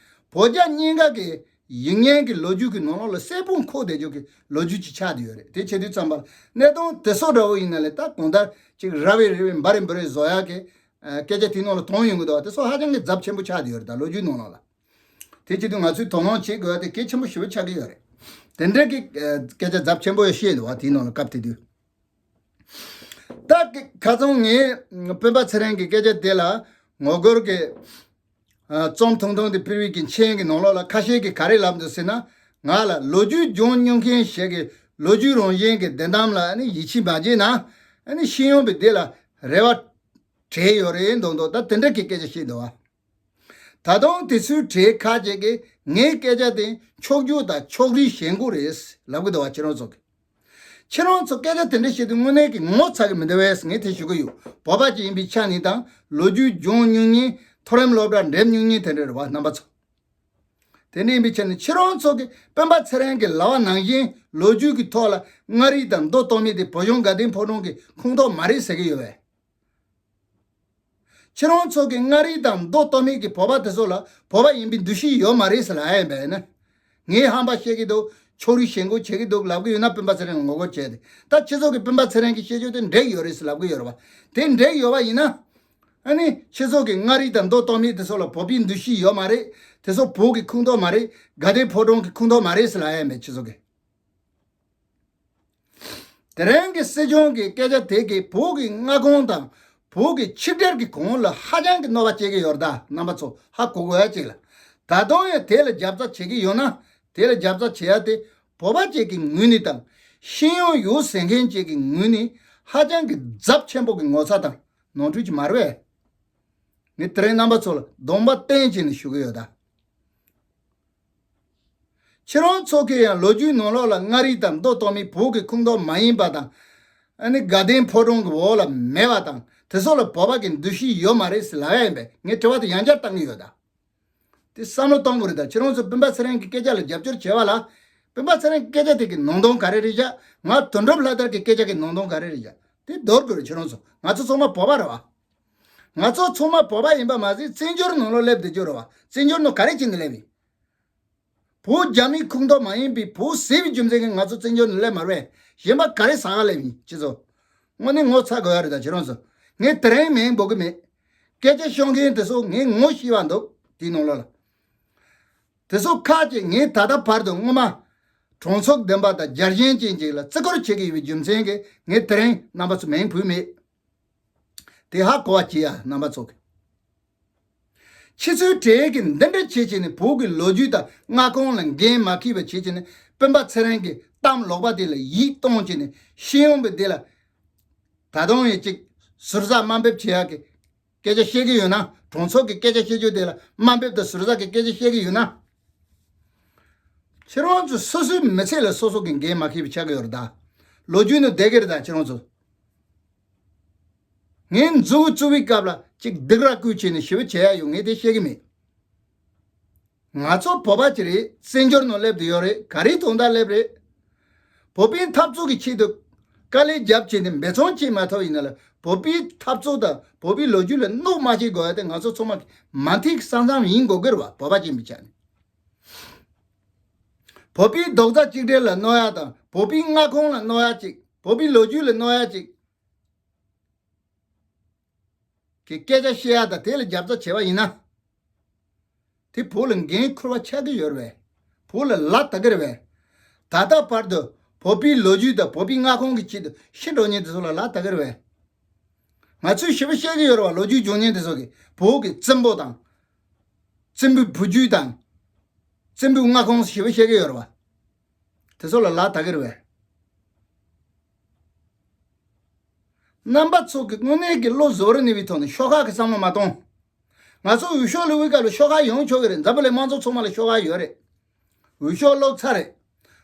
བོད་རྒྱ་གཉིས་ཀ་གི་ ཡིག་རྙིང་གི་ལོ་རྒྱུས་ཀྱི་ནང་ལོགས་ལ་གསལ་པོ་འཁོད་བསྡད་རྒྱུ་གི་ལོ་རྒྱུས་ཅིག་ཆགས་བསྡད་ཡོད་རེད། དེ་བྱེད་དུས་ཙམ་པ་ལ་གནད་དོན་དེ་ཚོ་འདྲ་བོ་ཡིན་ན་ལས་ད་གང་ལྟར་ཅིག་ར་བའི་རི་བའི་འབའ་རི་འབའ་རི་བཟོ་ཡག་གི་ཨ་སྐད་ཆ་དེའི་ནང་ལ་མཐོང་ཡོང་གི་འདུག་བ། དེ་ཚོ་ཧ་ཅང་གི་ཚབས་ཆེན་པོ་ཆགས་བསྡད་ཡོད་རེད། ད་ལོ་རྒྱུས་ནང་ལོགས་ལ། དེ་བྱེད་དུས་ང་ཚོས་དོ་སྣང་བྱེད་དགོས་པ་དེ་གལ་ཆེན་པོ་ཞེ་པོ་ཆགས་ཀྱི་ཡོད་རེད། དེ་འདྲ་གི་ཨ་སྐད་ཆ་ཚབས་ཆེན་པོ་ཡང་བཤད་འདུག་བ། དེའི་ནང་ལ་སྐབས་དེ་དུས། ད་གི་ཁ་སང་ངས་སྤེན་པ་ཚེ་རིང་གི་སྐད་ཆ་དེ་ལ་ངོ་རྒོལ་གྱི་ཨ་རྩོམ་ཐུང་ཐུང་དེ་ཕུལ་བའི་གི་མཆན་གྱི་ནང་ལོགས་ལ་ཁ་ཤས་ཀྱིས་ག་རེ་ལབ་འདུག་ཟེར་ན། ང་ལ་ལོ་རྒྱུས་སྦྱོང་མྱོང་མཁན་ཞིག་གིས་ལོ་རྒྱུས་རང་བཞིན་གྱི་བདེན་གཏམ་ལ་ནི་ཡིད་ཆེས་མ་བྱས་ན་ནི་ཤེས་ཡོན་པའི་སྡེ་ལ་རེ་བ་བྲལ་ཡོད་རེད་མདོག་མདོག་ད་དེ་འདྲ་གི་སྐད་ཆ་བཤད་འདུག་བ། ད་དུང་དེ་ཚོའི་གྲས་ཁ་ཅིག་གིས་ངའི་སྐད་ཆ་དེ་འཁྱོག་བརྗོད་དང་ཕྱོགས་རིས་ཞེན་ཁོག་རེད་ལབ་གི་འདུག་བ། ཁྱེད་རང་ཚོ་གིས། ཁྱེད་རང་ཚོ་སྐད་ཆ་དེ་འདྲ་བཤད་དུས་དངོས་གནས་ཀྱི་ངོ་ཚ་གི་མི་འདུག་བས་ངས་དེ་ཞུ་གི་ཡོད། བོད་པ་ཅིག་ཡིན་པའི་ཆ་ནས་དང་ལོ་རྒྱུས་སྦྱོང་མྱོང་མཁན་མཐོ་རིམ་སློབ་གྲྭ་འགྲིམ་མྱོང་མཁན་དེ་འདྲ་རེད་བ་རྣམ་པ་ཚོ། དེ་འདྲ་ཡིན་པའི་ཆ་ནས་ཁྱེད་རང་ཚོ་གིས་སྤེན་པ་ཚེ་རིང་གི་ལབ་པ་ནང་བཞིན་ལོ་རྒྱུས་ཀྱི་ཐོག་ལ་མངའ་རིས་དང་མདོ་སྟོད་སྨད་དེ་བོད་གཞུང་དགའ་ལྡན་ཕོ་བྲང་གི་ཁོངས་གཏོགས་མ་རེད་ཟེར་གི་ཡོད་པས། ཁྱེད་རང་ཚོ་གི་མངའ་རིས་དང་མདོ་སྟོད་སྨད་ཀྱི་བོད་པ་དེ་ཚོ་ལ་བོད་པ་ཡིན་པའི་འདུ་ཤེས་ཡོད་མ་རེད་ཟེར་ལབ་ཡ་ཡིན་པས་ན། ངས་ཧམ་པ་བཤད་ཀྱི་འདུག་ཕྱོགས་རིས་ཞེན་ཁོག་བྱེད་ཀྱི་འདུག་ལབ་གི་ཡོད་ན་སྤེན་པ་ཚེ་རིང་ལ་ངོ་རྒོལ་བྱས་ཏེ། ད་ཁྱེད་ཚོ་གི་སྤེན་པ་ཚེ་རིང་གི་བཤད་རྒྱུ་དེ་འགྲིག་ཡོད་རེད་ཟེར་ལབ་གི་ཡོད་རེད་བ། དེ་འགྲིག་ཡོད་པ་ཡིན་ན། ཨ་ནི་ཁྱེད་ཚོ་གི་མངའ་རིས་དང་མདོ་སྟོད་སྨད་དེ་ཚོ་ལ་བོད་པའི་འདུ་ཤེས་ཡོད་མ་རེད། དེ་ཚོ་བོད་ཀྱི་ཁོངས་གཏོགས་མ་རེད། དགའ་ལྡན་ཕོ་བྲང་གི་ཁོངས་གཏོགས་མ་རེད་ཟེར་ལབ་ཡ་ཡིན་པས་ཁྱེད་ཚོ་གི། དེ་རིང་གི་སྲིད་སྐྱོང་གི་སྐད་ཆ་དེ་གིས་བོད་ཀྱི་མངའ་ཁོངས་དང་བོད་ཀྱི་ཆིག་སྒྲིལ་གྱི་གོང་ལ་ཧ་ཅང་གི་གནོད་པ་སྐྱེལ་གྱི་ཡོད་རེད། ད་རྣམ་པ་ཚོ་ཧ་གོ་དགོས་ཡ་གཅིག་ལ། ད་དུང་ཡང་དེ་ལ་རྒྱབ་རྩ་བྱེད་ཀྱི་ཡོད་ན། དེ་ལ་རྒྱབ་རྩ་བྱེད་ཡ་དེ་བོད་པ་ཅིག་གི་ངོས་ནས་དང་ཤེས་ཡོན་ཡོད་ཟེར་མཁན་ཅིག་གི་ངོས་ནས་ཧ་ཅང་གི་ཚབས་ཆེན་པོ་གི་ངོ་ཚ་དང་ནོར་འཁྲུལ་ཅིག་མ་རེད་པས། ངས་དེ་རིང་རྣམ་པ་ཚོ་ལ་གདོང་པ་བསྟན་བྱས་ནས་ཞུ་གི་ཡོད་ད། ཁྱེད་རང་ཚོ་གིས་ཡང་ལོ་རྒྱུས་ནང་ལོགས་ལ་མངའ་རིས་དང་མདོ་སྟོད་སྨད་བོད་ཀྱི་ཁོངས་གཏོགས་མ་ཡིན་པ་དང་། ཨ་ནི་དགའ་ལྡན་ཕོ་བྲང་གི་འོག་ལ་མེད་པ་དང་དེ་ཚོ་ལ་བོད་པ་གི་འདུ་ཤེས་ཡོད་མ་རེད་ཟེར་ལབ་ཡ་ཡིན་པས་ངས་དྲི་བ་དེ་ཡང་བསྐྱར་བཏང་གི་ཡོད་ད། དེ་བསམ་བློ་གཏོང་དགོས་རེད་ད། ཁྱེད་རང་ཚོ་སྤེན་པ་ཚེ་རིང་གི་སྐད་ཆ་ལ་རྒྱབ་སྐྱོར་བྱས་པ་ལ། སྤེན་པ་ཚེ་རིང་གི་སྐད་ཆ་དེ་གི་ནང་དོན་ག་རེ་རེད་བཞག་ང་དོན་གྲུབ་ལྷ་དར་གི་སྐད་ཆ་གི་ནང་དོན་ག་རེ་རེད་བཞག་དེ་འདོར་དགོས་རེད། ཁྱེད་རང་ཚོ་ང་ཚོ་ཚང་མ་བོད་པ་རེད་བ། ང་ཚོ་ཚང་མ་བོད་པ་ཡིན་པ་མ་ཟད་བཙན་བྱོལ་ནང་ལོགས་སླེབས་བསྡད་རྒྱུ་རེད་བ། བཙན་བྱོལ་ནང་ག་རེ་བྱས་ནས་སླེབས་ཡིན། བོད་རྒྱ་མིའི་ཁོངས་གཏོགས་མ་ཡིན་པའི་བོད་ཟེར་བའི་རྒྱུ་མཚན་གྱིས་ང་ཚོ་བཙན་བྱོལ་ནང་སླེབས་མ་རེད། གཞན་པ་ག་རེ་ཟ་ག་སླེབས་ཡིན་ཁྱེད་ཚོ། དངོས་གནས་ངོ་ཚ་དགོས་ཡ་རེད་ད་ཁྱེད་རང་ཚོ། ངས་དེ་རིང་མིང་འབོད་གི་མེད། སྐད་ཆ་ཤོད་མཁན་དེ་ཚོ་ངས་ངོ་ཤེས་པ་འདུག་དེའི་ནང་ལོགས་ལ། དེ་ཚོ་ཁག་ཅིག་ངས་ད་ལྟ་བར་དུ་སྔོན་མ་གྲོང་ཚོ་བདུན་པ་དང་རྒྱལ་ཞེན་ཅན་ཅིག་ལ་བརྩི་བཀུར་བྱེད་ཀྱི་ཡོད་པའི་རྒྱུ་མཚན་གྱིས་ངས་དེ་རིང་རྣམ་པ་ཚོ་མིང་འབོད་མེད། དེ་ཧ་གོ་བ་བྱེད་ཡ་རྣམ་པ་ཚོ་གི། ཁྱེད་ཚོའི་གྲས་ཀྱིས་འདི་འདྲ་བྱེད་བྱས་ནས་བོད་ཀྱི་ལོ་རྒྱུས་དང་མངའ་ཁོངས་ལ་འགན་མ་འཁྱེར་བ་བྱེད་བྱས་ནས་སྤེན་པ་ཚེ་རིང་གི་གཏམ་ལོག་པ་དེ་ལ་ཡིད་གཏོང་བྱས་ནས་ཤེས་ཡོན་པའི་སྡེ་ལ་ད་དུང་ཡང་ཅིག་ཟུར་ཟ་དམའ་འབེབས་བྱེད་ཡག་གི་སྐད་ཆ་བཤད་ཀྱི་ཡོད་ན། གྲོང་ཚོ་གི་སྐད་ཆ་བཤད་རྒྱུ་དེ་ལ་དམའ་འབེབས་དང་ཟུར་ཟ་གི་སྐད་ཆ་བཤད་ཀྱི་ཡོད་ན། ཁྱེད་རང་ཚོ་སོ་སོའི་མི་ཚེ་ལ་སོ་སོ་གི་འགན་མ་འཁྱེར་བ་ཆགས་ཀྱི་ཡོད་རེད་ད། ལོ་རྒྱུས་ནི་བསྡད་ཀྱི་རེད་ད་ཁྱེད་རང་ཚོ། ངས་མཛུབ་གུ་བཙུགས་པའི་སྐབས་ལ་ཅིག་སྡིགས་ར་བསྐུལ་བྱས་ནས་ཞེ་པོ་བྱེད་ཡ་ཡོད་ངས་དེ་བཤད་ཀྱི་མེད། ང་ཚོ་བོད་པ་ཅིག་རེད། བཙན་བྱོལ་ནང་སླེབས་བསྡད་ཡོད་རེད། ག་རེའི་དོན་དག་སླེབས་རེད། བོད་པའི་འཐབ་རྩོད་ཀྱི་ཆེད་དུ་དཀའ་ལས་རྒྱབ་བྱས་ནས་འབད་བརྩོན་བྱས་མ་ཐུབ་ཡིན་ན་ལ་བོད་པའི་འཐབ་རྩོད་དང་བོད་པའི་ལོ་རྒྱུས་ལ་གནོད་མ་བྱེད་དགོས་ཡ་དེ་ང་ཚོ་ཚང་མ་མ་མཐའི་ས་མཚམས་ཡིན་དགོས་ཀྱི་རེད་བ། བོད་པ་ཅིག་ཡིན་པའི་ཆ་ནས། བོད་པའི་རྡོག་རྩ་གཅིག་སྒྲིལ་ལ་གནོད་ཡ་དང་བོད་པའི་མངའ་ཁོངས་ལ་གནོད་ཡ་ཅིག་བོད་པའི་ལོ་རྒྱུས་ལ་གནོད་ཡ་ཅིག་གི་སྐད་ཆ་བཤད་ཡ་དང་དེ་ལ་རྒྱབ་རྩ་བྱས་པ་ཡིན་ན། དེ་བོད་ལ་འགན་འཁུར་བ་ཆགས་ཀྱི་ཡོད་རེད་པས། བོད་ལ་ལག་བརྡ་གི་རེད་པས། ད་ལྟ་བར་དུ་བོད་པའི་ལོ་རྒྱུས་དང་བོད་པའི་མངའ་ཁོངས་ཀྱི་ཆེད་དུ་ཤི་འགྲོ་མཁན་དེ་ཚོ་ལ་ལག་བརྡ་གི་རེད་པས། ང་ཚོས་ཞིབ་པ་བཤད་ཀྱི་ཡོད་རེད་པ། ལོ་རྒྱུས་སྦྱོང་མཁན་དེ་ཚོ་གིས་བོད་ཀྱི་བཙན་པོ་དང་། བཙན་པོའི་བུ་རྒྱུད་དང་། བཙན་པོའི་མངའ་ཁོངས་ཞིབ་པ་བཤད་ཀྱི་ཡོད་རེད་པ། དེ་ཚོ་ལ་ལག་བརྡ་གི་རེད་པས། རྣམ་པ་ཚོ་གི་དངོས་གནས་ཀྱི་བློ་གཟུ་བོར་གནས་པའི་ཐོག་ནས་ཤོག་ཁག་གི་བསམ་བློ་མ་གཏོང་། ང་ཚོ་འོས་ཤོག་སླེབས་པའི་སྐབས་ལ་ཤོག་ཁག་ཡོང་ཆོག་གི་རེད། འཛམ་བུ་གླིང་དམངས་གཙོ་ཚང་མ་ལ་ཤོག་ཁག་ཡོད་རེད། འོས་ཤོག་སློག་ཚར་རེད།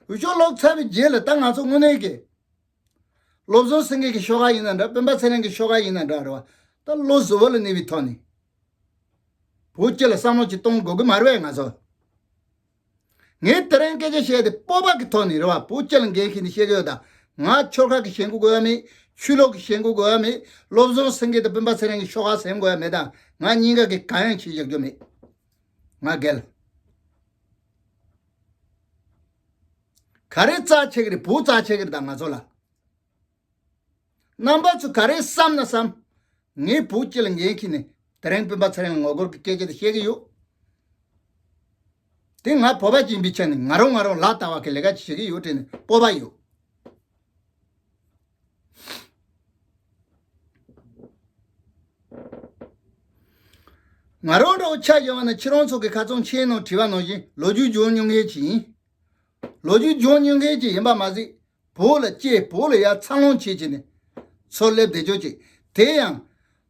འོས་ཤོག་སློག་ཚར་བའི་རྗེས་ལ་ད་ང་ཚོ་དངོས་གནས་ཀྱི་བློ་བཟང་སེང་གེ་གི་ཤོག་ཁག་ཡིན་ན་འདྲ། སྤེན་པ་ཚེ་རིང་གི་ཤོག་ཁག་ཡིན་ན་འདྲ་རེད་བ། ད་བློ་གཟུ་བོ་ལ་གནས་པའི་ཐོག་ནས། བོད་སྤྱི་ལ་བསམ་བློ་ཅིག་གཏོང་དགོས་ཀྱི་མ་རེད་པས་ང་ཚོ། ངས་དེ་རིང་སྐད་ཆ་བཤད་དེ་སྤོབས་པ་གི་ཐོག་ནས་རེད་བ། བོད་སྤྱི་ལ་འགན་འཁྱེར་ནས་བཤད་ཀྱི་ཡོད་ད། ང་ཆོལ་ཁ་གི་ཞེན་ཁོག་དགོས་ཡ་མེད། ཆོས་ལུགས་ཀྱི་ཞེན་ཁོག་དགོས་ཡ་མེད། བློ་བཟང་སེང་གེ་དང་སྤེན་པ་ཚེ་རིང་གི་ཤོག་ཁག་ཟིན་དགོས་ཡ་མེད་ད། ང་གཉིས་ཀ་གི་གང་ཡང་བྱེད་བཞག་རྒྱུ་མེད། ང་རྒྱལ། ག་རེ་རྩ་ཆེ་གི་རེད། བོད་རྩ་ཆེ་གི་རེད། ད་ང་ཚོ་ལ། རྣམ་པ་ཚོ་ག་རེ་བསམ་ན་བསམ། ངས་བོད་སྤྱི་ལ་འགན་འཁྱེར་ནས་དེ་རིང་སྤེན་པ་ཚེ་རིང་ལ་ངོ་རྒོལ་གྱི་སྐད་ཆ་དེ་བཤད་ཀྱི་ཡོད། དེ་ང་བོད་པ་ཅིག་ཡིན་པའི་ཆ་ནས་ང་རང་ང་རང་ལག་བསྟར་བ་གི་ལས་ཀ་ཅིག་བྱེད་ཀྱི་ཡོད་དྲན་ནས་སྤོབས་པ་ཡོད། ང་རང་འདྲ་བོ་ཆ་བཞག་པ་ན་ཁྱེད་རང་ཚོ་གི་ཁ་རྩང་ཆེ་ནང་བྲིས་པ་ནང་བཞིན་ལོ་རྒྱུས་སྦྱོང་མྱོང་མཁན་ཅིག་ཡིན། ལོ་རྒྱུས་སྦྱོང་མྱོང་མཁན་ཅིག་ཡིན་པ་མ་ཟད། བོད་ལ་སྐྱེས། བོད་ལ་ཡར་འཚར་ལོངས་བྱེད་བྱས་ནས་ཚུར་སླེབས་བསྡད་ཆོག་ཅིག་དེ་ཡང་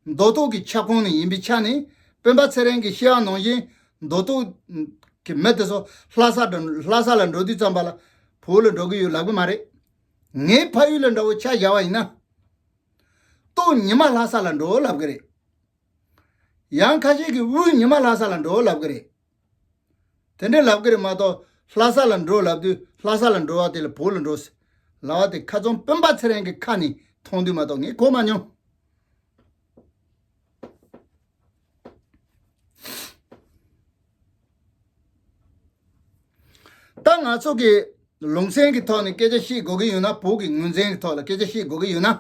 མདོ་སྟོད་ཀྱི་ཁྱབ་ཁོངས་ནས་ཡིན་པའི་ཆ་ནས་སྤེན་པ་ཚེ་རིང་གིས་བཤད་པ་ནང་བཞིན་མདོ་སྟོད་ཀྱི་མི་དེ་ཚོ་ལྷ་ས་འགྲོ་ལྷ་ས་ལ་འགྲོ་དུས་ཙམ་པ་ལ་བོད་ལ་འགྲོ་གི་ཡོད་ལབ་གི་མ་རེད། ངའི་ཕ་ཡུལ་ལ་འདྲ་བོ་ཆ་བཞག་པ་ཡིན་ན། སྟོད་ཉི་མ་ལྷ་ས་ལ་འགྲོ་ལབ་གི་རེད། ཡང་ཁ་ཤས་ཀྱིས་དབུས་ཉི་མ་ལྷ་ས་ལ་འགྲོ་ལབ་གི་རེད། དེ་འདྲའི་ལབ་གི་རེད་མ་གཏོགས་ལྷ་ས་ལ་འགྲོ་ལབ་དུས་ལྷ་ས་ལ་འགྲོ་བ་དེ་ལ་བོད་ལ་འགྲོ་ཟེར་ལབ་པ་དེ་ཁ་རྩང་སྤེན་པ་ཚེ་རིང་གི་ཁ་ནས་མཐོང་དུས་མ་གཏོགས་ངས་གོ་མ་མྱོང་། ད་ང་ཚོ་གི་ལུང་ཚན་གྱི་ཐོག་ནས་སྐད་ཆ་བཤད་དགོས་ཀྱི་ཡོད་ན། བོད་ཀྱི་ངོས་འཛིན་གྱི་ཐོག་ལ་སྐད་ཆ་བཤད་དགོས་ཀྱི་ཡོད་ན།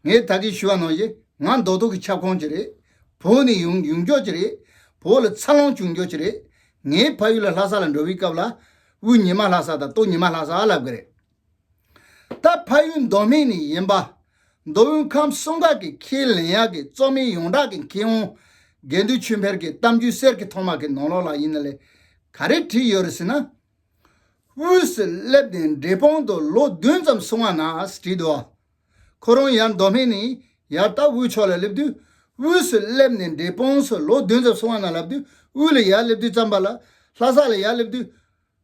ངས་ད་གིན་ཞུས་པ་ནང་བཞིན་ང་མདོ་སྟོད་ཀྱི་ཁྱབ་ཁོངས་ཀྱི་རེད། བོད་ནས་ཡོང་ཡོང་རྒྱུ་ཅིག་རེད། བོད་ལ་འཚར་ལོངས་བྱུང་རྒྱུ་ཅིག་རེད། ངའི་ཕ་ཡུལ་ལ་ལྷ་ས་ལ་འགྲོ་བའི་སྐབས་ལ་དབུས་ཉི་མ་ལྷ་ས་དང་སྟོད་ཉི་མ་ལྷ་ས་ལབ་གི་རེད། ད་ཕ་ཡུལ་མདོ་སྨད་ནས་ཡིན་པ། མདོ་དབུས་ཁམས་གསུམ་ཀ་གི་ཁས་ལེན་ཡག་གི་རྩོད་མེད་ཡོངས་གྲགས་ཀྱི་མཁས་དབང་དགེ་འདུན་ཆོས་འཕེལ་གྱི་གཏམ་རྒྱུད་གསེར་གྱི་ཐོག་མ་གི་ནང་ལོགས་ལ་ཡིན་ན་ལས་ག་རེ་བྲིས་ཡོད་རེད་ཟེར་ན། དབུས་སུ་སླེབས་ནས་འབྲས་སྤུངས་དུ་ལོ་བདུན་ཙམ་སོང་བ་ན་བྲིས་འདུག་ཁོ་རང་ཡར་མདོ་སྨད་ནས་ཡར་ད་དབུས་ཕྱོགས་ལ་སླེབས་དུས། དབུས་སུ་སླེབས་ནས་འབྲས་སྤུངས་སུ་ལོ་བདུན་ཙམ་སོང་བ་ན་ལབ་དུས། དབུས་ལ་ཡར་སླེབས་དུས་ཙམ་པ་ལ་ལྷ་ས་ལ་ཡར་སླེབས་དུས།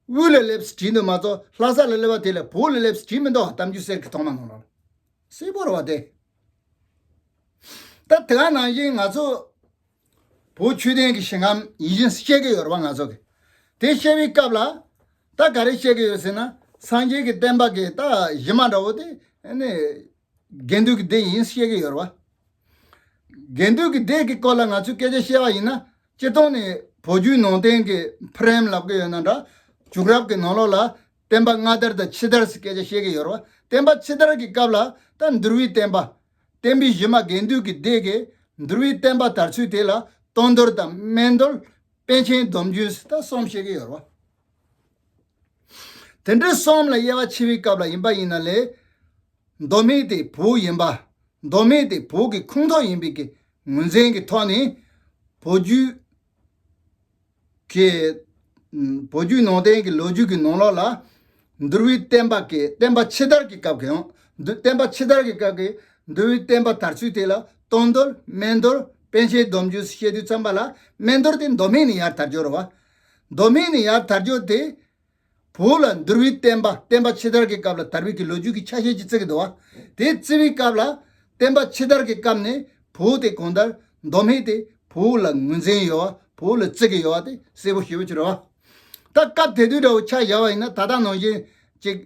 དབུས་ལ་སླེབས་བྲིས་འདུག་མ་གཏོགས་ལྷ་ས་ལ་སླེབས་པ་དེ་ལ་བོད་ལ་སླེབས་བྲིས་མི་འདུག་གཏམ་རྒྱུད་གསེར་གྱི་ཐོག་མ་ནང་ལ་གསལ་པོ་རེད་བ་དེ། ད་དེ་ག་ནང་བཞིན་ང་ཚོ་བོད་ཆོས་ལྡན་གྱི་ཞིང་ཁམས་ཡིན་ཞེས་བཤད་ཀྱི་ཡོད་རེད་བ། ང་ཚོ་གི་དེ་བཤད་པའི་སྐབས་ལ་ད་ག་རེ་བཤད་ཀྱི་ཡོད་ཟེར་ན། སངས་རྒྱས་ཀྱི་བསྟན་པ་གི་ད་གཞི་མ་འདྲ་བོ་དེ་ཨ་ནི་དགེ་འདུན་གྱི་སྡེ་ཡིན་བཤད་ཀྱི་ཡོད་རེད་བ། དགེ་འདུན་གྱི་སྡེ་གི་སྐོར་ལ་ང་ཚོས་སྐད་ཆ་བཤད་པ་ཡིན་ན། སྤྱིར་བཏང་ནས་བོད་བརྒྱུད་ནང་བསྟན་གྱི་ཕུལ་རིམ་ལབ་ཀྱི་ཡོད་ན་འདྲ། བྱུང་རབས་ཀྱི་ནང་ལོགས་ལ་བསྟན་པ་སྔ་དར་དང་ཕྱི་དར་ཟེར་སྐད་ཆ་བཤད་ཀྱི་ཡོད་རེད་བ། བསྟན་པ་ཕྱི་དར་གྱི་སྐབས་ལ་ད་འདུལ་བའི་བསྟན་པ། བསྟན་པའི་གཞི་མ་དགེ་འདུན་གྱི་སྡེ་གིས་འདུལ་བའི་བསྟན་པ་དར་ཚུལ་དེ་ལ་སྟོན་འདུལ་དང་སྨན་འདུལ། པཎ་ཆེན་སྡོམ་རྒྱུན་ཟེར་ད་གསུམ་བཤད་ཀྱི་ཡོད་རེད་བ། དེ་འདྲའི་གསུམ་ལ་དབྱེ་བ་ཕྱེ་བའི་སྐབས་ལ་ཡིན་པ་ཡིན་ན་ལས། མདོ་སྨད་དེ་བོད་ཡིན་པ། མདོ་སྨད་དེ་བོད་ཀྱི་ཁོངས་གཏོགས་ཡིན་པའི་གི་ངོས་འཛིན་གྱི་ཐོག་ནས་བོད་བརྒྱུད་ཀྱི་ཨམ། བོད་བརྒྱུད་ནང་བསྟན་གྱི་ལོ་རྒྱུས་ཀྱི་ནང་ལོགས་ལ་འདུལ་བའི་བསྟན་པ་གི་བསྟན་པ་ཕྱི་དར་གྱི་སྐབས་ཀྱི་ཡང་འདུལ་བསྟན་པ་ཕྱི་དར་གྱི་སྐབས་ཀྱི་འདུལ་བའི་བསྟན་པ་དར་ཚུལ་དེ་ལ་སྟོན་འདུལ། སྨན་འདུལ། པཎ་ཆེན་སྡོམ་རྒྱུན་བཤད་དུས་ཙམ་པ་ལ་སྨན་འདུལ་དེ་མདོ་སྨད་ནས་ཡར་དར་རྒྱུ་རེད་བ། མདོ་སྨད་ནས་ཡར་དར་རྒྱུ་དེ། བོད་ལ་འདུལ་བའི་བསྟན་པ་བསྟན་པ་ཕྱི་དར་གྱི་སྐབས་ལ་དར་བའི་གི་ལོ་རྒྱུས་ཀྱི་ཆ་ཤས་ཅིག་བརྩི་གི་འདུག་བ། དེ་བརྩི་བའི་སྐབས་ལ་བསྟན་པ་ཕྱི་དར་གྱི་སྐབས་ནས་བོད་དེ་གང་ལྟར་མདོ་སྨད་དེ་བོད་ལ་ངོས་འཛིན་ཡོད་བ། བོད་ལ་བརྩི་གི་ཡོད་བ་དེ་གསལ་པོ་ཞེ་པོ་ཅིག་རེད་བ། ད་སྐབས་དེ་དུས་འདྲ་བོ་ཆ་བཞག་པ་ཡིན་ན་ད་ལྟ་ནང་བཞིན་ཅིག་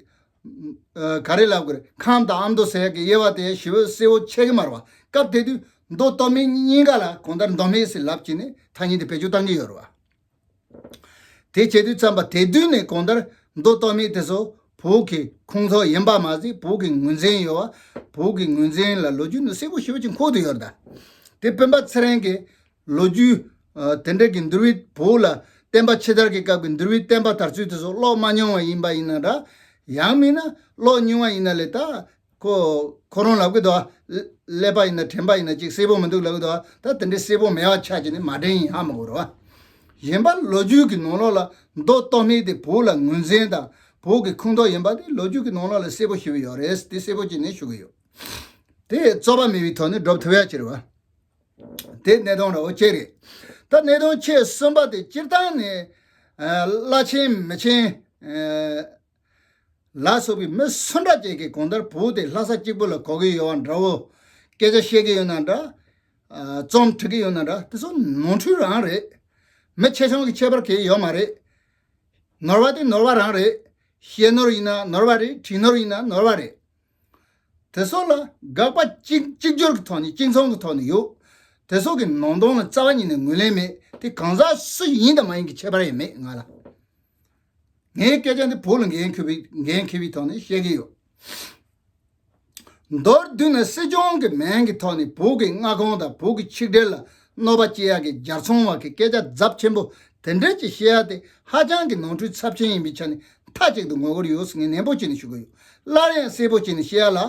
ཨ། ག་རེ་ལབ་དགོས་རེད། ཁམས་དང་ཨ་མདོ་ཟེར་ཡག་གི་དབྱེ་བ་དེ་ཞེ་པོ་གསལ་པོ་ཆགས་ཀྱི་མ་རེད་བ། སྐབས་དེ་དུས་མདོ་སྟོད་སྨད་གཉིས་ཀ་ལ་གང་ལྟར་མདོ་སྨད་ཟེར་ལབ་བྱས་ནས་ཐ་སྙད་དེ་བེད་སྤྱོད་བཏང་གི་ཡོད་རེད་བ། དེ་བྱེད་དུས་ཙམ་པ་དེ་དུས་ནས་གང་ལྟར་མདོ་སྟོད་སྨད་དེ་ཚོ་བོད་ཀྱི་ཁོངས་གཏོགས་ཡིན་པ་མ་ཟད་བོད་ཀྱི་ངོས་འཛིན་ཡོད་བ། བོད་ཀྱི་ངོས་འཛིན་ལ་ལོ་རྒྱུས་ནི་གསལ་པོ་ཞེ་པོ་ཅིག་འཁོད་དུ་ཡོད་རེད་ད། དེ་སྤེན་པ་ཚེ་རིང་གི་ལོ་རྒྱུས་ཨ། དེ་འདྲ་གི་འདུལ་བའི་བོད་ལ་བསྟན་པ་ཕྱི་དར་གྱི་སྐབས་ཀྱི་འདུལ་བའི་བསྟན་པ་དར་ཚུལ་དེ་ཚོ་ཀློག་མ་མྱོང་བ་ཡིན་པ་ཡིན་ན་འདྲ། ཡང་མིན་ན་ཀློག་མྱོང་བ་ཡིན་ན་ལས་ད། ཁོ་ཁོ་རང་ལབ་གི་འདུག་བ། ཀླད་པ་ཡིན་ན་དྲན་པ་ཡིན་ན་ཅིག་གསལ་པོ་མི་འདུག་ལབ་གི་འདུག་བ། ད་དེ་འདྲའི་གསལ་པོ་མེད་པ་ཆགས་ཀྱི་ནི་མ་དྲན་ཡིན་ཧ་མ་གོ་རེད་བ། གཞན་པ་ལོ་རྒྱུས་ཀྱི་ནང་ལོགས་ལ་མདོ་སྟོད་སྨད་དེ་བོད་ལ་ངོས་འཛིན་དང་བོད་ཀྱི་ཁོངས་གཏོགས་ཡིན་པ་དེ་ལོ་རྒྱུས་ཀྱི་ནང་ལོགས་ལ་གསལ་པོ་ཞེ་པོ་ཡོད་རེད། དེ་གསལ་པོ་ཅིག་ནས་ཞུ་གི་ཡོད། དེ་རྩོད་པ་མེད་པའི་ཐོག་ནས་སྒྲུབ་ཐུབ་ཡ་ཅིག་རེད་བ། དེ་གནད་དོན་འདྲ་བོ་གཅིག་རེད། ད་གནད་དོན་ཁྱེད་གསུམ་པ་དེ་སྤྱིར་བཏང་ནས་ཨ། བླ་ཆེན་མི་ཆེན་ཨ། ལ་སོགས་པའི་མི་སུ་འདྲ་ཅིག་གིས་གང་ལྟར་བོད་དེ་ལྷ་ས་གཅིག་པུ་ལ་གོ་གི་ཡོད་པ་འདྲ་བོ། སྐད་ཆ་བཤད་ཀྱི་ཡོད་ན་འདྲ། ཨ། རྩོམ་འབྲི་གི་ཡོད་ན་འདྲ། དེ་ཚོ་ནོར་འཁྲུལ་རང་རེད། མི་ཆེ་ཆུང་གི་ཁྱད་པར་གང་ཡང་ཡོད་མ་རེད། ནོར་བ་དེ་ནོར་བ་རང་རེད། བཤད་ནོར་ཡིན་ན་ནོར་བ་རེད། བྲིས་ནོར་ཡིན་ན་ནོར་བ་རེད། དེ་ཚོ་ལ་དགག་པ་གཅིག་གཅིག་གྱུར་གྱི་ཐོག་ནས་གཅིག་མཚུངས་ཀྱི་ཐོག་ནས་ཡོད། དེ་ཚོ་གི་ནང་དོན་ལ་རྩ་བ་ཉིད་ནས་ངོས་ལེན་མེད། དེ་གང་ཟག་སུ་ཡིན་དང་མ་ཡིན་གྱི་ཁྱད་པར་ཡང་མེད་ང་ལ། ངའི་སྐད་ཆ་འདི་བོད་ལ་འགན་འཁུར་བའི་འགན་འཁུར་བའི་ཐོག་ནས་བཤད་ཀྱི་ཡོད། མདོར་བསྡུས་ན་སྲིད་སྐྱོང་གི་མིང་གི་ཐོག་ནས་བོད་ཀྱི་མངའ་ཁོངས་དང་བོད་ཀྱི་ཆིག་སྒྲིལ་ལ་གནོད་པ་སྐྱེལ་ཡག་གི་སྦྱར་ཚོང་བ་གི་སྐད་ཆ་རྫབ་ཆེན་པོ་དེ་འདྲ་ཅིག་བཤད་ཡག་དེ་ཧ་ཅང་གི་ནོར་འཁྲུལ་ཚབས་ཆེན་ཡིན་པའི་ཆ་ནས་མཐའ་གཅིག་ཏུ་ངོ་རྒོལ་ཡོད་ཟེར་ངས་ནན་པོ་བྱས་ནས་ཞུ་གི་ཡོད། སླར་ཡང་གསལ་པོ་བྱས་ནས་བཤད་ཡག་ལ་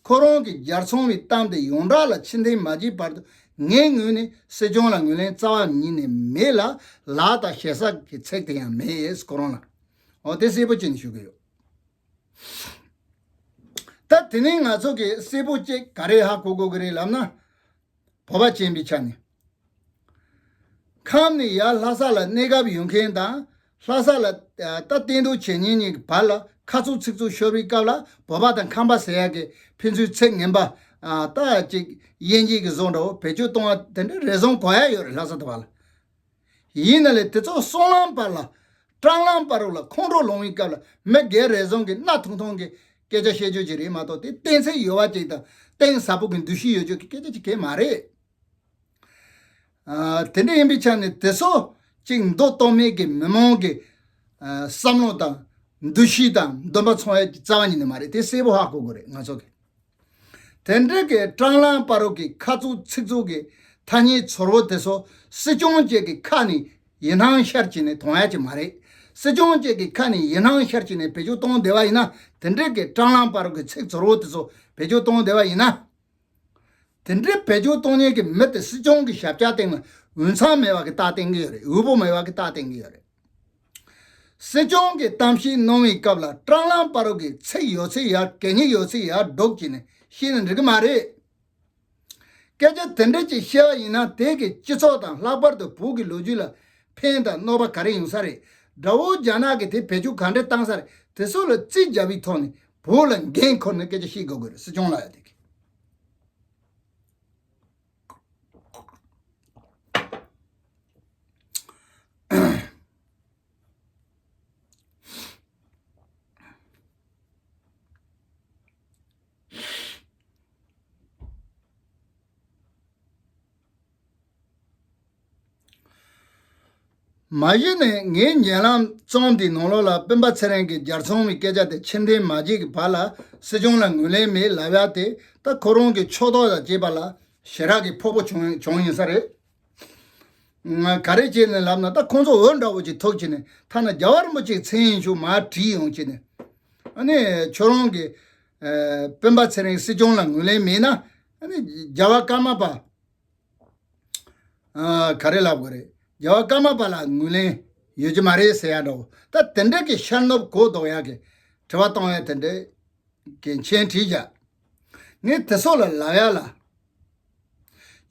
ཁོ་རང་གི་སྦྱར་ཚོང་བའི་གཏམ་དེ་ཡོངས་གྲགས་ལ་ཕྱིར་འཐེན་མ་བྱས་བར་དུ་ངའི་ངོས་ནས་སྲིད་སྐྱོང་ལ་ངོས་ལེན་རྩ་བ་ཉིད་ནས་མེད་ལ། ལག་དང་ཞེ་ས་གི་ཚིག་དེ་ཡང་མེད་ཁོ་རང་ལ། འོ་དེ་གསལ་པོ་བྱས་ནས་ཞུ་གི་ཡོད། ད་དེ་ནས་ང་ཚོ་གི་གསལ་པོ་གཅིག་ག་རེ་ཧ་གོ་དགོས་ཀྱི་རེད་ལབ་ན། བོད་པ་ཅན་པའི་ཆ་ནས། ཁམས་ནས་ཡར་ལྷ་ས་ལ་གནས་སྐབས་ཡོད་མཁན་དང་། ལྷ་ས་ལ་ད་གཏན་སྡོད་བྱེད་མཁན་གཉིས་ཀྱི་བར་ལ་ཁ་ཚུགས་ཚིག་ཚུགས་ཤོར་བའི་སྐབས་ལ་བོད་པ་དང་ཁམས་པ་ཟེར་ཡག་གི་ཕན་ཚུན་ཚིག་ངན་པ་ད་ཅིག་དབྱེ་འབྱེད་ཀྱི་བཟོ་འདྲ་བོ་བེད་སྤྱོད་གཏོང་བ་དེ་འདྲ་རེ་ཟུང་གོ་ཡ་ཡོད་རེད་ལྷ་ས་དེ་བ་ལ། ཡིན་ན་ལས་དེ་ཚོ་སྲང་ལམ་བར་ལ་སྲང་ལམ་བར་རོགས་ལ་ཁོང་ཁྲོ་ལངས་པའི་སྐབས་ལ་མི་སྒེར་རེ་ཟུང་གི་སྣ་ཐུང་ཐུང་གི་སྐད་ཆ་བཤད་རྒྱུ་ཅིག་རེད་མ་གཏོགས་དེ་གཏིང་ཚད་ཡོད་པ་ཅིག་དང་གཏིང་ཟབ་པོ་གི་འདུ་ཤེས་ཡོད་རྒྱུ་གི་སྐད་ཆ་ཅིག་གང་ཡང་མ་རེད། ཨ། དེ་འདྲ་ཡིན་པའི་ཆ་ནས་དེ་ཚོ་ཅིག་མདོག་གཏོང་མེད་ཀྱི་མི་མང་གི་ཨ། བསམ་བློ་དང་འདུ་ཤེས་དང་འདུན་པ་འཚོང་ཡ་རྩ་བ་ཉིད་ནས་མ་རེད། དེ་གསལ་པོ་ཧ་གོ་དགོས་རེད་ང་ཚོ་གི། དེ་འདྲ་གི་སྲང་ལམ་བར་རོགས་ཀྱི་ཁ་ཚུགས་ཚིག་ཚུགས་ཀྱི་ཐ་སྙད་ཚོར་བོ་དེ་ཚོ་སྲིད་སྐྱོང་བཅས་ཀྱི་ཁ་ནས་ཡིད་སྣང་ཤར་གྱི་ནས་མཐོང་ཡ་ཅིག་མ་རེད། སྲིད་སྐྱོང་བཅས་ཀྱི་ཁ་ནས་ཡིད་སྣང་ཤར་གྱི་ནས་བེད་སྤྱོད་གཏོང་བསྡད་པ་ཡིན་ན། དེ་འདྲ་གི་སྲང་ལམ་བར་རོགས་ཀྱི་ཚིག་ཚོར་བོ་དེ་ཚོ་བེད་སྤྱོད་གཏོང་བསྡད་པ་ཡིན་ན། དེ་འདྲའི་བེད་སྤྱོད་གཏོང་མཁན་གྱི་མི་དེ་སྲིད་སྐྱོང་གི་ཞབས་བཀྱག་སྟེང་ལ་འོས་འཚམ་མེད་པ་གི་རྟགས་བསྟན་གྱི་ཡོད་རེད། འོས་པོ་མེད་པ་གི་རྟགས་བསྟན་གྱི་ཡོད་རེད། སྲིད་སྐྱོང་གི་གཏམ་བཤད་གནང་བའི་སྐབས་ལ་སྲང་ལམ་བར་རོགས་ཀྱི་ཚིག་ཡོད་ཚད་ཡར་གད་སྙིགས་ཡོད་ཚད་ཡར་སྒྲོག་བྱས་ནས་བཤད་ན་འགྲིག་གི་མ་རེད། སྐད་ཆ་དེ་འདྲ་ཅིག་བཤད་པ་ཡིན་ན་དེ་གི་སྤྱི་ཚོགས་དང་ལྷག་པར་དུ་བོད་ཀྱི་ལོ་རྒྱུས་ལ་ཕན་དང་གནོད་པ་ག་རེ་ཡོང་ས་རེད། དགྲ་བོ་རྒྱ་ནག་གིས་དེ་བེད་སྤྱོད་ག་འདྲ་བཏང་ས་རེད། དེ་ཚོ་ལ་རྩིས་རྒྱག་པའི་ཐོག་ནས་བོད་ལ་འགན་འཁུར་ནས་སྐད་ཆ་བཤད་དགོས་དགོས་རེད། སྲིད་སྐྱོང་ལ་ཡ་དེ་གི། མ་གཞི་ནས་ངའི་ཉེ་ལམ་རྩོམ་འདིའི་ནང་ལོགས་ལ་སྤེན་པ་ཚེ་རིང་གིས་རྒྱལ་ཚོང་བའི་སྐད་ཆ་དེ་ཕྱིར་འཐེན་མ་བྱེད་ཀྱི་བར་ལ་སྲིད་སྐྱོང་ལ་ངོས་ལེན་མེད་ལབ་ཡ་དེ་ད་ཁོ་རང་གི་ཕྱོགས་གཏོགས་དང་བཅས་པ་ལ་ཞེ་དྲག་གི་ཕོག་པོ་བྱུང་བྱུང་ཡིན་ས་རེད། ང་ག་རེ་བྱས་ནས་ལབ་ན་ད་ཁོང་ཚོ་འོས་འདྲ་བོ་ཅིག་ཐོབ་བྱས་ནས་ཐ་ན་རྒྱལ་བ་རིན་པོ་ཆེའི་མཚན་ཡིན་ཆོག་མར་བྲིས་ཡོང་བྱས་ནས་ཨ་ནི་ཁྱོད་རང་གི་ཨ་སྤེན་པ་ཚེ་རིང་སྲིད་སྐྱོང་ལ་ངོས་ལེན་མེད་ན་ཨ་ནི་རྒྱལ་བ་ཀརྨ་པ། ཨ། ག་རེ་ལབ་དགོས་རེད། རྒྱལ་བ་ཀརྨ་པ་ལ་ངོས་ལེན་ཡོད་ཀྱི་མ་རེད་ཟེར་ཡ་འདྲ་བོ། ད་དེ་འདྲ་གི་ཤར་ནུབ་གོ་ལྡོག་ཡ་གི་དྲི་བ་གཏོང་ཡ་དེ་འདྲ་གི་མཆན་བྲིས་བཞག་ངས་དེ་ཚོ་ལ་ལབ་ཡ་ལ།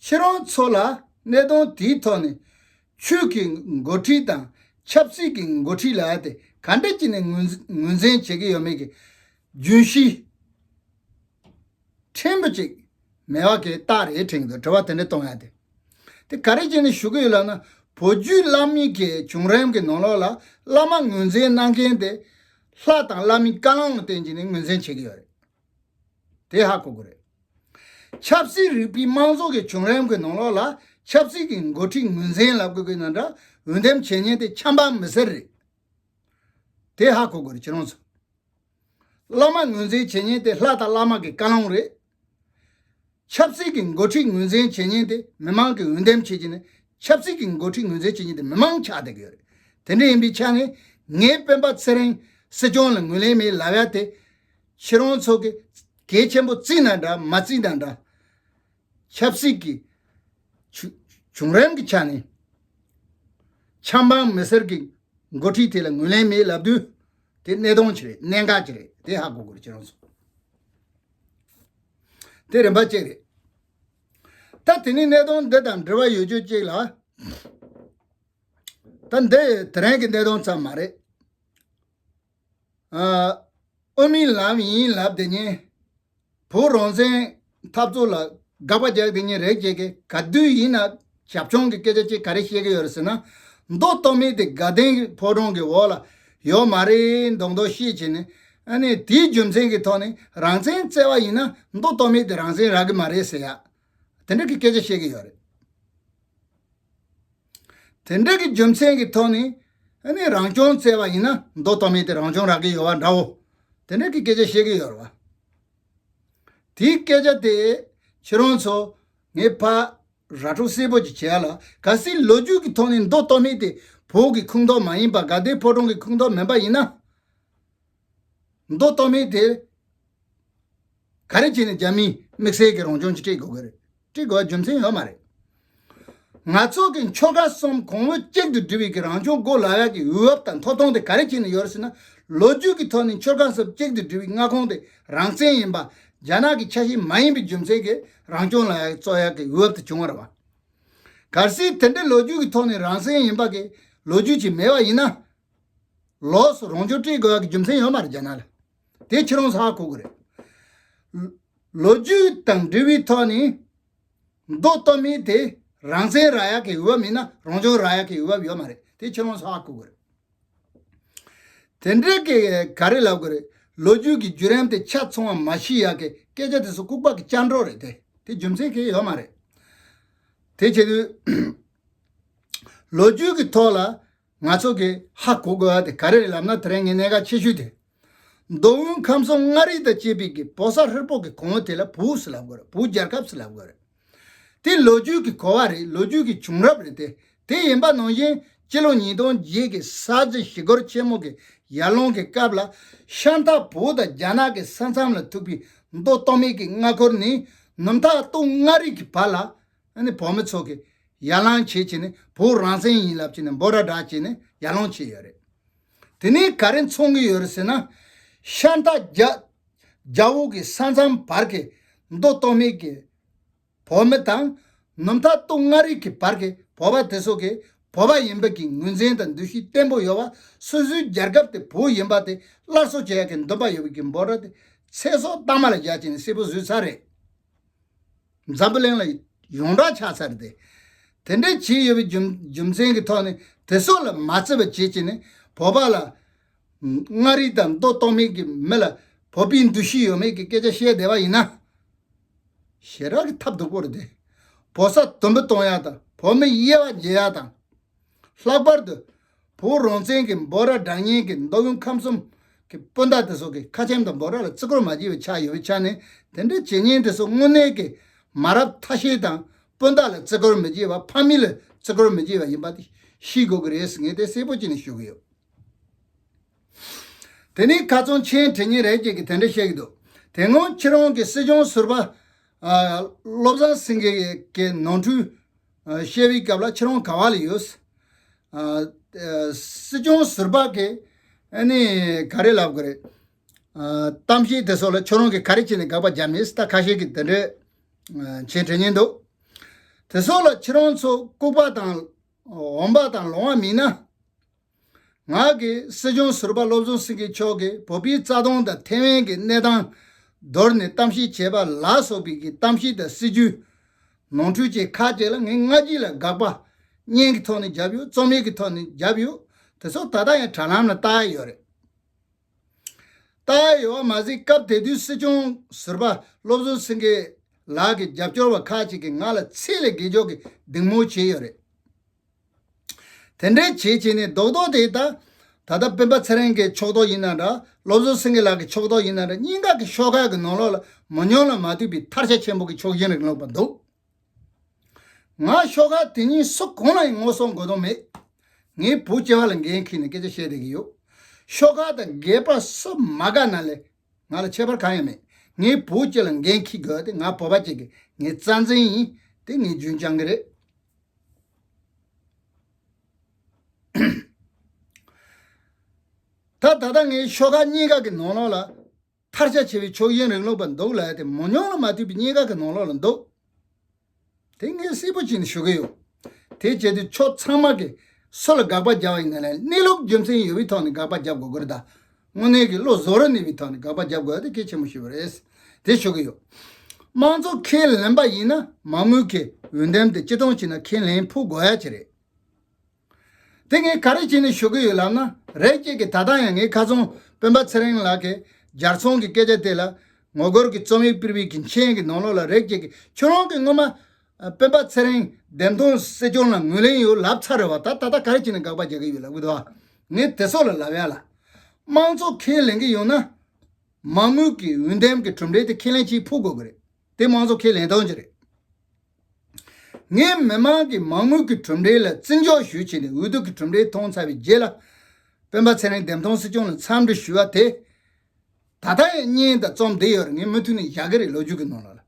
ཁྱེད་རང་ཚོ་ལ་གནད་དོན་དེའི་ཐོག་ནས་ཆོས་ཀྱི་འགོ་ཁྲིད་དང་ཆབ་སྲིད་ཀྱི་འགོ་ཁྲིད་ལབ་ཡ་དེ་ག་འདྲ་བྱས་ནས་ངོས་ངོས་འཛིན་བྱེད་ཀྱི་ཡོད་མེད་ཀྱི་རྒྱུན་ཤེས། ཕྲན་བུ་གཅིག་མེད་པ་གི་རྟགས་རེད་དྲན་གྱི་འདུག་དྲི་བ་དེ་འདྲ་གཏོང་ཡ་དེ། དེ་ག་རེ་བྱས་ནས་ཞུ་གི་ཡོད་ལབ་ན། བོད་བརྒྱུད་བླ་མའི་གི་བྱུང་རིམ་གྱི་ནང་ལོགས་ལ་བླ་མ་ངོས་འཛིན་གནང་མཁན་དེ་ལྷ་དང་བླ་མའི་བཀའ་བློན་ལ་བརྟེན་བྱས་ནས་ངོས་འཛིན་བྱེད་ཀྱི་ཡོད་རེད། དེ་ཧ་གོ་དགོས་རེད། ཆབ་སྲིད་རིག་པའི་དམངས་གཙོ་གི་བྱུང་རིམ་གྱི་ནང་ལོགས་ལ་ཆབ་སྲིད་ཀྱི་འགོ་ཁྲིད་ངོས་འཛིན་ལབ་དགོས་ཀྱི་ན་འདྲ་འོས་འདེམས་བྱེད་མཁན་དེ་ཆབ་འབངས་མི་སེར་རེད། དེ་ཧ་གོ་དགོས་རེད་ཁྱེད་རང་ཚོ། བླ་མ་ངོས་འཛིན་བྱེད་མཁན་དེ་ལྷ་དང་བླ་མ་གི་བཀའ་བློན་རེད། ཆབ་སྲིད་ཀྱི་འགོ་ཁྲིད་ངོས་འཛིན་བྱེད་མཁན་དེ་མི་མང་གིས་འོས་འདེམས་བྱེད་ཀྱི་ནི་ཆབ་སྲིད་ཀྱི་འགོ་ཁྲིད་ངོས་འཛིན་བྱེད་མཁན་དེ་མི་མང་ཆགས་བསྡད་ཀྱི་ཡོད་རེད། དེ་འདྲ་ཡིན་པའི་ཆ་ནས་ངས་སྤེན་པ་ཚེ་རིང་སྲིད་སྐྱོང་ལ་ངོས་ལེན་མེད་ལབ་ཡ་དེ་ཁྱེད་རང་ཚོ་གི་གལ་ཆེན་པོ་བརྩིས་ན་འདྲ་མ་བརྩིས་ན་འདྲ། ཆབ་སྲིད་ཀྱི་བྱུ་བྱུང་རིམ་གྱི་ཆ་ནས་ཆབ་འབངས་མི་སེར་གྱི་འགོ་ཁྲིད་དེ་ལ་ངོས་ལེན་མེད་ལབ་དུས་དེ་གནད་དོན་ཅིག་རེད། གནད་འགག་ཅིག་རེད། དེ་ཧ་གོ་དགོས་རེད་ཁྱེད་རང་ཚོ། དེ་རིམ་པ་གཅིག་རེད། ད་དེ་ནས་གནད་དོན་འདི་དང་འབྲེལ་བ་ཡོད་རྒྱུ་གཅིག་ལ། ད་འདི་དེ་རིང་གི་གནད་དོན་ཙམ་མ་རེད། ཨ། དབུ་མའི་ལམ་ཡིན་ལབ་དེ་ཉིན། བོད་རང་བཙན་འཐབ་རྩོད་ལ་དགག་པ་རྒྱག་དེ་ཉིན་རེད་ཅེས་ཀྱི་ག་དུས་ཡིན་ན་རྒྱབ་ལྗོངས་ཀྱི་སྐད་ཆ་ཅིག་ག་རེ་བཤད་ཀྱི་ཡོད་རེད་ཟེར་ན། མདོ་སྟོད་སྨད་དེ་དགའ་ལྡན་གྱི་ཕོ་བྲང་གི་འོག་ལ་ཡོད་མ་རེད་མདོག་མདོག་བཤད་བྱས་ནས། ཨ་ནི་དེའི་རྒྱུ་མཚན་གྱི་ཐོག་ནས་རང་བཙན་བརྩད་པ་ཡིན་ན་མདོ་སྟོད་སྨད་དེ་རང་བཙན་རག་གི་མ་རེད་ཟེར་ཡ། དེ་འདྲ་གི་སྐད་ཆ་བཤད་ཀྱི་ཡོད་རེད། དེ་འདྲ་གི་རྒྱུ་མཚན་གྱི་ཐོག་ནས་ ཨ་ནི་རང་སྐྱོང་བཙལ་བ་ཡིན་ན་མདོ་སྟོད་སྨད་དེ་རང་སྐྱོང་རག་གི་ཡོད་པ་འདྲ་བོ། དེ་འདྲ་གི་སྐད་ཆ་བཤད་ཀྱི་ཡོད་རེད་བ། དེའི་སྐད་ཆ་དེ་ཁྱེད་རང་ཚོ་ངས་ཕར་ར་སྤྲོད་གསལ་པོ་ཅིག་བྱེད་ཡ་ལ། གལ་སྲིད་ལོ་རྒྱུས་ཀྱི་ཐོག་ནས་མདོ་སྟོད་སྨད་དེ་བོད་ཀྱི་ཁོངས་གཏོགས་མ་ཡིན་པ། དགའ་ལྡན་ཕོ་བྲང་གི་ཁོངས་གཏོགས་མིན་པ་ཡིན་ན། མདོ་སྟོད་སྨད་དེ་ག་རེ་བྱས་ནས་རྒྱ་མིས་དམིགས་བསལ་གྱི་རང་སྐྱོང་ཅིག་སྤྲད་དགོས་ཀྱི་རེད། སྤྲད་དགོས་པ་རྒྱུ་མཚན་ཡོད་མ་རེད། ང་ཚོ་གི་ཆོལ་ཁ་གསུམ་གོང་བུ་གཅིག་ཏུ་སྒྲིལ་བའི་གི་རང་སྐྱོང་སྒོ་ལག་ཡག་གི་འོས་བབ་དང་ཐོབ་ཐང་དེ་ག་རེ་བྱས་ནས་ཡོད་རེད་ཟེར་ན། ལོ་རྒྱུས་ཀྱི་ཐོག་ནས་ཆོལ་ཁ་གསུམ་གཅིག་ཏུ་སྒྲིལ་བའི་མངའ་ཁོངས་དེ་རང་བཙན་ཡིན་པ། རྒྱ་ནག་གི་ཆ་ཤས་མ་ཡིན་པའི་རྒྱུ་མཚན་གྱིས་རང་སྐྱོང་ལག་ཡག་རྩོད་ཡག་གི་འོས་བབ་དེ་བྱུང་བ་རེད་བ། གལ་སྲིད་དེ་འདྲའི་ལོ་རྒྱུས་ཀྱི་ཐོག་ནས་རང་བཙན་ཡིན་པ་གི་ལོ་རྒྱུས་ཅིག་མེད་པ་ཡིན་ན། ལོགས་སུ་རང་སྐྱོང་སྤྲད་དགོས་ཡག་གི་རྒྱུ་མཚན་ཡོད་མ་རེད་རྒྱ་ནག་ལ། དེ་ཁྱེད་རང་ཚོ་ཧ་གོ་དགོས་རེད། ལོ་རྒྱུས་དང་འབྲེལ་བའི་ཐོག་ནས་མདོ་སྟོད་སྨད་དེ་རང་བཙན་རག་ཡག་གི་འོས་བབ་མིན་ན་རང་སྐྱོང་རག་ཡག་གི་འོས་བབ་ཡོད་མ་རེད། དེ་ཁྱེད་རང་ཚོ་ཧ་གོ་དགོས་རེད། དེ་འདྲའི་གི་ག་རེ་ལབ་དགོས་རེད། ལོ་རྒྱུས་ཀྱི་བརྒྱུད་རིམ་དེ་ཆ་ཚང་བ་མ་ཤེས་ཡག་གི་སྐད་ཆ་དེ་ཚོ་ལྐུགས་པ་གི་སྐྱབས་འགྲོ་རེད་དེ། དེ་རྒྱུ་མཚན་གང་ཡང་ཡོད་མ་རེད། དེ་བྱེད་དུས་ལོ་རྒྱུས་ཀྱི་ཐོག་ལ་ང་ཚོ་གི་ཧ་གོ་དགོས་པ་དེ་ག་རེ་རེད་ལབ་ན། དེ་རིང་ངས་གནད་འགག་ཆེ་ཤོས་དེ། མདོ་དབུས་ཁམས་གསུམ་མངའ་རིས་དང་བཅས་པའི་གི་བོད་ས་ཧྲིལ་པོ་གི་གོང་བུ་དེ་ལ་བོད་ཟེར་ལབ་དགོས་རེད། བོད་རྒྱལ་ཁབ་ཟེར་ལབ་དགོས་རེད། དེ་ལོ་རྒྱུས་ཀྱི་གོ་བ་རེད། ལོ་རྒྱུས་ཀྱི་བྱུང་རབས་རེད་དེ། དེ་ཡིན་པ་ནང་བཞིན་སྤྱི་ལོ་ཉིས་སྟོང་བརྒྱད་ཀྱི་ས་བྱི་ཞི་རྒོལ་ཆེན་མོ་གི་ཡར་ལངས་ཀྱི་སྐབས་ལ། ཤམ་ཐབས་བོད་དང་རྒྱ་ནག་གི་ས་མཚམས་ལ་ཐུག་པའི་མདོ་སྟོད་སྨད་ཀྱི་མངའ་ཁུལ་ནས་ནུབ་མཐའ་སྟོད་མངའ་རིས་ཀྱི་བར་ལ། ཨ་ནི་བོད་མི་ཚོ་གིས་ཡར་ལངས་བྱེད་བྱས་ནས་བོད་རང་བཙན་ཡིན་ལབ་བྱས་ནས་འབོད་སྒྲ་བསྒྲགས་བྱས་ནས་ཡར་ལངས་བྱས་ཡོད་རེད། དེ་ནས་ག་རེ་མཚོན་གྱི་ཡོད་རེད་ཟེར་ན། ཤམ་ཐབས་རྒྱ་རྒྱ་བོད་ཀྱི་ས་མཚམས་བར་གྱི་མདོ་སྟོད་སྨད་ཀྱི་བོད་མི་དང་། ནུབ་མཐའ་སྟོད་མངའ་རིས་ཀྱི་བར་གྱི་བོད་པ་དེ་ཚོ་གིས་བོད་པ་ཡིན་པ་གི་ངོས་འཛིན་དང་འདུ་ཤེས་བརྟན་པོ་ཡོད་པ། སོ་སོའི་རྒྱལ་ཁབ་དེ་བོད་ཡིན་པ་དེ་སླར་གསོ་བྱེད་ཡག་གི་འདུན་པ་ཡོད་པའི་གི་འབོད་སྒྲ་དེ་ཚེ་སྲོག་གཏའ་མ་ལ་བཞག་བྱས་ནས་གསལ་པོ་བཟོས་ཚར་རེད། འཛམ་བུ་གླིང་ལ་ཡོངས་གྲགས་ཆགས་ཚར་ཏེ། དེ་འདྲ་བྱས་ཡོད་པའི་རྒྱུ་རྒྱུ་མཚན་གྱི་ཐོག་ནས་དེ་ཚོ་ལ་མ་བརྩི་བ་བྱེད་ཀྱི་ནི་བོད་པ་ལ། མངའ་རིས་དང་མདོ་སྟོད་སྨད་ཀྱི་མི་ལ་བོད་པའི་འདུ་ཤེས་ཡོད་མེད་ཀྱི་སྐད་ཆ་བཤད་བསྡད་པ་ཡིན་ན། ཞེ་དྲག་གི་ཐབས་སྡུག་པོ་རེད་དེ། བོད་ས་དུམ་བུ་གཏོང་ཡག་དང་བོད་མི་དབྱེ་བ་འབྱེད་ཡག་དང་། ལྷག་པར་དུ་བོད་རང་བཙན་གྱི་འབོད་སྒྲ་བསྒྲགས་མཁན་གྱི་མདོ་དབུས་ཁམས་གསུམ་གྱི་སྤུན་ཟླ་དེ་ཚོ་གིས་ཁ་ཆེམས་དང་འབོད་སྒྲ་ལ་བརྩི་བཀུར་མ་བྱས་པའི་ཆ་ཡོད་པའི་ཆ་ནས། དེ་འདྲ་བྱེད་མཁན་དེ་ཚོ་དངོས་གནས་ཀྱི་མ་རབས་ཐ་ཤལ་དང་སྤུན་ཟླ་ལ་བརྩི་བཀུར་མི་བྱེད་པ། ཕ་མི་ལ་བརྩི་བཀུར་མི་བྱེད་པ་ཡིན་པ་དེ་ཤེས་དགོས་ཀྱི་རེད་ཟེར། ངས་དེ་གསལ་པོ་བྱས་ནས་ཞུ་གི་ཡོད། དེ་ནས་ཁ་རྩང་མཆན་བྲིས་མཁན་རེ་ཅིག་གིས་དེ་འདྲ་བཤད་ཀྱི་འདུག་དེ་སྔོན་ཁྱེད་རང་གིས་སྲིད་སྐྱོང་ཟུར་པ་ཨ་བློ་བཟང་སེང་གེ་གི་ནོར་འཁྲུལ་ཨ་བཤད་པའི་སྐབས་ལ་ཁྱེད་རང་ག་པ་ལ་ཡོད། ཨ་སྲིད་སྐྱོང་ཟུར་པ་གིས་ཨ་ནི་ག་རེ་ལབ་དགོས་རེད། ཨ་གཏམ་བཤད་དེ་ཚོ་ལ་ཁྱོད་རང་གིས་ག་རེ་བྱས་ནས་དགག་པ་བརྒྱབ་མེད་ཟེར། ད་ཁ་ཤས་ཀྱིས་དེ་འདྲའི་ཨ་མཆན་བྲིས་མཁན་འདུག་དེ་ཚོ་ལ་ཁྱེད་རང་ཚོ་ལྐུགས་པ་དང་འོན་པ་དང་ལོང་བ་མིན་ན། ང་གིས་སྲིད་སྐྱོང་ཟུར་པ་བློ་བཟང་སེང་གེ་མཆོག་གིས་བོད་པའི་རྩ་དོན་དང་ཐའེ་ཝན་གྱི་གནས་སྟངས་མདོར་ནས་གཏམ་བཤད་བྱས་པ་ལ་སོགས་པའི་གི་གཏམ་བཤད་དང་སྲིད་ཇུས་ནོར་འཁྲུལ་བཅས་ཁག་ཅིག་ལ་ངས་སྔ་རྗེས་ལ་དགག་པ་བརྙན་གྱི་ཐོག་ནས་བརྒྱབ་ཡོད། རྩོམ་ཡིག་གི་ཐོག་ནས་བརྒྱབ་ཡོད། དེ་ཚོ་ད་ལྟ་ཡང་དྲ་ལམ་ལ་བཏགས་ཡོད་རེད། ད་ཡོད་མ་ཟད། སྐབས་དེ་དུས་སྲིད་སྐྱོང་ཟུར་པ་བློ་བཟང་སེང་གེ་ལགས་ཀྱི་རྒྱབ་སྐྱོར་བ་ཁག་ཅིག་གིས་ང་ལ་ཚད་ལས་བརྒལ་ཕྱོགས་ཀྱི་སྡིགས་དམོད་བྱས་ཡོད་རེད། དེ་འདྲའི་བྱས་བྱས་ནས་རྡོག་རྡོག་དེ་ད་ད་ལྟ་སྤེན་པ་ཚེ་རིང་གི་ཕྱོགས་གཏོགས་ཡིན་ན་འདྲ། བློ་བཟང་སེང་གེ་ལགས་ཀྱི་ཕྱོགས་གཏོགས་ཡིན་ན་འདྲ། གཉིས་ཀ་གི་ཤོག་ཁག་གི་ནང་ལོགས་ལ་མང་ཉུང་ལ་མ་ལྟོས་པའི་ཐར་ཤ་ཆེན་པོ་གི་ཕྱོགས་ཞེན་རིང་ལུགས་པ་འདུག་ང་ཤོག་ཁག་དེ་གཉིས་སུ་གང་ལ་ཡང་ངོ་སོ་འགོད་དོན་མེད། ངས་བོད་སྤྱི་པ་ལ་འགན་འཁྱེར་ནས་སྐད་ཆ་བཤད་བསྡད་ཀྱི་ཡོད། ཤོག་ཁག་དང་སྒེར་པ་སུ་མ་དགའ་ན་ལས་ང་ལ་ཁྱད་པར་གང་ཡང་མེད། ངས་བོད་སྤྱི་ལ་འགན་འཁྱེར་དགོས་ཏེ། ང་བོད་པ་གཅིག་གི་ངའི་རྩ་འཛིན་ཡིན། དེ་ངས་རྒྱུན་བསྐྱང་གི་རེད། ད་ད་ལྟ་ངའི་ཤོག་ཁག་གཉིས་ཀ་གི་ནང་ལོགས་ལ་ཐར་ཤ་ཆེ་བའི་ཕྱོགས་ཞེན་རིང་ལུགས་པ་འདུག་ལབ་ཡ་དེ་མང་ཉུང་ལ་མ་ལྟོས་པའི་གཉིས་ཀ་གི་ནང་ལོགས་ལ་འདུག་དེ་ངས་གསལ་པོ་བྱས་ནས་ཞུ་གི་ཡོད། དེ་བྱས་དུས་ཕྱོགས་ཚང་མ་གིས་སུ་ལ་དགག་པ་རྒྱག་པ་ཡིན་ན་ལས། གནས་ལུགས་རྒྱུ་མཚན་ཡོད་པའི་ཐོག་ནས་དགག་པ་རྒྱབ་དགོས་ཀྱི་རེད་ད། དངོས་གནས་ཀྱི་བློ་བཟོ་རུ་གནས་པའི་ཐོག་ནས་དགག་པ་རྒྱབ་དགོས་ཡ་དེ་གལ་ཆེན་པོ་ཞིག་རེད། དེ་ཞུ་གི་ཡོད། དམངས་གཙོ་ཁས་ལེན་པ་ཡིན་ན་མ་དངུལ་གྱི་འོས་འདེམས་དེ་སྤྱི་བཏང་བྱས་ན་ཁས་ལེན་ཕོད་དགོས་ཡ་ཅིག་རེད། དེ་ངས་ག་རེ་བྱས་ནས་ཞུ་གི་ཡོད་ལབ་ན། རེ་ཅིག་གིས་ད་ལྟ་ཡང་ངས་ཁ་སང་སྤེན་པ་ཚེ་རིང་ལགས་ཀྱི་སྦྱར་ཚོང་གི་སྐད་ཆ་དེ་ལ་ངོ་རྒོལ་གྱི་རྩོམ་ཡིག་སྤེལ་བའི་གི་མཆན་གྱི་ནང་ལོགས་ལ་རེ་ཅིག་གིས། ཁྱོད་རང་གིས་སྔོན་མ་སྤེན་པ་ཚེ་རིང་འདེམས་ཐོན་སྲིད་སྐྱོང་ལ་ངོས་ལེན་ཡོད་ལབ་ཚར་རེད་བ། ད་ད་ལྟ་ག་རེ་བྱས་ནས་དགག་པ་རྒྱག་གི་ཡོད་ལབ་གི་འདུག་བ། ངས་དེ་ཚོ་ལ་ལབ་ཡ་ལ། དམངས་གཙོ་ཁས་ལེན་གྱི་ཡོད་ན། མ་དངུལ་གྱི་འོས་འདེམས་ཀྱི་གྲུབ་འབྲས་དེ་ཁས་ལེན་བྱེད་ཕོད་དགོས་ཀྱི་རེད། དེ་དམངས་གཙོ་ཁས་ལེན་སྟངས་ཅིག་རེད། ངས་མི་མང་གི་མ་དངུལ་གྱི་གྲུབ་འབྲས་ལ་བརྩི་འཇོག་ཞུ་བྱས་ནས་འོས་བསྡུ་གི་གྲུབ་འབྲས་མཐོང་ཚར་བའི་རྗེས་ལ། སྤེན་པ་ཚེ་རིང་བདམས་ཐོན་སྲིད་སྐྱོང་ལ་འཚམས་འདྲི་ཞུ་བ་དེ། ད་ལྟ་ཡང་བརྙན་དང་རྩོམ་བསྡད་ཡོད་རེད། ངས་མུ་མཐུད་ནས་བཞག་གི་རེད། ལོ་རྒྱུས་ཀྱི་ནང་ལོགས་ལ།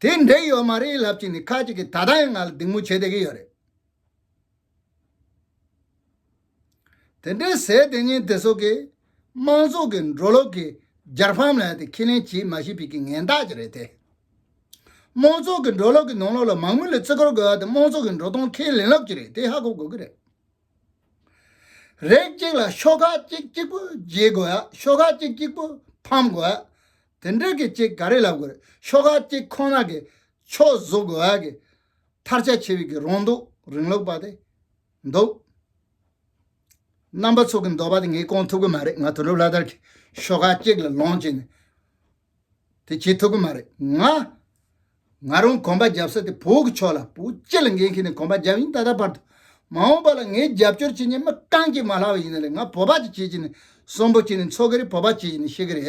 དེ་འགྲིག་ཡོད་མ་རེད་ལབ་ཀྱི་ནི་ཁ་ཅིག་གིས་ད་ལྟ་ཡང་ང་ལ་སྡིགས་མོ་བྱེད་བསྡད་ཀྱི་ཡོད་རེད། དེ་འདྲའི་ཟས་དེ་ཉིན་དེ་ཚོ་གིས་དམངས་གཙོ་གི་འགྲོ་ལུགས་ཀྱི་རྒྱལ་ཕམ་ལ་དེ་ཁས་ལེན་བྱེད་མ་ཤེས་པའི་གི་ངན་རྟགས་ཅིག་རེད་དེ། དམངས་གཙོ་གི་འགྲོ་ལུགས་ཀྱི་ནང་ལོགས་ལ་མ་དངུལ་ལ་བརྩི་བཀུར་དགོས་ཡ་དེ་དམངས་གཙོ་གི་འགྲོ་སྟངས་ཁས་ལེན་ལུགས་ཅིག་རེད། དེ་ཧ་གོ་དགོས་ཀྱི་རེད། རིགས་གཅིག་ལ་ཤོག་ཁག་གཅིག་གཅིག་པོ་བརྗེ་དགོས་ཡ། ཤོག་ཁག་གཅིག་གཅིག་པོ་ཕམ་དགོས་ཡ། དེ་འདྲ་གི་གཅིག་ག་རེ་ལབ་དགོས་རེད། ཤོག་ཁག་གཅིག་ཁོ་ན་གི་ཕྱོགས་བཟོ་དགོས་ཡ་གི་མཐར་ཆ་ཆེ་བའི་གི་རང་སྡུག་རིང་ལུགས་པ་དེ་འདུག་རྣམ་པ་ཚོ་གི་འདོད་པ་དེ་ངས་སྐོང་ཐུབ་ཀྱི་མ་རེད། ང་དོན་གྲུབ་ལྷ་དར་གྱི་ཤོག་ཁག་གཅིག་ལ་ལོངས་སྤྱད་ནས་དེ་བྱེད་ཐུབ་ཀྱི་མ་རེད། ང་ང་རང་གོམ་པ་རྒྱབ་ས་དེ་བོད་ཀྱི་ཕྱོགས་ལ་བོད་སྤྱི་ལ་འགན་འཁྱེར་ནས་གོམ་པ་རྒྱབ་ཡིན། ད་ལྟ་བར་དུ། མ་འོངས་པ་ལ་ངས་རྒྱབ་སྐྱོར་བྱེད་མཁན་མི་རྐང་གཅིག་མ་ལྷག་པ་ཡིན་ན་ལས། ང་བོད་པ་ཅིག་བྱེད་ཀྱི་ནི་གསོན་པོ་བྱེད་ནི་འཚོ་གི་རེད། བོད་པ་བྱེད་ཀྱི་ནི་ཤི་གི་རེད།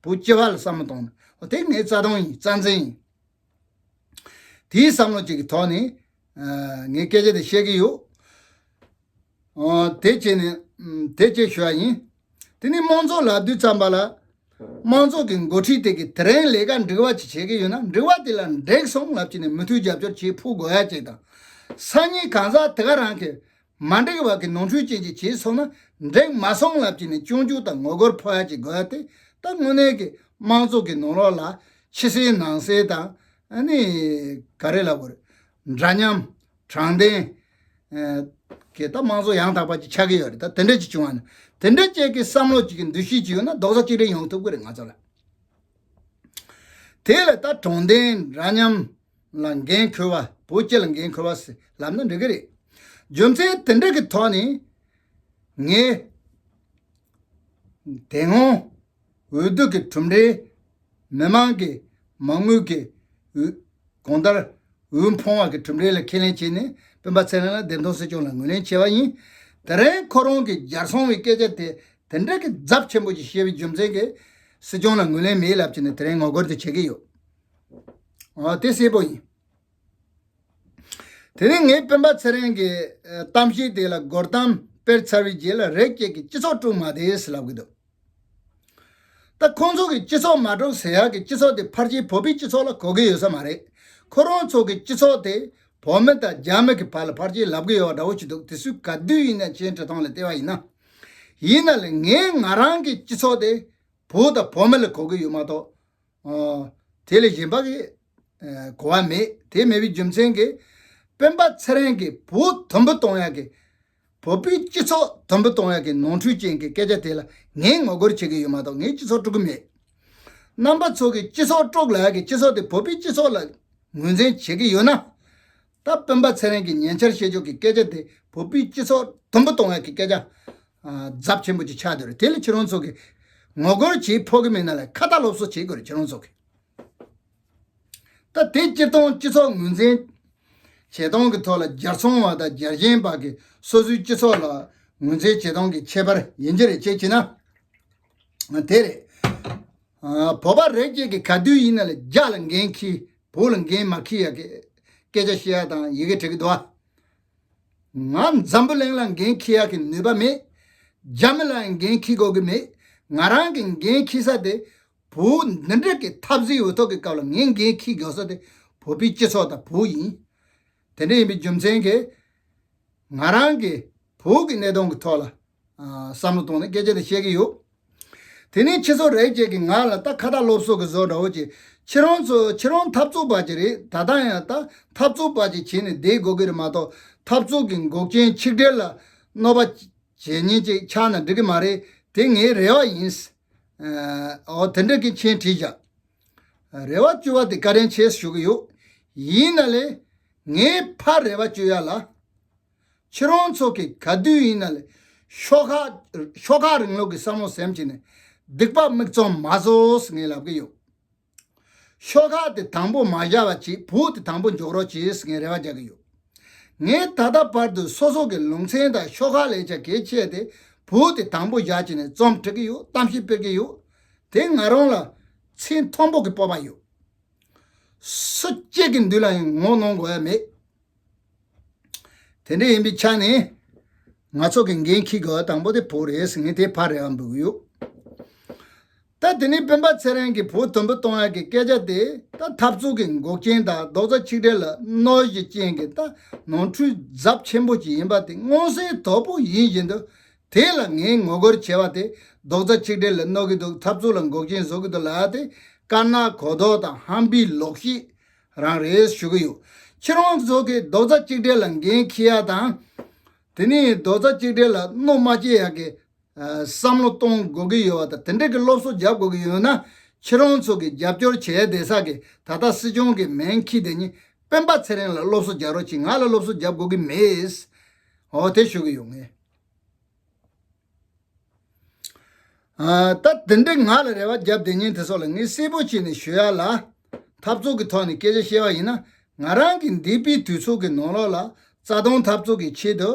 བོད་སྤྱི་པ་ལ་བསམ་བློ་གཏོང་ནི། འོ་དེ་ངའི་རྩ་དོན་ཡིན། རྩ་འཛིན་ཡིན། དེའི་བསམ་བློ་ཅིག་གི་ཐོག་ནས་ཨ་ངས་སྐད་ཆ་དེ་བཤད་ཀྱི་ཡོད། ཨ་དེ་བྱས་ནས་ཨམ་དེ་བྱས་ཞུ་བ་ཡིན། དེ་ནས་དམངས་གཙོ་ལབ་དུས་ཙམ་པ་ལ། དམངས་གཙོ་གི་འགོ་ཁྲིད་དེ་གིས་དེ་རིང་ལས་ཀ་འགྲིག་པ་ཅིག་བྱེད་ཀྱི་ཡོད་ན། འགྲིག་པ་དེ་ལ་འགྲིག་སོང་ལབ་ཀྱི་ནས་མུ་མཐུད་རྒྱབ་སྐྱོར་བྱེད་ཕོད་དགོས་ཡ་ཅིག་དང་། སང་ཉིན་གང་ཟག་དེ་ག་རང་གིས་མ་འགྲིག་པ་གི་ནོར་འཁྲུལ་ཅན་ཅིག་བྱས་སོང་ན། འགྲིག་མ་སོང་ལབ་ཀྱི་ནས་སྐྱོན་བརྗོད་དང་ངོ་རྒོལ་ཕོག་ཡ་ཅིག་དགོས་ཡ་དེ། ད་དངོས་གནས་ཀྱི་དམངས་གཙོ་གི་ནང་ལོགས་ལ་ཕྱི་གསལ་ནང་གསལ་དང་། ཨ་ནི་ག་རེ་ལབ་དགོས་རེད། འདྲ་མཉམ། དྲང་བདེན། ཨ་གི་ད་དམངས་གཙོ་ཡང་དག་པ་ཅིག་ཆགས་ཀྱི་ཡོད་རེད། ད་དེ་འདྲ་ཅིག་བྱུང་བ་ན། དེ་འདྲ་ཅིག་གི་བསམ་བློ་ཅིག་གི་འདུ་ཤེས་ཅིག་ཡོད་ན་རྡོག་རྩ་གཅིག་སྒྲིལ་ཡོང་ཐུབ་ཀྱི་རེད་ང་ཚོ་ལ། དེ་ལ་ད་དྲང་བདེན། འདྲ་མཉམ་ལ་འགན་འཁུར་བ། བོད་སྤྱི་ལ་འགན་འཁུར་བ་ཟེར་ལབ་ན་འགྲིག་གི་རེད། རྒྱུ་མཚན་དེ་འདྲ་གི་ཐོག་ནས་ངས་དེ་སྔོན་འོས་བསྡུ་གི་གྲུབ་འབྲས། མི་མང་གི་མ་དངུལ་གྱི་འོས། གང་ལྟར་འོས་འཕངས་པ་གི་གྲུབ་འབྲས་ལ་ཁས་ལེན་བྱས་ནས་སྤེན་པ་ཚེ་རིང་ལ་བདེན་དོན་སྲིད་སྐྱོང་ལ་ངོས་ལེན་བྱས་པ་ཡིན། དེ་རིང་ཁོ་རང་གི་སྦྱར་སོང་བའི་སྐད་ཆ་དེ་དེ་འདྲ་གི་རྫབ་ཆེན་པོ་ཞིག་བཤད་པའི་རྒྱུ་མཚན་གྱིས་སྲིད་སྐྱོང་ལ་ངོས་ལེན་མེད་ལབ་བྱས་ནས་དེ་རིང་ངོ་རྒོལ་དེ་བྱེད་ཀྱི་ཡོད། ཨ་དེ་གསལ་པོ་ཡིན། དེ་ནས་ངས་སྤེན་པ་ཚེ་རིང་གི་ཨ་གཏམ་བཤད་དེ་ལ་རྒོལ་གཏམ་སྤེལ་ཚར་བའི་རྗེས་ལ་རིགས་གཅིག་གིས་སྤྱི་ཚོགས་དཀྲུག་མ་བསྡད་ཟེར་ལབ་གི་འདུག་ད་ཁོང་ཚོ་གིས་སྤྱི་ཚོགས་མ་དཀྲུག་ཟེར་ཡག་གི་སྤྱི་ཚོགས་དེ་ཕལ་ཆེར་བོད་པའི་སྤྱི་ཚོགས་ལ་གོ་གི་ཡོད་ས་མ་རེད། ཁོ་རང་ཚོ་གི་སྤྱི་ཚོགས་དེ་བོད་མི་དང་རྒྱ་མི་གི་བར་ལ་ཕལ་ཆེར་ལབ་གི་ཡོད་པ་འདྲ་བོ་ཞིག་འདུག་དེ་སུས་ག་དུས་ཡིན་ན་མཆན་བྲིས་སྟངས་ལ་བལྟས་པ་ཡིན་ན། ཡིན་ན་ལས་ངས་ང་རང་གི་སྤྱི་ཚོགས་དེ་བོད་དང་བོད་མི་ལ་གོ་གི་ཡོད་མ་གཏོགས། ཨ་དེ་ལས་གཞན་པ་གི་ཨ་གོ་བ་མེད། དེ་མེད་པའི་རྒྱུ་མཚན་གྱིས་སྤེན་པ་ཚེ་རིང་གིས་བོད་དུམ་བུ་གཏོང་ཡག་གི། བོད་པའི་སྤྱི་ཚོགས་དུམ་བུ་གཏོང་ཡག་གི་ནོར་འཁྲུལ་ཅན་གྱི་སྐད་ཆ་དེ་ལ་ངས་ངོ་རྒོལ་བྱེད་ཀྱི་ཡོད་མ་གཏོགས་ངས་སྤྱི་ཚོགས་དཀྲུག་གི་མེད། རྣམ་པ་ཚོ་གིས་སྤྱི་ཚོགས་དཀྲུག་ལབ་ཡག་གི་སྤྱི་ཚོགས་དེ་བོད་པའི་སྤྱི་ཚོགས་ལ་ངོས་འཛིན་བྱེད་ཀྱི་ཡོད་ན། ད་སྤེན་པ་ཚེ་རིང་གིས་ཉེ་ཆར་བཤད་ཕྱོགས་ཀྱི་སྐད་ཆ་དེ་བོད་པའི་སྤྱི་ཚོགས་དུམ་བུ་གཏོང་ཡག་གི་སྐད་ཆ་ཨ་རྫབ་ཆེན་པོ་ཅིག་ཆགས་བསྡད་རེད། དེ་ལ་ཁྱེད་རང་ཚོ་གིས་ངོ་རྒོལ་བྱེད་ཕོད་ཀྱི་མེད་ན་ལས་ཁ་ཏ་སློབ་གསོ་བྱེད་དགོས་རེད་ཁྱེད་རང་ཚོ་གིས། ད་དེ་སྤྱིར་བཏང་སྤྱི་ཚོགས་ངོས་འཛིན་བྱེད་སྟངས་ཀྱི་ཐོག་ལ་སྦྱར་སོང་བ་དང་སྦྱར་བཞིན་པ་གི་སོ་སོའི་སྤྱི་ཚོགས་ལ་ངོས་འཛིན་བྱེད་སྟངས་ཀྱི་ཁྱད་པར་ཡིན་གྱི་རེད། ཅེས་བྱས་ན་དེ་རེད། ཨ་བོད་པ་རིགས་གཅིག་གིས་ག་དུས་ཡིན་ན་ལས་རྒྱ་ལ་འགན་འཁྱེར། བོད་ལ་འགན་མ་འཁྱེར་ཡག་གི་སྐད་ཆ་བཤད་ཡག་དང་ཡི་གེ་བྲིས་ཀྱི་འདུག་ཨ། ང་འཛམ་བུ་གླིང་ལ་འགན་འཁྱེར་ཡག་གི་ནུས་པ་མེད། རྒྱ་མི་ལ་ཡང་འགན་འཁྱེར་དགོས་ཀྱི་མེད། ང་རང་གི་འགན་འཁྱེར་ས་དེ་བོད་འདི་འདྲ་གི་འཐབ་འཛིང་འོས་ཐོག་གི་སྐབས་ལ་ངས་འགན་འཁྱེར་དགོས་ས་དེ་བོད་པའི་སྤྱི་ཚོགས་དང་བོད་ཡིན། དེ་འདྲ་ཡིན་པའི་རྒྱུ་མཚན་གྱིས་ང་རང་གིས་བོད་ཀྱི་གནད་དོན་གྱི་ཐོག་ལ་ཨ་བསམ་བློ་བཏང་ནས་སྐད་ཆ་དེ་བཤད་ཀྱི་ཡོད། དེ་ནས་ཁྱེད་ཚོ་རེ་གཅིག་གིས་ང་ལ་ད་ཁ་ཏ་སློབ་གསོ་གི་བཟོ་འདྲ་བོ་ཅིག་ཁྱེད་རང་ཚོ་ཁྱེད་རང་འཐབ་རྩོད་པ་ཅིག་རེད། ད་ལྟ་ཡང་ད་འཐབ་རྩོད་པ་ཅིག་བྱས་ནས་བསྡད་དགོས་ཀྱི་རེད་མ་གཏོགས། འཐབ་རྩོད་ཀྱི་འགོག་རྐྱེན་ཆིག་སྒྲིལ་ལ་གནོད་པ་བྱེད་མཁན་ཅིག་ཆགས་ན་འགྲིག་གི་མ་རེད། དེ་ངའི་རེ་བ་ཡིན། ཨོ་དེ་འདྲ་གི་མཆན་བྲིས་བཞག་རེ་བ་བཅོལ་བ་དེ་བཀའ་དྲིན་ཆེ་ཞུ་གི་ཡོད། ཡིན་ན་ལས་ངའི་ཕར་རེ་བ་བཅོལ་ཡ་ལ། ཁྱེད་རང་ཚོ་གིས་ག་དུས་ཡིན་ན་ལས་ཤོག་ཁག་ཤོག་ཁག་རིང་ལུགས་ཀྱི་བསམ་བློ་སེམས་བྱས་ནས་སྡིག་པ་མིག་བཙུམ་མ་བཟོ་ཟེར་ངས་ལབ་གི་ཡོད། ཤོག་ཁག་དེ་དང་པོ་མ་བཞག་པ་བྱེད། བོད་དེ་དང་པོ་འཇོག་རོགས་བྱེད་ཟེར་ངས་རེ་བ་རྒྱག་གི་ཡོད། ངས་ད་ལྟ་བར་དུ་སོ་སོ་གི་ལུང་ཚན་དང་ཤོག་ཁག་ལས་ཀྱང་གལ་ཆེ་སྟེ་བོད་དེ་དང་པོ་བཞག་བྱས་ནས་རྩོམ་འབྲི་གི་ཡོད། གཏམ་བཤད་སྤེལ་གི་ཡོད། དེ་ང་རང་ལ་ཚད་མཐོན་པོ་གི་སྤོབས་པ་ཡོད། སུ་གཅིག་གི་མདུན་ལ་ཡང་ངོ་གནོང་དགོས་ཡ་མེད། དེ་འདྲ་ཡིན་པའི་ཆ་ནས་ང་ཚོ་གི་འགན་འཁྱེར་དགོས་པ་དང་པོ་དེ་བོད་རེད་ཟེར། ངས་དེ་ཕར་རེ་བ་འབུལ་གི་ཡོད། ད་དེ་ནས་སྤེན་པ་ཚེ་རིང་གིས་བོད་དུམ་བུ་གཏོང་ཡག་གི་སྐད་ཆ་དེ་ད་འཐབ་རྩོད་ཀྱི་འགོག་རྐྱེན་དང་རྡོག་རྩ་གཅིག་སྒྲིལ་ལ་གནོད་གཞི་ཅན་གྱི་ད་ནོར་འཁྲུལ་ཚབས་ཆེན་པོ་ཅིག་ཡིན་པ་དེ་མངོན་གསལ་དོད་པོ་ཡིན་བཞིན་དུ། དེ་ལ་ངས་ངོ་རྒོལ་བྱས་པ་དེ་རྡོག་རྩ་གཅིག་སྒྲིལ་ལ་གནོད་ཀྱི་འདུག་འཐབ་རྩོད་ལ་འགོག་རྐྱེན་བཟོ་གི་འདུག་ལབ་ཡ་དེ་དཀར་ནག་གོ་ལྡོག་དང་ཧམ་པའི་ལོག་ཤེས་རང་རེད་ཞུ་གི་ཡོད། ཁྱེད་རང་ཚོ་གིས་རྡོག་རྩ་གཅིག་སྒྲིལ་ལ་འགན་འཁྱེར་ཡ་དང་། དེ་ནས་རྡོག་རྩ་གཅིག་སྒྲིལ་ལ་གནོད་མ་སྐྱེལ་ཡ་གི་བསམ་བློ་གཏོང་དགོས་ཀྱི་ཡོད་པ་དང་། དེ་འདྲ་གི་སློབ་གསོ་རྒྱབ་དགོས་ཀྱི་ཡོད་ན། ཁྱེད་རང་ཚོ་གི་རྒྱབ་སྐྱོར་བྱས་བསྡད་ས་གི་ད་ལྟ་སྲིད་སྐྱོང་གི་མིང་འཁྱེར་བསྡད་མཁན་སྤེན་པ་ཚེ་རིང་ལ་སློབ་གསོ་རྒྱག་རོགས་གྱིས། ང་ལ་སློབ་གསོ་རྒྱབ་དགོས་ཀྱི་མེད། འོ་དེ་ཞུ་གི་ཡོད་ངས། ཨ། ད་དེ་འདྲའི་ང་ལ་རེ་བ་རྒྱབ་བསྡད་མཁན་དེ་ཚོ་ལ་ངས་གསལ་པོ་བྱས་ནས་ཞུ་ཡ་ལ། འཐབ་རྩོད་ཀྱི་ཐོག་ནས་སྐད་ཆ་བཤད་པ་ཡིན་ན། ང་རང་གི་འདས་པའི་དུས་ཚོད་ཀྱི་ནང་ལོགས་ལ་རྩ་དོན་འཐབ་རྩོད་ཀྱི་ཆེད་དུ་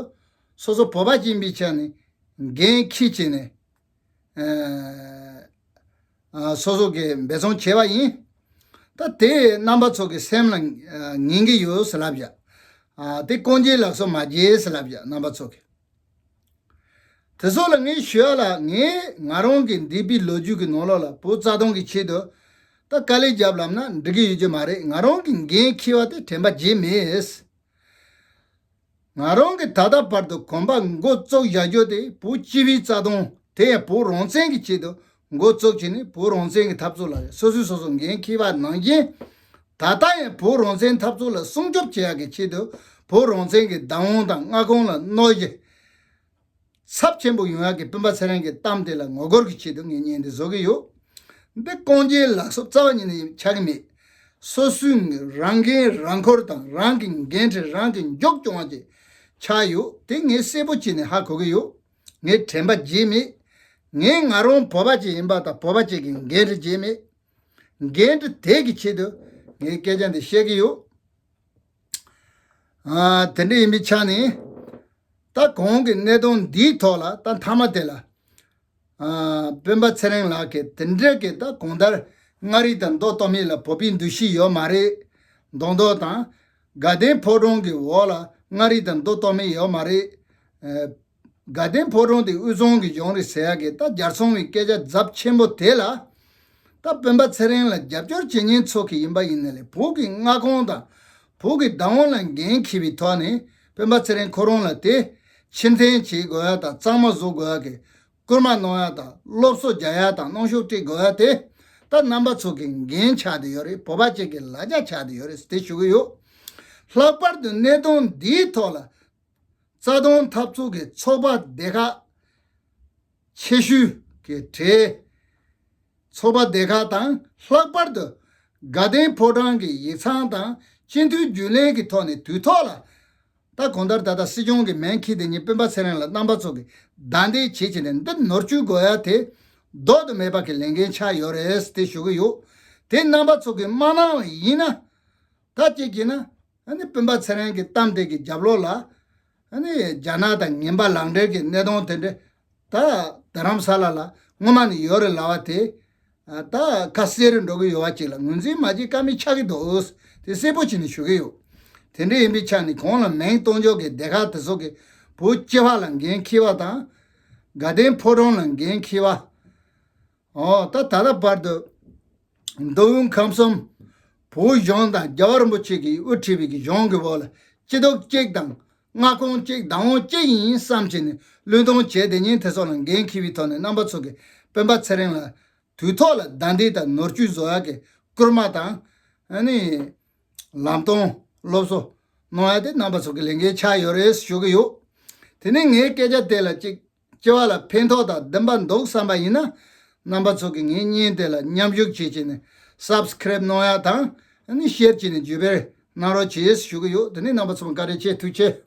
སོ་སོ་བོད་པ་ཅིག་ཡིན་པའི་ཆ་ནས་འགན་འཁྱེར་བྱས་ནས། ཨ། ཨ། སོ་སོ་གིས་འབད་བརྩོན་བྱས་པ་ཡིན། ད་དེ་རྣམ་པ་ཚོ་གི་སེམས་ལ་ཨ་ཉན་གྱི་ཡོད་ཟེར་ལབ་བཞག་ཨ། དེ་ཀོང་ཇོ་ལགས་སོ་མ་བརྗེད་ཟེར་ལབ་བཞག་རྣམ་པ་ཚོ་གིས། དེ་ཚོ་ལ་ངས་ཞུ་ཡ་ལ། ངས་ང་རང་གི་འདས་པའི་ལོ་རྒྱུས་ཀྱི་ནང་ལོགས་ལ་བོད་རྩ་དོན་གྱི་ཆེད་དུ་ད་དཀའ་ལས་བརྒྱབ་ལབ་ན་འགྲིག་གི་ཡོད་རྒྱུ་མ་རེད། ང་རང་གི་འགན་འཁྱེར་བ་དེ་དྲན་པ་བརྗེད་མེད། ང་རང་གིས་ད་ལྟ་བར་དུ་གོམ་པ་འགོ་བཙུགས་བཞག་རྒྱུ་དེ་བོད་སྤྱི་པའི་རྩ་དོན། དེ་ཡང་བོད་རང་བཙན་གྱི་ཆེད་དུ་འགོ་བཙུགས་བྱས་ནས། བོད་རང་བཙན་གྱི་འཐབ་རྩོད་ལ་སོ་སོས་སོ་སོ་འགན་འཁྱེར་བ་ནང་བཞིན། ད་ལྟ་ཡང་བོད་རང་བཙན་འཐབ་རྩོད་ལ་སྲུང་སྐྱོབ་བྱེད་ཡག་གི་ཆེད་དུ་བོད་རང་བཙན་གྱི་བདག་དབང་དང་མངའ་ཁོངས་ལ་གནོད་གཞི་ཚབས་ཆེན་པོ་ཡོང་ཡག་གི་སྤེན་པ་ཚེ་རིང་གི་གཏམ་དེ་ལ་ངོ་རྒོལ་གྱི་ཆེད་དུ་ངས་བརྙན་འདི་བཟོ་གི་ཡོད། འདི་ཀོང་ཇོ་ལགས་སོ་རྩ་བ་ཉིད་ནས་ཆགས་ཀྱི་མེད། སོ་སོའི་རང་འགན་རང་འཁུར་དང་། རང་གི་འགན་འཁྲི་རང་གིས་མགྱོགས་སྐྱོང་བ་ཅིག་ཆགས་ཡོད། དེ་ངས་གསལ་པོ་བྱས་ནས་ཧ་གོ་གི་ཡོད། ངས་དྲན་པ་བརྗེད་མེད། ངས་ང་རང་བོད་པ་ཅིག་ཡིན་པ་དང་། བོད་པ་ཅིག་གི་འགན་འཁྲི་བརྗེད་མེད། འགན་འཁྲི་དེ་གི་ཆེད་དུ་ངས་སྐད་ཆ་འདི་བཤད་ཀྱི་ཡོད། ཨ། དེ་འདྲ་ཡིན་པའི་ཆ་ནས། ད་གོང་གི་གནད་དོན་འདིའི་ཐོག་ལ་ད་མཐའ་མ་དེ་ལ། ཨ། སྤེན་པ་ཚེ་རིང་ལགས་ཀྱིས་དེ་འདྲ་གི་ད་གང་ལྟར་མངའ་རིས་དང་མདོ་སྟོད་སྨད་ལ་བོད་པའི་འདུ་ཤེས་ཡོད་མ་རེད་མདོག་མདོག་དང་། དགའ་ལྡན་ཕོ་བྲང་གི་འོག་ལ་མངའ་རིས་དང་མདོ་སྟོད་སྨད་ཡོད་མ་རེད། ཨ། དགའ་ལྡན་ཕོ་བྲང་དེ་དབུས་གཙང་གི་ལྗོངས་རེད་ཟེར་ཡག་གི་ད་རྒྱལ་སྲུང་བའི་སྐད་ཆ་ཚབས་ཆེན་པོ་དེ་ལ། ད་སྤེན་པ་ཚེ་རིང་ལ་རྒྱབ་སྐྱོར་བྱེད་མཁན་ཚོ་གི་ཡིན་པ་ཡིན་ན་ལས། བོད་ཀྱི་མངའ་ཁོངས་དང་བོད་ཀྱི་བདག་དབང་ལ་འགན་འཁྱེར་བའི་ཐོག་ནས་སྤེན་པ་ཚེ་རིང་ཁོ་རང་ལ་དེ་ཕྱིར་འཐེན་བྱེད་དགོས་ཡ་དང་། གཙང་མ་བཟོ་དགོས་ཡ་གི་སྐུལ་མ་གནང་ཡ་དང་། སློབ་གསོ་རྒྱག་ཡ་དང་། གནོན་ཤུགས་སྤྲད་དགོས་ཡ་དེ་ད་རྣམ་པ་ཚོ་གི་འགན་ཆགས་བསྡད་ཡོད་རེད། བོད་པ་ཅིག་གི་ལ་རྒྱ་ཆགས་བསྡད་ཡོད་རེད་དེ་ཞུ་གི་ཡོད། ལྷག་པར་དུ་གནད་དོན་འདིའི་ཐོག་ལ་རྩ་དོན་འཐབ་རྩོད་ཀྱི་ཚོགས་པ་སྡེ་ཁག་ཆེ་ཤོས་ཀྱི་གྲས། ཚོགས་པ་སྡེ་ཁག་དང་། ལྷག་པར་དུ་དགའ་ལྡན་ཕོ་བྲང་གི་ཡིག་ཚང་དང་སྤྱི་འཐུས་རྒྱུན་ལས་ཀྱི་ཐོག་ནས་དུས་ཐོག་ལ། ད་གང་ལྟར་ད་ལྟ་སྲིད་སྐྱོང་གི་མིང་འཁྱེར་བསྡད་མཁན་སྤེན་པ་ཚེ་རིང་ལ་རྣམ་པ་ཚོ་གིས་བདའ་འདེད་བྱེད་བྱས་ནས། འདི་ནོར་བཅོས་དགོས་ཡ་དེ་ལྡོག་ཏུ་མེད་པ་གི་ལས་འགན་ཆགས་ཡོད་རེད་དེ་ཞུ་གི་ཡོད། དེ་རྣམ་པ་ཚོ་གིས་མ་གནང་བ་ཡིན་ན། ད་གཅིག་བྱས་ན། ཨ་ནི་སྤེན་པ་ཚེ་རིང་གི་གཏམ་དེ་གི་རྒྱབ་ལོགས་ལ། ཨ་ནི་རྒྱ་ནག་དང་ངན་པ་ལག་འབྲེལ་གྱི་གནད་དོན་དེ་འདྲ། ད་རྡ་རམ་ས་ལ་ལ་སྔོན་མ་ནས་ཡོད་རེད་ལབ་པ་དེ། ཨ། ད་ཁ་གསལ་རུ་འགྲོ་གི་ཡོད་པ་ཅིག་ལ་ངོས་འཛིན་མ་བྱེད་ཀ་མེད་ཆགས་ཀྱི་འདུག་དེ་གསལ་པོ་བྱས་ནས་ཞུ་གི་ཡོད། དེ་འདྲ་ཡིན་པའི་ཆ་ནས་གོང་ལ་མིང་བཏོན་ཕྱོགས་ཀྱི་སྡེ་ཁག་དེ་ཚོ་གིས་བོད་སྤྱི་པ་ལ་འགན་འཁྱེར་བ་དང་། དགའ་ལྡན་ཕོ་བྲང་ལ་འགན་འཁྱེར་བ། ཨོ། ད་ད་ལྟ་བར་དུ་མདོ་དབུས་ཁམས་གསུམ་བོད་གཞུང་དང་རྒྱལ་བ་རིན་པོ་ཆེ་གིས་དབུ་ཁྲིད་པའི་གི་གཞུང་གི་འོག་ལ་སྐྱིད་སྡུག་གཅིག་དང་། མངའ་ཁོངས་གཅིག། བདག་དབང་གཅིག་ཡིན་བསམ་བྱས་ནས་བློས་གཏོང་བྱས་བསྡད་མཁན་དེ་ཚོ་ལ་འགན་འཁྱེར་བའི་ཐོག་ནས་རྣམ་པ་ཚོ་གིས་སྤེན་པ་ཚེ་རིང་ལ་དུས་ཐོག་ལ་བདའ་འདེད་དང་ནོར་བཅོས་བཟོ་ཡག་གི་སྐུལ་མ་དང་། ཨ་ནི་ལམ་སྟོན་སློབ་གསོ་གནང་ཡ་དེ་རྣམ་པ་ཚོ་གི་ལས་འགན་ཆགས་ཡོད་རེད་ཞུ་གི་ཡོད། དེ་ནས་ངའི་སྐད་ཆ་དེ་ལ་གཅིག་སྤྱི་པ་ལ་ཕན་ཐོགས་དང་བདེན་པ་འདུག་བསམ་པ་ཡིན་ན། རྣམ་པ་ཚོ་གིས་ངའི་བརྙན་དེ་ལ་མཉམ་ཞུགས་བྱེད་བྱས་ནས་སབ་སི་ཀེ་རེབ་གནང་ཡ་དང་། ཨ་ནི་ཤེར་བྱས་ནས་བརྒྱུད་སྤེལ་གནང་རོགས་བྱེད་ཞུ་གི་ཡོད། དེ་ནས་རྣམ་པ་ཚོ་བཀའ་དྲིན་ཆེ། ཐུགས་རྗེ་ཆེ།